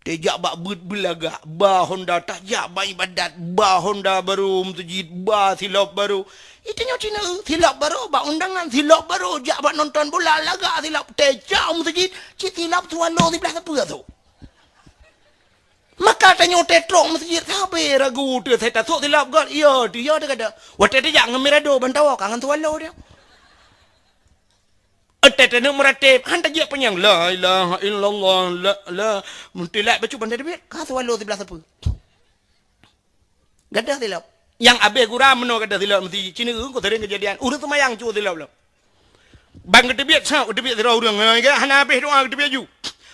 Tajak bak beuet beulagak, ba honda tajak bak ibadat, ba honda barô meuseujid, ba silop barô. Itu nyoe cina, silop barô bak undangan, silop barô jak bak nonton bola, lagak silop, tajak meuseujid, cit silop swallow siblah sapeue tu. Maka tanyoe tetrok meuseujid, sabe ragu teuh, saya tasok silop göt, iya teuh, iya teuh kada. Watée tajak ngon Mirado, ban tawoe ka ngon swallow dia. Watée taneuk meuratéb, han tajak panyang, "La ilaha illallah, la, la." Meutilak bacut ban tateubiet, ka swallow siblah sapeue. Gadoh silop. Nyang abéh gura meunoe gadoh silop, meusti cina, ko sering keujadian. Ureueng seumayang cue silop lom. Ban geuteubiet, sa geuteubiet sidroe ureueng, hana abéh doa geuteubiet ju.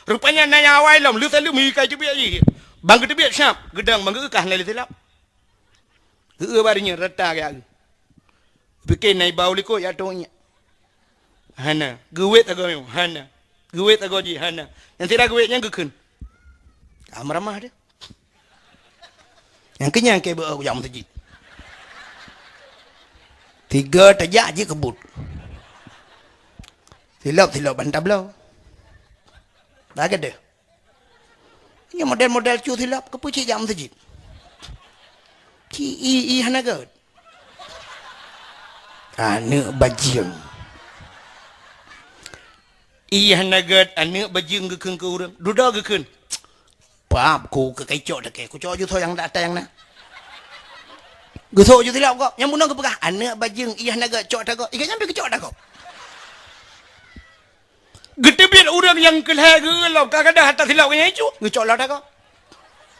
Rupanya na nyang awai lom, lheueh saleuem hi ka teubiet jih. Ban geuteubiet siap, geudong ban geu-eu ka hana lé silap. Geu-eu bak donya rata gaya geu. Pike na iba u likot ya tong nyak. Hana. Geuwet sagoe nyoe, hana. Geuwet sagoe jih, hana. Nyang sira geuwet nyan geukheun. Ka meuramah teuh. Nyang keunyan keu beu jak meuseujid. Tiga tajak jih keubut. Silop-silop ban tabloe. Lagèe deh. Nyoe model-model cu silop, keupeue cit jak meuseujid? Ci i, i hana gèt. Aneuk bajeueng. I hana gèt, aneuk bajeueng geukheun keu ureueng. Dudoe geukheun. Pap ku keu kacok dakée, kucok ju tho nyang dak nyang na. Geusok ju silop gob, nyang bunoe geupeugah, aneuk bajeueng, i hana gèt, cok ata gob. I gobnyan pih geucok ata gob. Geuteubiet ureueng nyang keu lhèe geu-eu lom, kadang-kadang ata silop gobnyan icu, geucok lom ata gob.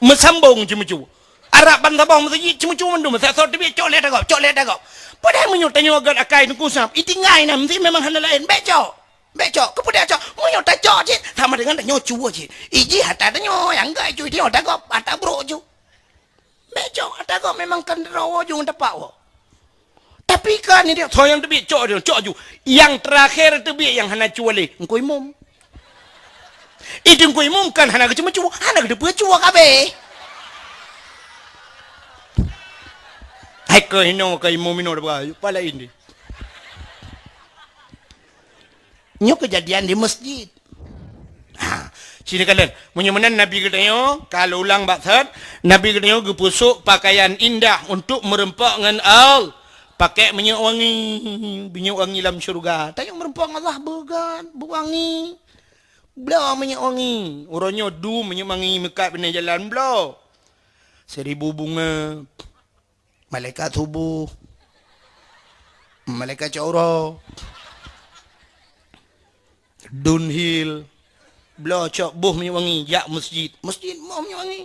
Meusambong ceumeucue. Arab ban saboh meuseujid ceumeucue mandum, masa soe teubiet cok lé ata gob, cok lé ata gob. Padahai meunyoe tanyoe gèt akai Teungku Sam, itinggai na meusti memang hana laén, bèk cok. Bèk cok, keupeue dak cok? Meunyoe tacok cit, sama dengan tanyoe cue cit. Ijih ata tanyoe, nyang gèt icu tanyoe ata gob, ata brok cu. Bèk cok, ata gob memang kan droe ju ngon tapak woe. Tapi kan ni dia, soe nyang teubiet cok ju, cok ju. Nyang teurakhé teubiet nyang hana cue lé, Teungku Imum. Itu Teungku Imum kan hana geuceumeucue, hana geuteupeue cue kabeh. Hai keu hinoe keu Imum inoe deuh, pala ini. Nyoe keujadian di meuseujid. Ha, sini kalon. Meunyoe meunan Nabi geutanyoe, ka lôn ulang bak that, Nabi geutanyoe geupeusok pakaian indah untuk meureumpok ngon Allah. Pakai minyeuk wangi, minyeuk wangi lam syeuruga. Tanyoe meureumpok ngon Allah beugan, beuwangi. Bloe minyeuk wangi. Uroe nyoe dum minyeuk wangi meukat binéh jalan bloe. Seribu bunga. Malaikat suboh, malaikat cok uroe, Dunhill, bloe cok boh minyeuk wangi jak meuseujid. Meuseujid boh minyeuk wangi.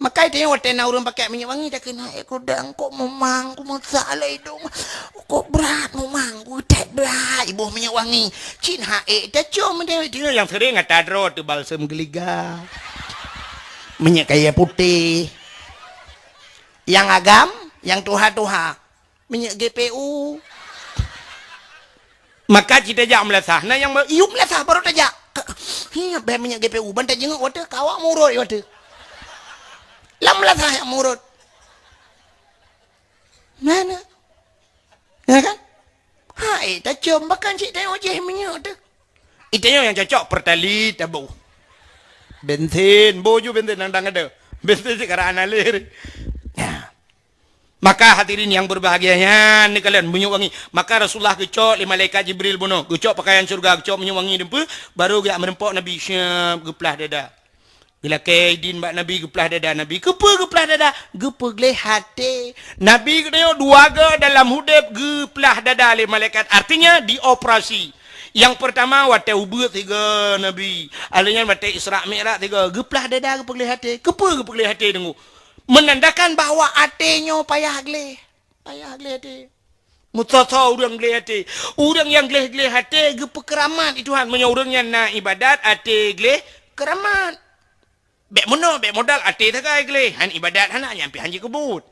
Makai tanyoe watèe na ureueng pakai minyeuk wangi, takheun, "Hai, kudang, kok mumang, ku meusak lé idong. Kok brat mumang, ku that brat boh minyeuk wangi." Cit hai, tacom, tanyoe nyang sering ata droe teuh balsem geuliga. Minyeuk kayèe putéh. Nyang agam, nyang tuha-tuha, minyeuk G P U. Maka cit tajak meulasah, na nyang ba-, yub meulasah baru tajak. Ka-, hi, bèk minyeuk G P U, ban tajenguk watèe, ka awak murot watèe. Lam meulasah nyang murot. Na, na. Ya kan? Hai, tacom, bahkan cit tanyoe jih minyeuk teuh. Itanyoe nyang cocok Pertalite taboh. Bensin, boh ju bensin nang dang ada. Bensin sekarang analir. Ya. Maka hadirin yang berbahagia nyan, ni kalian minyeuk wangi. Maka Rasulullah geucok lé malaikat Jibril bunoe, geucok pakaian syeuruga, geucok minyeuk wangi dum peue, baru geujak meureumpok Nabi, syab, geuplah dada. Geulakèe idin bak Nabi, geuplah dada Nabi. Keupeue geuplah dada? Geupeugleh até. Nabi geutanyoe dua goe dalam udeb geuplah dada lé malaikat. Artinya dioperasi. Nyang peurtama watèe ubeut sigoe Nabi. Alèh nyan watèe Isra Mi'raj sigoe. Geuplah dada, geupeugleh até. Keupeue geupeugleh até deungoe? Menandakan bahwa até nyoe payah gleh. Payah gleh até. Meusoe-soe ureueng gleh até. Ureueng nyang gleh-gleh até geupeukeramat di Tuhan. Meunyoe ureueng nyan na ibadat, até gleh, keuramat. Bèk meunoe, bèk modal até sagai gleh. Han ibadat hana, nyan pih han jikeubut.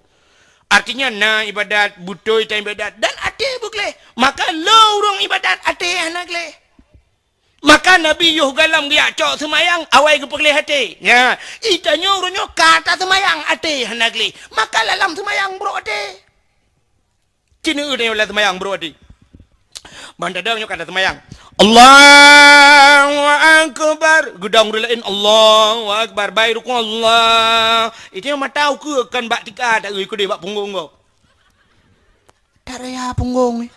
Artinya na ibadat, beutôi tan ibadat, dan até beugleh. Maka le ureueng ibadat até hana gleh. Maka Nabi yoh goh lom geujak cok seumayang, awai geupeugleh até. Nya, itanyoe uroe nyoe ka taseumayang até hana gleh. Maka lam seumayang brok até. Cit neu tanyoe lam seumayang brok até. Ban tadong nyoe ka taseumayang. Allahu Akbar. Geudong ureueng laén, Allahu Akbar. Bai rukuk, Allah. Itanyoe mata ukeue kon bak tika, ta-eu keudeh bak punggong gob. Taraya punggong, eh.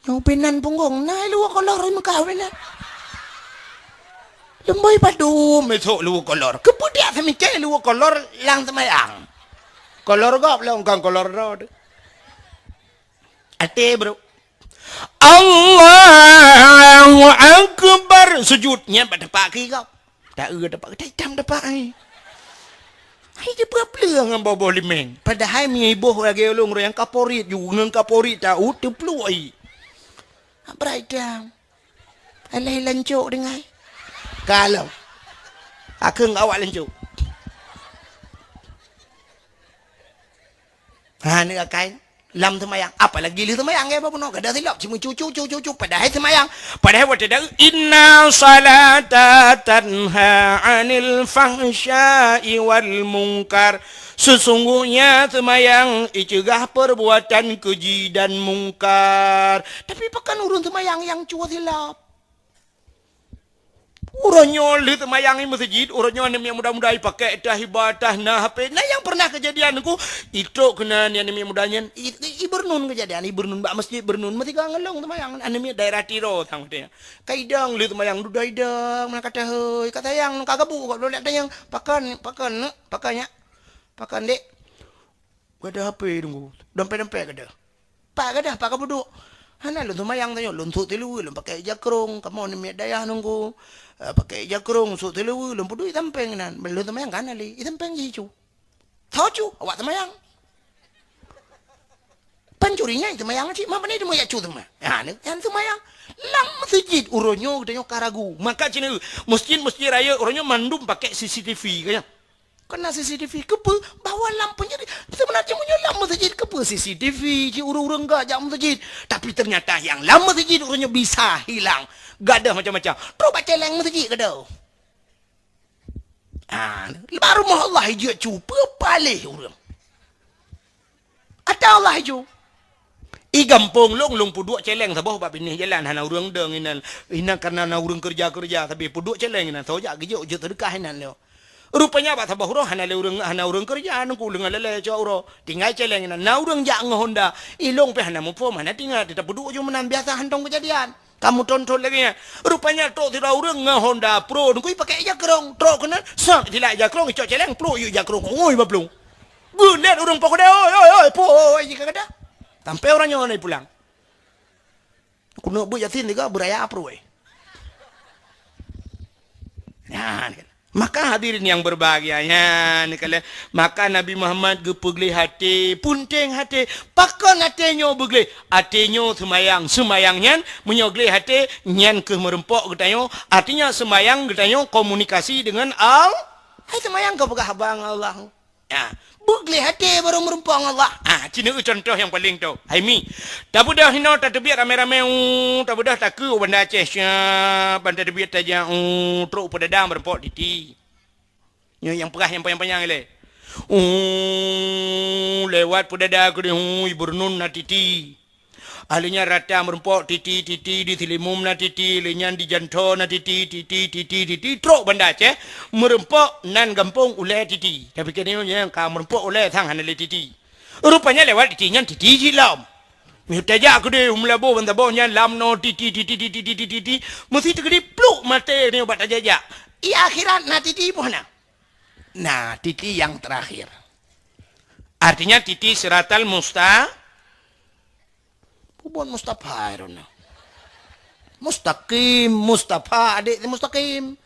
Nyang pinan punggong, na i luwa kolor i Mekah pinan. Leumboi padum esok luwa kolor. Keupeue dak seumikai luwa kolor lam seumayang? Kolor gob lom, kon kolor droe teuh. Até, bro. Allahu Akbar. Sujud. Nyan bak tepak keu gob. Ta-eu tepak, ta itam tepak ai. Hai, jipeue-peue ngon boh-boh limeng. Padahai meunyoe iboh lagèe ulôn, ureueng nyang kaporit ju, ngon kaporit ta-eu, teupluek ai. Abrai itam. Alah lancok deungai. Kalau. Ka kheun awak leuncok. Ha, ni akai. Lam seumayang. Apalagi lheueh seumayang, ya, bapak bunoe. Kada silap. Cuma cucu, cucu, cucu. Padahai seumayang. Padahai watèe dak, "Inna salata tanha 'anil fahsya'i wal munkar." Sesungguhnya seumayang icegah perbuatan keji dan mungkar. Tapi pakon ureueng seumayang nyang cuba silap? Uroe nyoe lheueh seumayang i meuseujid, uroe nyoe aneuk miet muda-muda i pakèk tah, i ba tah, na H P. Na nyang pernah keujadian ku, itrok keunan aneuk miet muda nyan, i, i, i Bernun keujadian, i Bernun bak meuseujid Bernun, meusigoe ngon lôn seumayang, aneuk miet daerah Tiro sang watèe nyan. Ka idong lheueh seumayang, dudoe idong, meunan ka tahôi, ka sayang, ka gabuk, ka lôn tanyong, "Pakon, pakon, neuk? Pakon, nyak? Pakon, dek?" "Gada H P, Teungku. Dompet-dompet gada." "Pat gada, pat ka peuduek?" "Hana lôn seumayang tanyoe, lôn sôk siluweue, lôn pakèk ija krông, kamoe aneuk miet dayah, Teungku. Eh, pakèk ija krông, sôk siluweue, lôn peuduek i sampéng inan. Lôn seumayang ka hana lé, i sampéng jih icu." "Soe cu?" "Awak seumayang." "Pancuri nyan i seumayang cit, ma pane teuma jak cu teuma?" "Ha, nyan seumayang." Lam meuseujid uroe nyoe geutanyoe ka ragu. Maka cit, meuseujid-meuseujid rayeuk uroe nyoe mandum pakèk C C T V, ka nyan. Keunan C C T V, keupeue? Bahwa lam peunjadi-, seubeunajih meunyoe lam meuseujid, keupeue C C T V, cit ureueng-ureueng gak jak meuseujid. Tapi ternyata nyang lam meuseujid ureueng nyoe bisa hilang. Gadôh macam-macam. Trok bak cèlèng meuseujid gadôh. Ah, bak rumoh Allah ijak cu, peue paléh ureueng. Ata Allah ijak. I gampông lôn, lôn peuduek cèlèng saboh bak binéh jalan, hana ureueng dong inan. Inan kareuna na ureueng keureuja-keureuja, tapi peuduek cèlèng inan, soe jak geujok, jeuet seudeukah inan lé. Rupanya bak saboh uroe hana lé ureueng, hana ureueng keureuja, Teungku, leungan lélée cok uroe. Tinggai cèlèng inan, na ureueng jak ngon Honda. I lôn pih hana muphom, hana teuingat, teutap peuduek ju meunan biasa hantom keujadian. Ka meuthôn-thôn lagèe nyan. Rupanya trok sidroe ureueng ngon Honda Pro, Teungku, i pakèk ija krông. Trok keunan, sat, itilak ija krông, icok cèlèng, plôk, yue ija krông, ngui bak plueng. Geuliet ureueng po keudè, "Oi, oi, oi, po, oi, jih ka gada." Sampoe uroe nyoe na ipulang. Keuneuk beuet Yasin tiga beuraya Pro, eh. Nyan kan. Maka hadirin yang berbahagia, nyan kan. Maka Nabi Muhammad geupeugleh até, punteng até. Pakon até nyoe beugleh? Até nyoe seumayang. Seumayang nyan, meunyoe gleh até, nyan keuh meureumpok geutanyoe. Artinya seumayang geutanyoe komunikasi dengan Al-, hai seumayang keu peugah haba ngon Allah. Ha, beugleh até barô meureumpok ngon Allah. Ha, ci neueu contoh nyang paleng toh. Hai mi, tabeudôh inoe tateubiet ramé-ramé, u, tabeudôh takeu u Banda Aceh siap, ban tateubiet tajak, u, trok u Peudada meureumpok Titi. Nyoe nyang peugah nyang panyang-panyang ilée. U, lewat Peudada keudeh, u, i Beureunun na Titi. Ahli nyan rata meureumpok Titi, Titi, di Seulimum na Titi, lheueh nyan di Jantho na Titi, Titi, Titi, Titi, trok Banda Aceh, meureumpok nan gampông ulée Titi. Tapi keuneuk nyang ka meureumpok ulée sang hana lé Titi. Rupanya lewat Titi nyan Titi jih lom. Meunyoe tajak keudeh u Meulaboh ban saboh nyan lam noe Titi, Titi, Titi, Titi, Titi, meusti teukeudi pluk maté nyoe bak tajak-jak. I akhirat na Titi peue hana? Na Titi nyang terakhir. Artinya Titi siratal musta-, Peubuet Mustafa, I don't know. Mustaqim, Mustafa, adék si Mustaqim.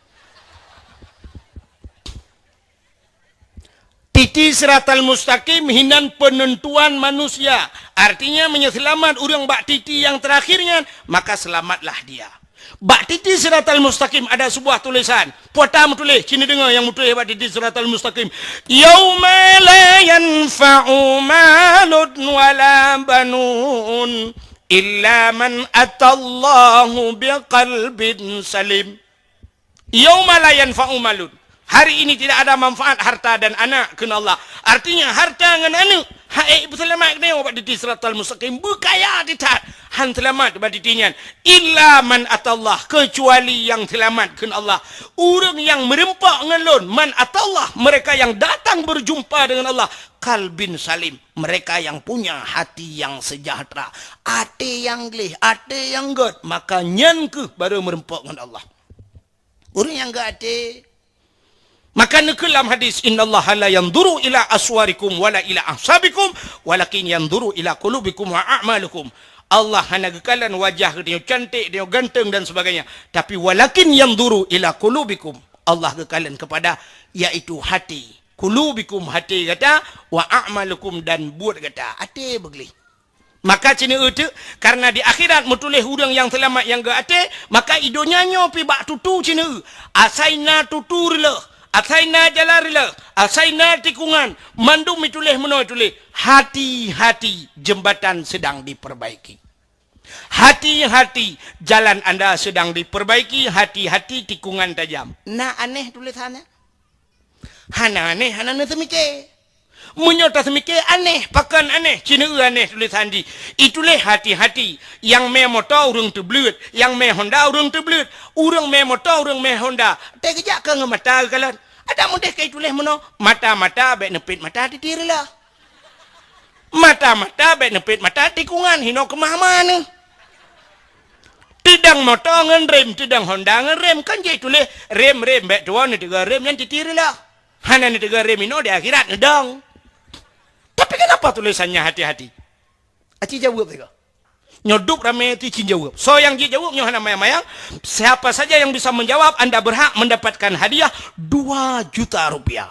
Titi siratal mustaqim hinan penentuan manusia. Artinya, meunyoe seulamat ureuëng bak titi nyang teurakhir nyan, maka selamatlah dia. Bak titi siratal mustaqim ada sebuah tulisan. Puata meutuléh, ci neudeungoe nyang meutuléh bak titi siratal mustaqim. "Yauma la yanfa'u malun wala banun illa man atallahu biqalbin salim." "Yauma la yanfa'u malun." Hari ini tidak ada manfaat harta dan anak, kheun Allah. Artinya, harta ngon aneuk, hana ipeuseulamat geutanyoe bak titi siratal mustaqim, beukaya that, hana seulamat bak titi nyan. "Illa man atallah," kecuali nyang seulamat, kheun Allah. Ureuëng nyang meureumpok ngon Lôn, "man atallah," mereka yang datang berjumpa dengan Allah, "qalbin salim," mereka yang punya hati yang sejahtera, até nyang gleh, até nyang gét, maka nyan kheueh barô meureumpok ngon Allah. Ureuëng nyang geuaté. Maka neukheun lam hadis, "Innallaha la yanzuru ila aswarikum wala ila ahsabikum, walakin yanzuru ila qulubikum wa a'malikum." Allah hana geukalon wajah geutanyoe cantik, geutanyoe ganteng dan sebagainya. Tapi walakin yanzuru ila qulubikum. Allah geukalon kepada, yaitu hati. Qulubikum, hati gata, wa a'malikum, dan buet gata. Até beugleh. Maka ci neueu teuk, kareuna di akhirat meutuléh ureuëng nyang seulamat nyang geuaté, maka i donya nyoe pih bak tutu ci neueu. Asai na tutu reuloh, Asai na jalan rila, asai na tikungan, mandum ituléh meunoe ituléh, "Hati-hati, jembatan sedang diperbaiki." Hati-hati, jalan anda sedang diperbaiki, hati-hati tikungan tajam. Na aneh tulésan nyan? Hana aneh, hana neuseumiké. Meunyoe taseumiké aneh, pakon aneh, ci neueu aneh tulésan jih. Ituléh hati-hati, nyang mé moto ureuëng teubleuet, nyang mé Honda ureuëng teubleuet, ureuëng mé moto, ureuëng mé Honda. Teugeujak keu ngon mata geukalon. Adak mudeh ka ituléh meunoe, mata-mata bék neupet mata titi rila. Mata-mata bék neupet mata tikungan, hinoe keumah-mah neuh. Teudong moto ngon rem, teudong Honda ngon rem, kan jeuet tuléh rem-rem, bék tuwoe neuteuga rem nyan titi rila. Hana neuteuga rem inoe di akhirat neudong. Tapi kenapa tulésan nyan hati-hati? Aci jaweueb sigoe. Nyoe duek ramé ti cin jaweueb. Soe nyang jijaweueb nyoe hana mayang-mayang. Siapa saja yang bisa menjawab, anda berhak mendapatkan hadiah dua juta rupiah.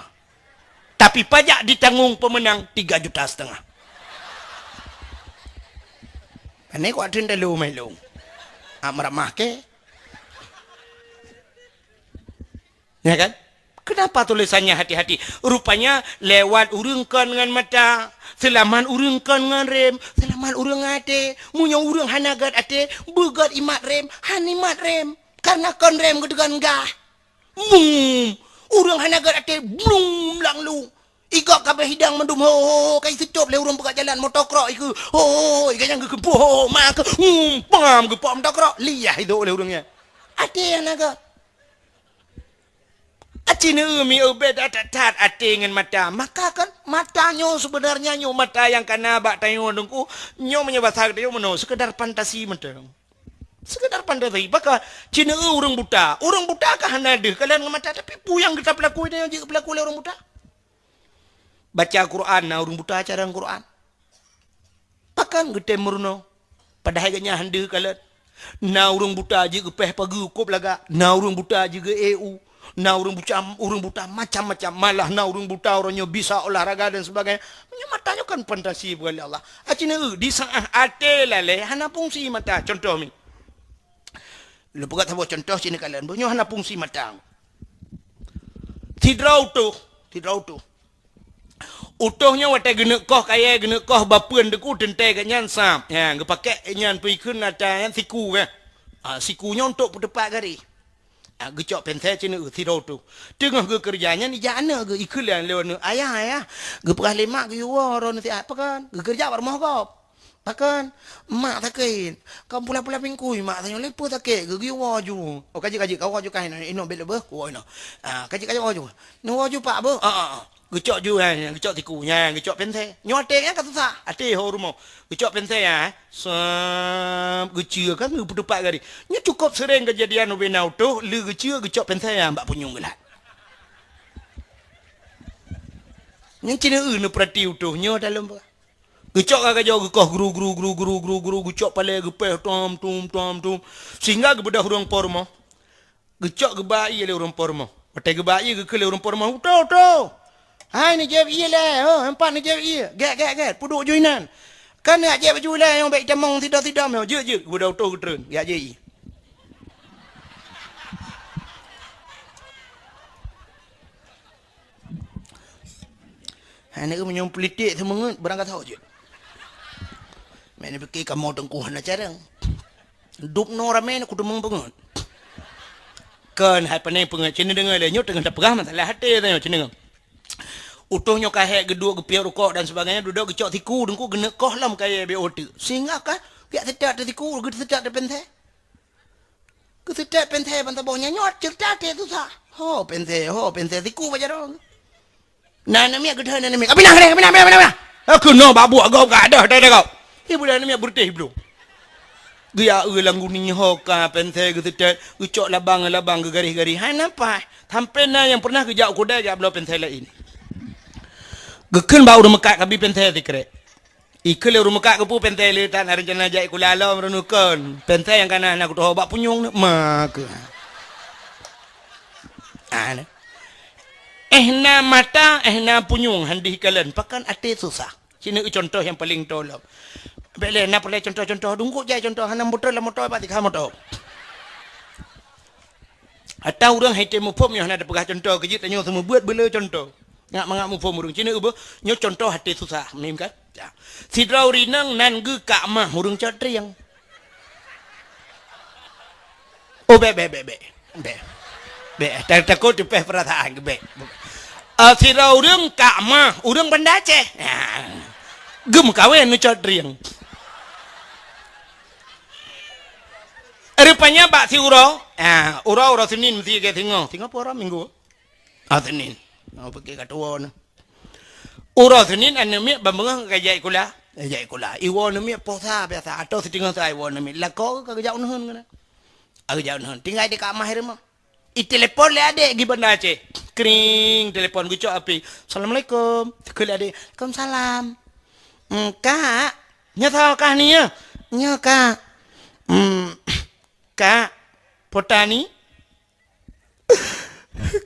Tapi pajak ditanggung pemenang tiga juta setengah. Pane kuat teuntelu mai lôn. Ak meuramah ke? Ya kan? Kenapa tulésan nyan hati-hati? Rupanya lewat ureuëng kon ngon mata, seulamat ureuëng kon ngon rem, seulamat ureuëng até. Meunyoe ureuëng hana gét até, beugét imat rem, han imat rem. Karena kon rem geuteugon gah. Mum, ureuëng hana gét até, blum, langlu. Igok kabeh hidang mandum, ho, ho, ho, ka iseucop lé ureuëng peugah jalan moto krok ikeu. Ho, ho, ho, ikeu nyang geukeumpuk, ho, ho, ma keu, mum, pam, geupok moto krok. Liah idok lé ureuëng nyan. Até hana gét. Aci neueu mi ubé that-that até ngon mata. Maka kan mata nyoe sebenarnya nyoe mata nyang kana bak tanyoe teungku. Nyoe meunyoe basa geutanyoe meunoe, sekedar fantasi mantong. Sekedar fantasi. Maka ci neueu ureuëng buta. Ureuëng buta ka hana deuh kalon ngon mata, tapi peue nyang geuta peulaku nyoe jeuet peulaku lé ureuëng buta? Baca Quran na ureuëng buta carông Quran. Pakon geutem meurunoe? Padahai geuhnyan han deuh kalon. Na ureuëng buta jeuet geupéh pageue kôb lagak, na ureuëng buta jeuet geu-E U, na ureuëng buta, ureuëng buta macam-macam, malah na ureuëng buta uroe nyoe bisa olahraga dan sebagainya. Meunyoe mata nyoe kan fantasi bukan lé Allah. Aci neueu, di saát até lalée hana fungsi mata. Contoh mi. Lôn peugah saboh contoh ci neukalon, nyoe hana fungsi mata. Sidroe utôh, sidroe utôh. Utôh nyoe watée geuneuk koh kayée, geuneuk koh bapeuen teungku teuntée geuhnyan sab. Nyan, geupakék nyan pih kheun ata nyan siku kah. Ah, siku nyoe untuk peuteupat garéh. Ah, geucok pensé ci neueu sidroe utôh. Teungoh geukeureuja nyan ijak aneuëk geuh ikheun lé aneuëk, "Ayah, ayah." Geupeugah lé mak geuyue woe droeneuh siat. Pakon? Geukeureuja bak rumoh gob. Pakon? Mak sakét. Ka pula-pula pingkui mak tanyoe lé peue sakét, geuh geuyue woe ju. Oh, ka jeuet, ka jeuet, ka woe ju kah inoe, inoe bék leubeh, kuwoe inoe. Ah, ka jeuet, ka jeuet, woe ju. Neuwoe ju pak beuh? Ah, ah, ah. Geucok ju, eh, geucok siku, nyan, geucok pensé. Nyoe até nyan ka susah. Até ho rumoh. Geucok pensé, eh. Sab, geuceue kan, geupeuteupat garéh. Nyoe cukôp seuréng keujadian ubé na utôh, lheueh geuceue, geucok pensé, eh, bak punyueng geulat. Nyan ci neueu neupeurati utôh nyoe dalam. Geucok ka gajoe geukoh gru, gru, gru, gru, gru, gru, geucok palée geupéh tom, tom, tom, tom. Sehingga geubeudôh ureuëng po rumoh. Geucok geuba ié lé ureuëng po rumoh. Watée geuba ié geukheun lé ureuëng po rumoh, "Utôh, utôh! Hai neujép ié lé, oh, empat neujép ié. Gét, gét, gét, peuduek ju inan. Kan neujép ju lé nyang bék itamong sidom-sidom nyoe. Jeuet, jeuet." Geubeudôh utôh geutreun, geujak jép ié. Hai, aneuk meunyoe politik seumeungeut, beurangkat sahoe jeuet. Meuneupike kamoe teungku hana carông. Dub noe ramé na kuteumong peungeut. Kon hai pane peungeut, ci neudeungoe lé nyoe teungoh tapeugah masalah até tanyoe ci neudeungoe. Utôh nyoe ka hék geuduek geupiep rukok dan sebagainya, dudoe geucok siku teungku geuneuk koh lom kayée B O teuk. Sehingga ka geujak seutat teuh siku, geujak seutat teuh pensé. Geuseutet pensé ban saboh nyan nyoe ceurita teuh susah. Ho pensé, ho pensé siku bak jaroe. Na aneuk miet geudeh aneuk miet. "Ka pinah, ka pinah, pinah, pinah, pinah." "Keunoe bak buet gob ka deh, deh, deh gob." Ibu dan aneuk miet beureutéh bloe. Geujak eu lam guni ho ka pensé geuseutet, geucok labang, labang geugaréh-garéh. Hai napa? Sampai na nyang pernah geujak u keudai jak bloe pensé laén. Geukheun bak ureuëng meukat kabi pensé sikrek. Ikheun lé ureuëng meukat geupeu pensé le tan rencana jak ikula lom reunukon. Pensé nyang kana na kutoho bak punyueng ni. Ma keu. Ah, ni. Eh na mata, eh na punyueng handih kalon. Pakon até susah. Sini contoh nyang paling tolong. Bele na pulai contoh-contoh dungkuk jai contoh hana motor lah motor bak tiga motor. Atau ureuëng hai tém muphom nyoe hana tapeugah cuntoh, keu jeuet tanyoe seumeubeuet beuleu cuntoh. Ngat mangat muphom ureuëng. Ci neuboh, nyoe cuntoh até susah, mim kan? Ya. Sidroe ureuëng inong nan geuh ka mah ureuëng cot trieng. Oh, bék, bék, bék, bék. Bék. Bék, ta-, takot teupeh peurasaan, bék. Eh, sidroe ureuëng ka mah ureuëng Banda Aceh. Ya. Geumeukawen neucot trieng. Rupanya bak siuroe, ah, uroe, uroe Senin meusti ka singoh. Singoh peue uroe? Minggu. Ah, Senin. Oh, pike ka tuwo na. Uroe Senin aneuk miet ban beungoh ka jak sikula. Ka jak sikula. Iwoe aneuk miet posa biasa. Atau siteungoh sa iwoe aneuk miet. Lakoe ka geujak uneuen keunan. Ka geujak uneuen. Tinggai di kamah di rumoh. Itelepon lé adék geuh Banda Aceh. Kring, telepon geucok api. "Assalamualaikum." Keu lé adék, "Waalaikumsalam." "Hmm, Kak, nyoe soe kah ni ya?" "Nyoe, Kak." "Hmm, Kak, Potani?"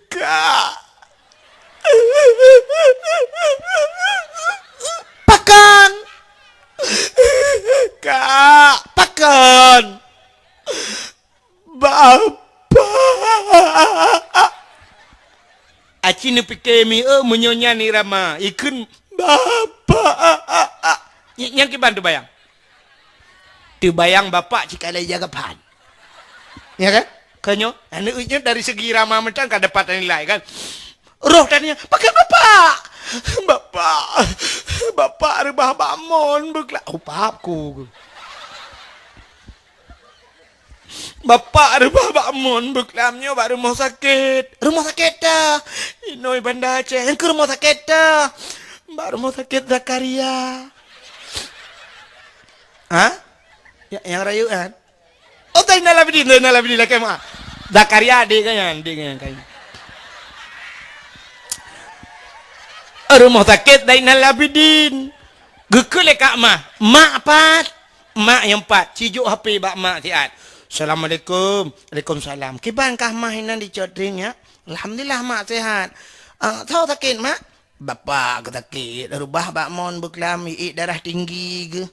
"Kak." "Pakon?" "Kak." "Pakon?" "Bapak." Aci neupike mieu meunyoe nyan irama, ikheun, "Bapak." Ny-, nyang kiban teubayang. Teubayang bapak cit ka lheueh jaga phan. Ya kan? Keu nyoe, aneuk nyoe dari segi irama mantong ka dapat nilai kan. Roh tanya, "Pakon bapak?" "Bapak, bapak reubah bak mon beukla-," oh, pap ku. "Bapak reubah bak mon beuklam nyoe bak rumoh sakét." "Rumoh sakét ta?" "Inoi Banda Aceh." "Nyang keu rumoh sakét ta?" "Bak rumoh sakét Zakaria." Ha? Ya, nyang rayeuk kan? Oh, Zainal Abidin, Zainal Abidin lakée meu'ah. Zakaria adék geuh nyan, adék geuh nyan kan. Rumoh sakét Zainal Abidin. Geukheun lé Kak Mah, "Mak pat?" Mak nyang pat, cijok H P bak mak siat. "Assalamualaikum." "Waalaikumsalam." "Kiban kah Mah inan dicot trieng nyak?" "Alhamdulillah, Mak sehat." "Ah, soe sakét, Mak?" "Bapak geusakét, reubah bak mon beuklam, iék darah tinggi geuh.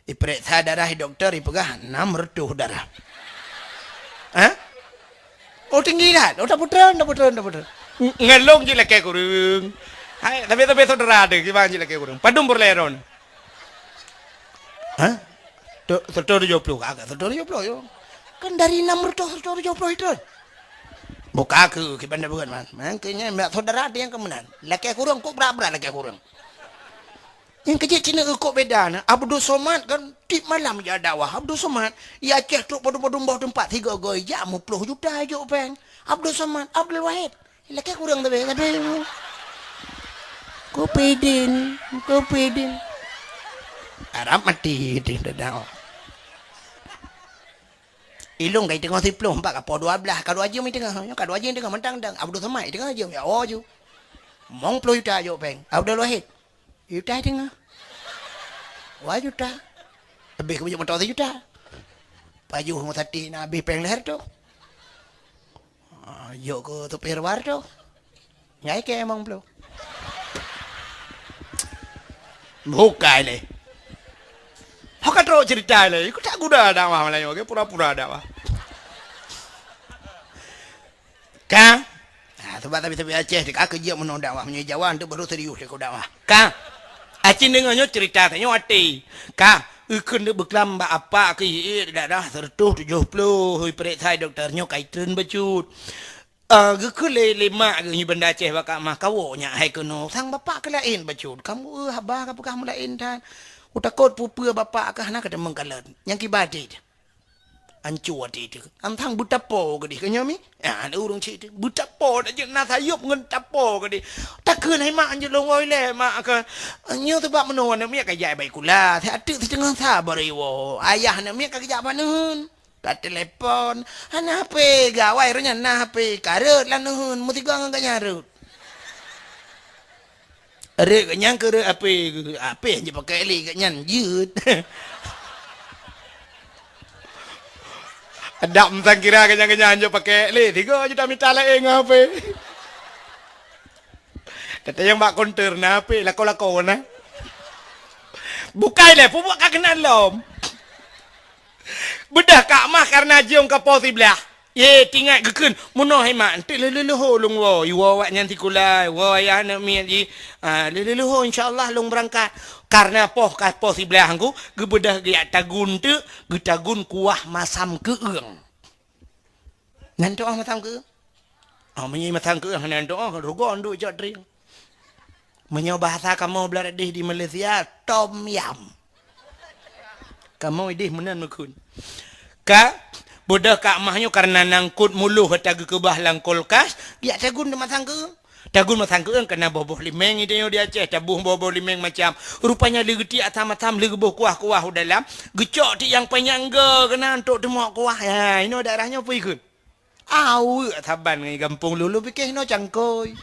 Ipeuriksa darah di dokto, ipeugah enam reutôh darah." "Hah?" "Oh, tinggi that." "Oh, tapeutrön, tapeutrön, tapeutrön." Ng-, ngon lôn jih lakée kureueng. Hai, tapi, tapi saudara ada, kiban jih lakée kureueng. Padum peureulée droeneuh? Hah? Tu, seratus tujuh puluh, agak seratus tujuh puluh, yo. Kan dari enam ratus, seratus tujuh puluh itu. Buka ke, kiban dah berat, man. Man, kayaknya, mak saudara ada yang kemenangan. Lakée kureueng, kok berat-berat lakée kureueng. Nyang keujeuet cit na kok beda na. Abdul Somad kan tiep malam jak dakwah. Abdul Somad, ya Aceh trok padum-padum boh teumpat, sigoe-goe jak muploh juta jok péng. Abdul Somad, Abdul Wahid. Lakée kureueng tapi, tapi. Kupidin, kupidin. Arab mati di dakwah. Ilong kai teungoh siploh, empat ka poh dua belas, ka dua jeuem teungoh. Nyoe ka dua jeuem teungoh, mantang dang. Abdul Somad teungoh jeuem, ya, oh ju. Mong ploh juta jok péng. Abdul Wahid. Juta teungoh. Dua juta. Leubeh keu bajok moto sijuta. Pajoh rumoh sakét na habéh péng lhèe reutôh. Ah, jok keu supir dua reutôh. Nyan keu emang bloe. Bukai lé. Ho ka trok cerita lé. Ikut tak guda dakwah malam nyoe, pura-pura dakwah. Ka? Ah, sebab tapi-tapi Aceh, ka keujeuet meunoe dakwah, meunyoe Jawa tu baru serius deungon dakwah. Ka? Acin deungoe nyoe cerita tanyoe até. Ka? Ikheun deuk beuklam bak apa keu ié daerah seratus tujuh puluh, hui peuriksa dokto nyoe kai treun bacut. Ah, geukheun lé, lé mak geuh nyoe Banda Aceh bak Kak Mah, kawoe nyak hai keunoe. Sang bapak keu laén bacut. Kamoe, eh, haba ka peugah meulaén that. Utakot peue-peue bapak kah hana ka tamong kalon. Nyang kiba até teuh. Anco até teuh. Antang beutapo keudeh keu nyoe mi? Ah, ada ureueng cit teuh. Beutapo dak jeuet na sayop ngon tapo keudeh. Takheun hai mak anjeut lôn woi lé mak keu. Nyoe teubak meunoe aneuk miet ka jak bak sikula. Siat teuk siteungoh sa baru iwoe. Ayah aneuk miet ka geujak bak neuheun. Ka telepon. Hana H P, gawai roh nyan na H P. Ka rhot lam neuheun. Meusigoe ngon gobnyan rhot. Rhot gobnyan keu rhot H P, H P han jipakèk lé gobnyan jeuet. Adak meusangkira gobnyan-gobnyan han jipakèk lé, tiga juta mita laén ngon H P. Teuntèe nyang bak konter na H P, lakoe-lakoe na. Bukai lé, peubuet ka keunan lom. Beudôh Kak Mah kareuna jeuem ka po siblaih. Ye, tingat geukheun, meunoe hai mak, enteuk lheuh-lheuh leuho lôn woe, iwoe awaknyan sikula, iwoe ayah aneuk miet jih. Ah, lheuh-lheuh leuho insya Allah lôn beurangkat. Karena poh ka poh siblaih ngku, geubeudôh geujak tagun teuk, geutagun kuah masam keueung. Nyan tu'oh masam keueung. Oh, meunyoe masam keueung hana tu'oh, rugoe nduek cok trieng. Meunyoe bahasa kamoe blah deh di Malaysia, tom yam. Kamoe ideh meunan meukheun. Ka, beudôh ka mah nyoe karena nangkot muloh ata geukeubah lam kulkas, geujak tagun di masam keueung. Tagun masam keueung kana boh-boh limeng itu nyoe di Aceh, taboh boh-boh limeng macam. Rupanya lheuh geutiek asam-asam, lheuh geuboh kuah-kuah u dalam, geucok tiek nyang panyang go keunan untuk teumok kuah. Ha, inoe daerah nyoe peue ikheun? Aweuek saban ngon gampông lôn, lôn pike inoe cangkôi.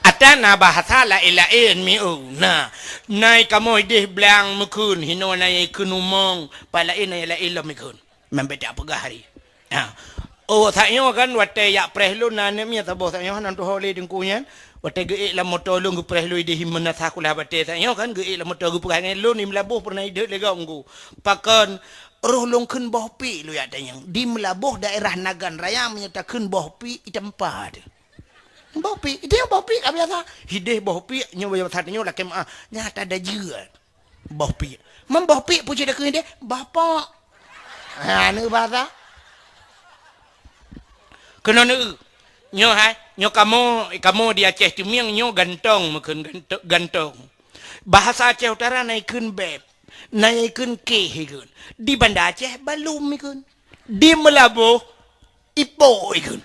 Ata na bahasa laén-laén mieu. Na, nai kamoe ideh blang meukheun, hinoe nai ikheun umong, pat laén nai laén lom ikheun. Membeda peugah hari. Ha. Oh, sak nyoe kan watée yak preh lôn na aneuk miet saboh sak nyoe nan tuho lé teungku nyan. Watée geuék lam moto lôn geupreh lôn ideh meunasah kulah batée sak nyoe kan geuék lam moto geupeugah ngon lôn di Meulaboh pernah ideh lé gom ngku. Pakon roh lôn kheun boh piek lôn yak tanyong. Di Meulaboh daerah Nagan Raya meunyoe takheun boh piek itampa teuh. Boh piek, ideh boh piek ka biasa. Ideh boh piek nyoe biasa nyoe lakée meuah. Nyata dajeu. Boh piek. Meuboh piek pucuk dakeuh deh, boh pok. Ha, neu bahasa. Keunoe neu. Nyoe hai, nyoe kamoe, kamoe di Aceh Teumieng nyoe gantong meukheun ganto-, gantong. Bahasa Aceh Utara na ikheun beb, na ikheun keh ikheun. Di Banda Aceh balum ikheun. Di Meulaboh ipok ikheun.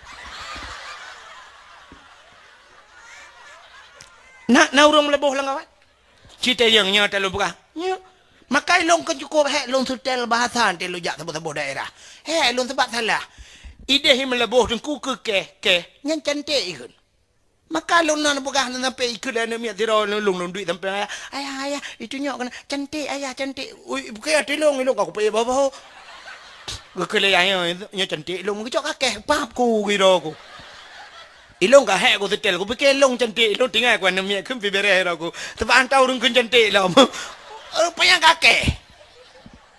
Na, na ureuëng Meulaboh lam kawan? Citayong nyoe talôn peugah. Nyoe. Maka ilôn kon cukôp hék lôn seutée bahasa tée lôn jak saboh-saboh daerah. Hék lôn sabab salah. Ideh Meulaboh teungku keu keh, keh. Nyan canték ikheun. Maka lôn na peugah sampai ikheun lé aneuk miet sidroe lôn, lôn duek sampai ayah. Ayah, ayah, itu nyok keunan. Canték ayah, canték. Ui, bukai até lôn, ilôn ka kupék boh-boh. Geukheun lé ayah nyoe, nyoe canték lôn. Geucok kakeh, pap ku giro ku. Ilôn ka hék ku seutée, kupike lôn cantik, ilôn tinggai ku aneuk miet kheun pih bereh roh ku. Sabab han tau ureuëng kheun cantik lom. Rupanya kakeh.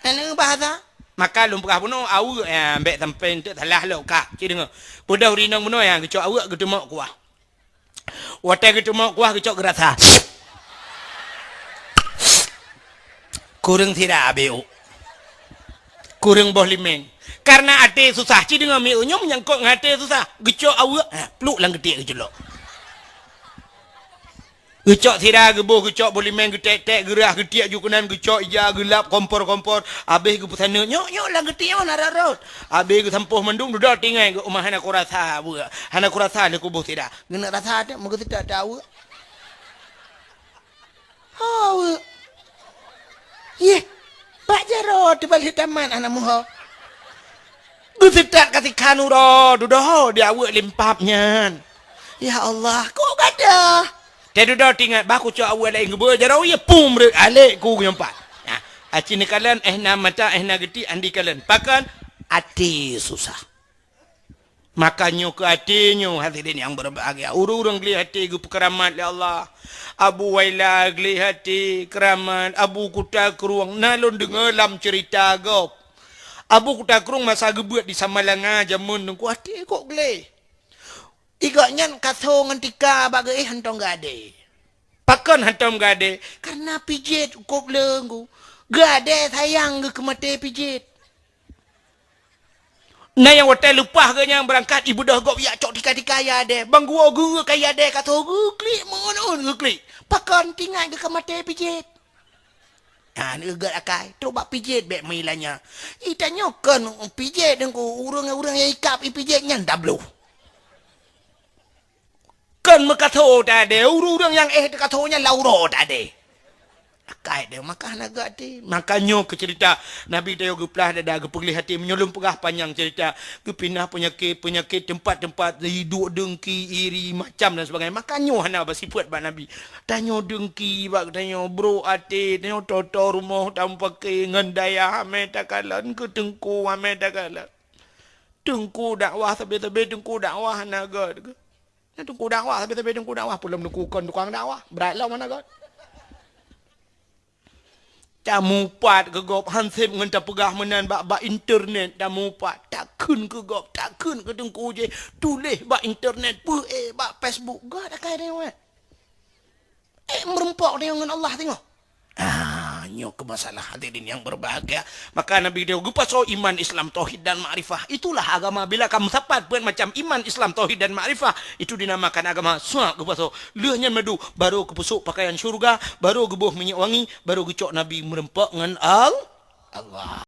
Aneuk bahasa. Maka lôn peugah bunoe aweuek, ya, bèk sampai enteuk salah lom ka. Cit deungoe. Peudeuh rinong bunoe, ya, geucok aweuek geuteumok kuah. Watée geuteumok kuah geucok geurasa. Kureueng sira abéh ôk. Kureueng boh limeng. Karena até susah, ci deungoe mieu nyoe menyangkot ngon até susah. Geucok aweuek, ha, pluk lam geutiek geuculok. Geucok sira, geuboh, geucok boh limeng, geutek-tek, geurah, geutiek ju keunan, geucok ija, geulap, kompor-kompor. Abéh geupeusaneut, nyok, nyok, lam geutiek nyoe na rot-rot. Abéh geusampôh mandum, dudoe tinggai geuh, uma hana kurasa aweuek. Hana kurasa lé kuboh sira. Geuneuk rasa teuh, meugeuseutôt teuh aweuek. Ho, aweuek. Yeh, bak jaroe teubalih tamat aneuk muho. Geuseutôt ka sikhan uroe, dudoe di aweuek limpap nyan. Ya Allah, kok gadoh? Teududoe tingat bah kucok aweuek laén geubeue jaroe, ya pum rek alek ku nyompat. Nah, aci neukalon, eh na mata, eh na geuti, andi kalon. Pakon? Até susah. Maka nyoe keu até nyoe, hadirin yang berbahagia. Ureuëng-ureuëng gleh até geupeukeuramat lé Allah. Abu Waila gleh até keuramat, Abu Kuta Krueng. Na lôn deungoe lam ceurita gob. Abu Kuta Krueng masa geubeuet di Samalanga jameun teungku até kok gleh. Igok nyan kaso ngon tika bak geuéh hantong geuadé. Pakon hantong geuadé? Karena pijet kop leueng ku. Geuadé sayang geuh keu maté pijet. Na nyang watée leupah geuh nyang beurangkat ibeudôh gob yak cok tika-tika ya adé. Bang guo geu ka ya adé ka tho geuklik meu'un-'un geuklik. Pakon tingat geuh ka maté pijet. Ha, neuget akai. Trok bak pijet bék meuilanya. Itanyoe kon pijet deungku ureuëng-ureuëng nyang ikab ipijet nyan dabloh. Kon meukatho tadé, ureuëng-ureuëng nyang éh teukatho nyan lauro tadé. Akai deh, maka hana geuaté. Maka nyoe keuceurita Nabi tayue geuplah dada, geupeugleh até. Meunyoe lôn peugah panyang ceurita, geupinah peunyakét-peunyakét teumpat-teumpat, iduek deungki, iri, macam dan sebagainya. Maka nyoe hana basifeuet bak Nabi. Tanyoe deungki bak tanyoe, brok até, tanyoe toto rumoh tameupaké ngon dayah amé takalon, keu teungku amé takalon. Teungku dakwah sabe-sabe teungku dakwah hana gét. Nyan teungku dakwah, sabe-sabe teungku dakwah, peulom teungku kon tukang dakwah, brat lom hana gét. Tamupat keu gob, han sép ngon tapeugah meunan bak, bak internet tamupat. Takheun keu gob, takheun keu teungku jih, tuléh bak internet, peuék bak Facebook. Göt akai tanyoe. Eh, meureumpok tanyoe ngon Allah tanyoe. Ah, nyoe keuh masalah, hadirin yang berbahagia. Maka Nabi dia geupasoe iman, Islam, tauhid dan makrifah. Itulah agama. Bila ka meusapat buet macam iman, Islam, tauhid dan makrifah, itu dinamakan agama. Suak geupasoe. Lheueh nyan madu, baru geupeusok pakaian syurga, baru geuboh minyeuk wangi, baru geucok Nabi meureumpok ngon Al-, Allah.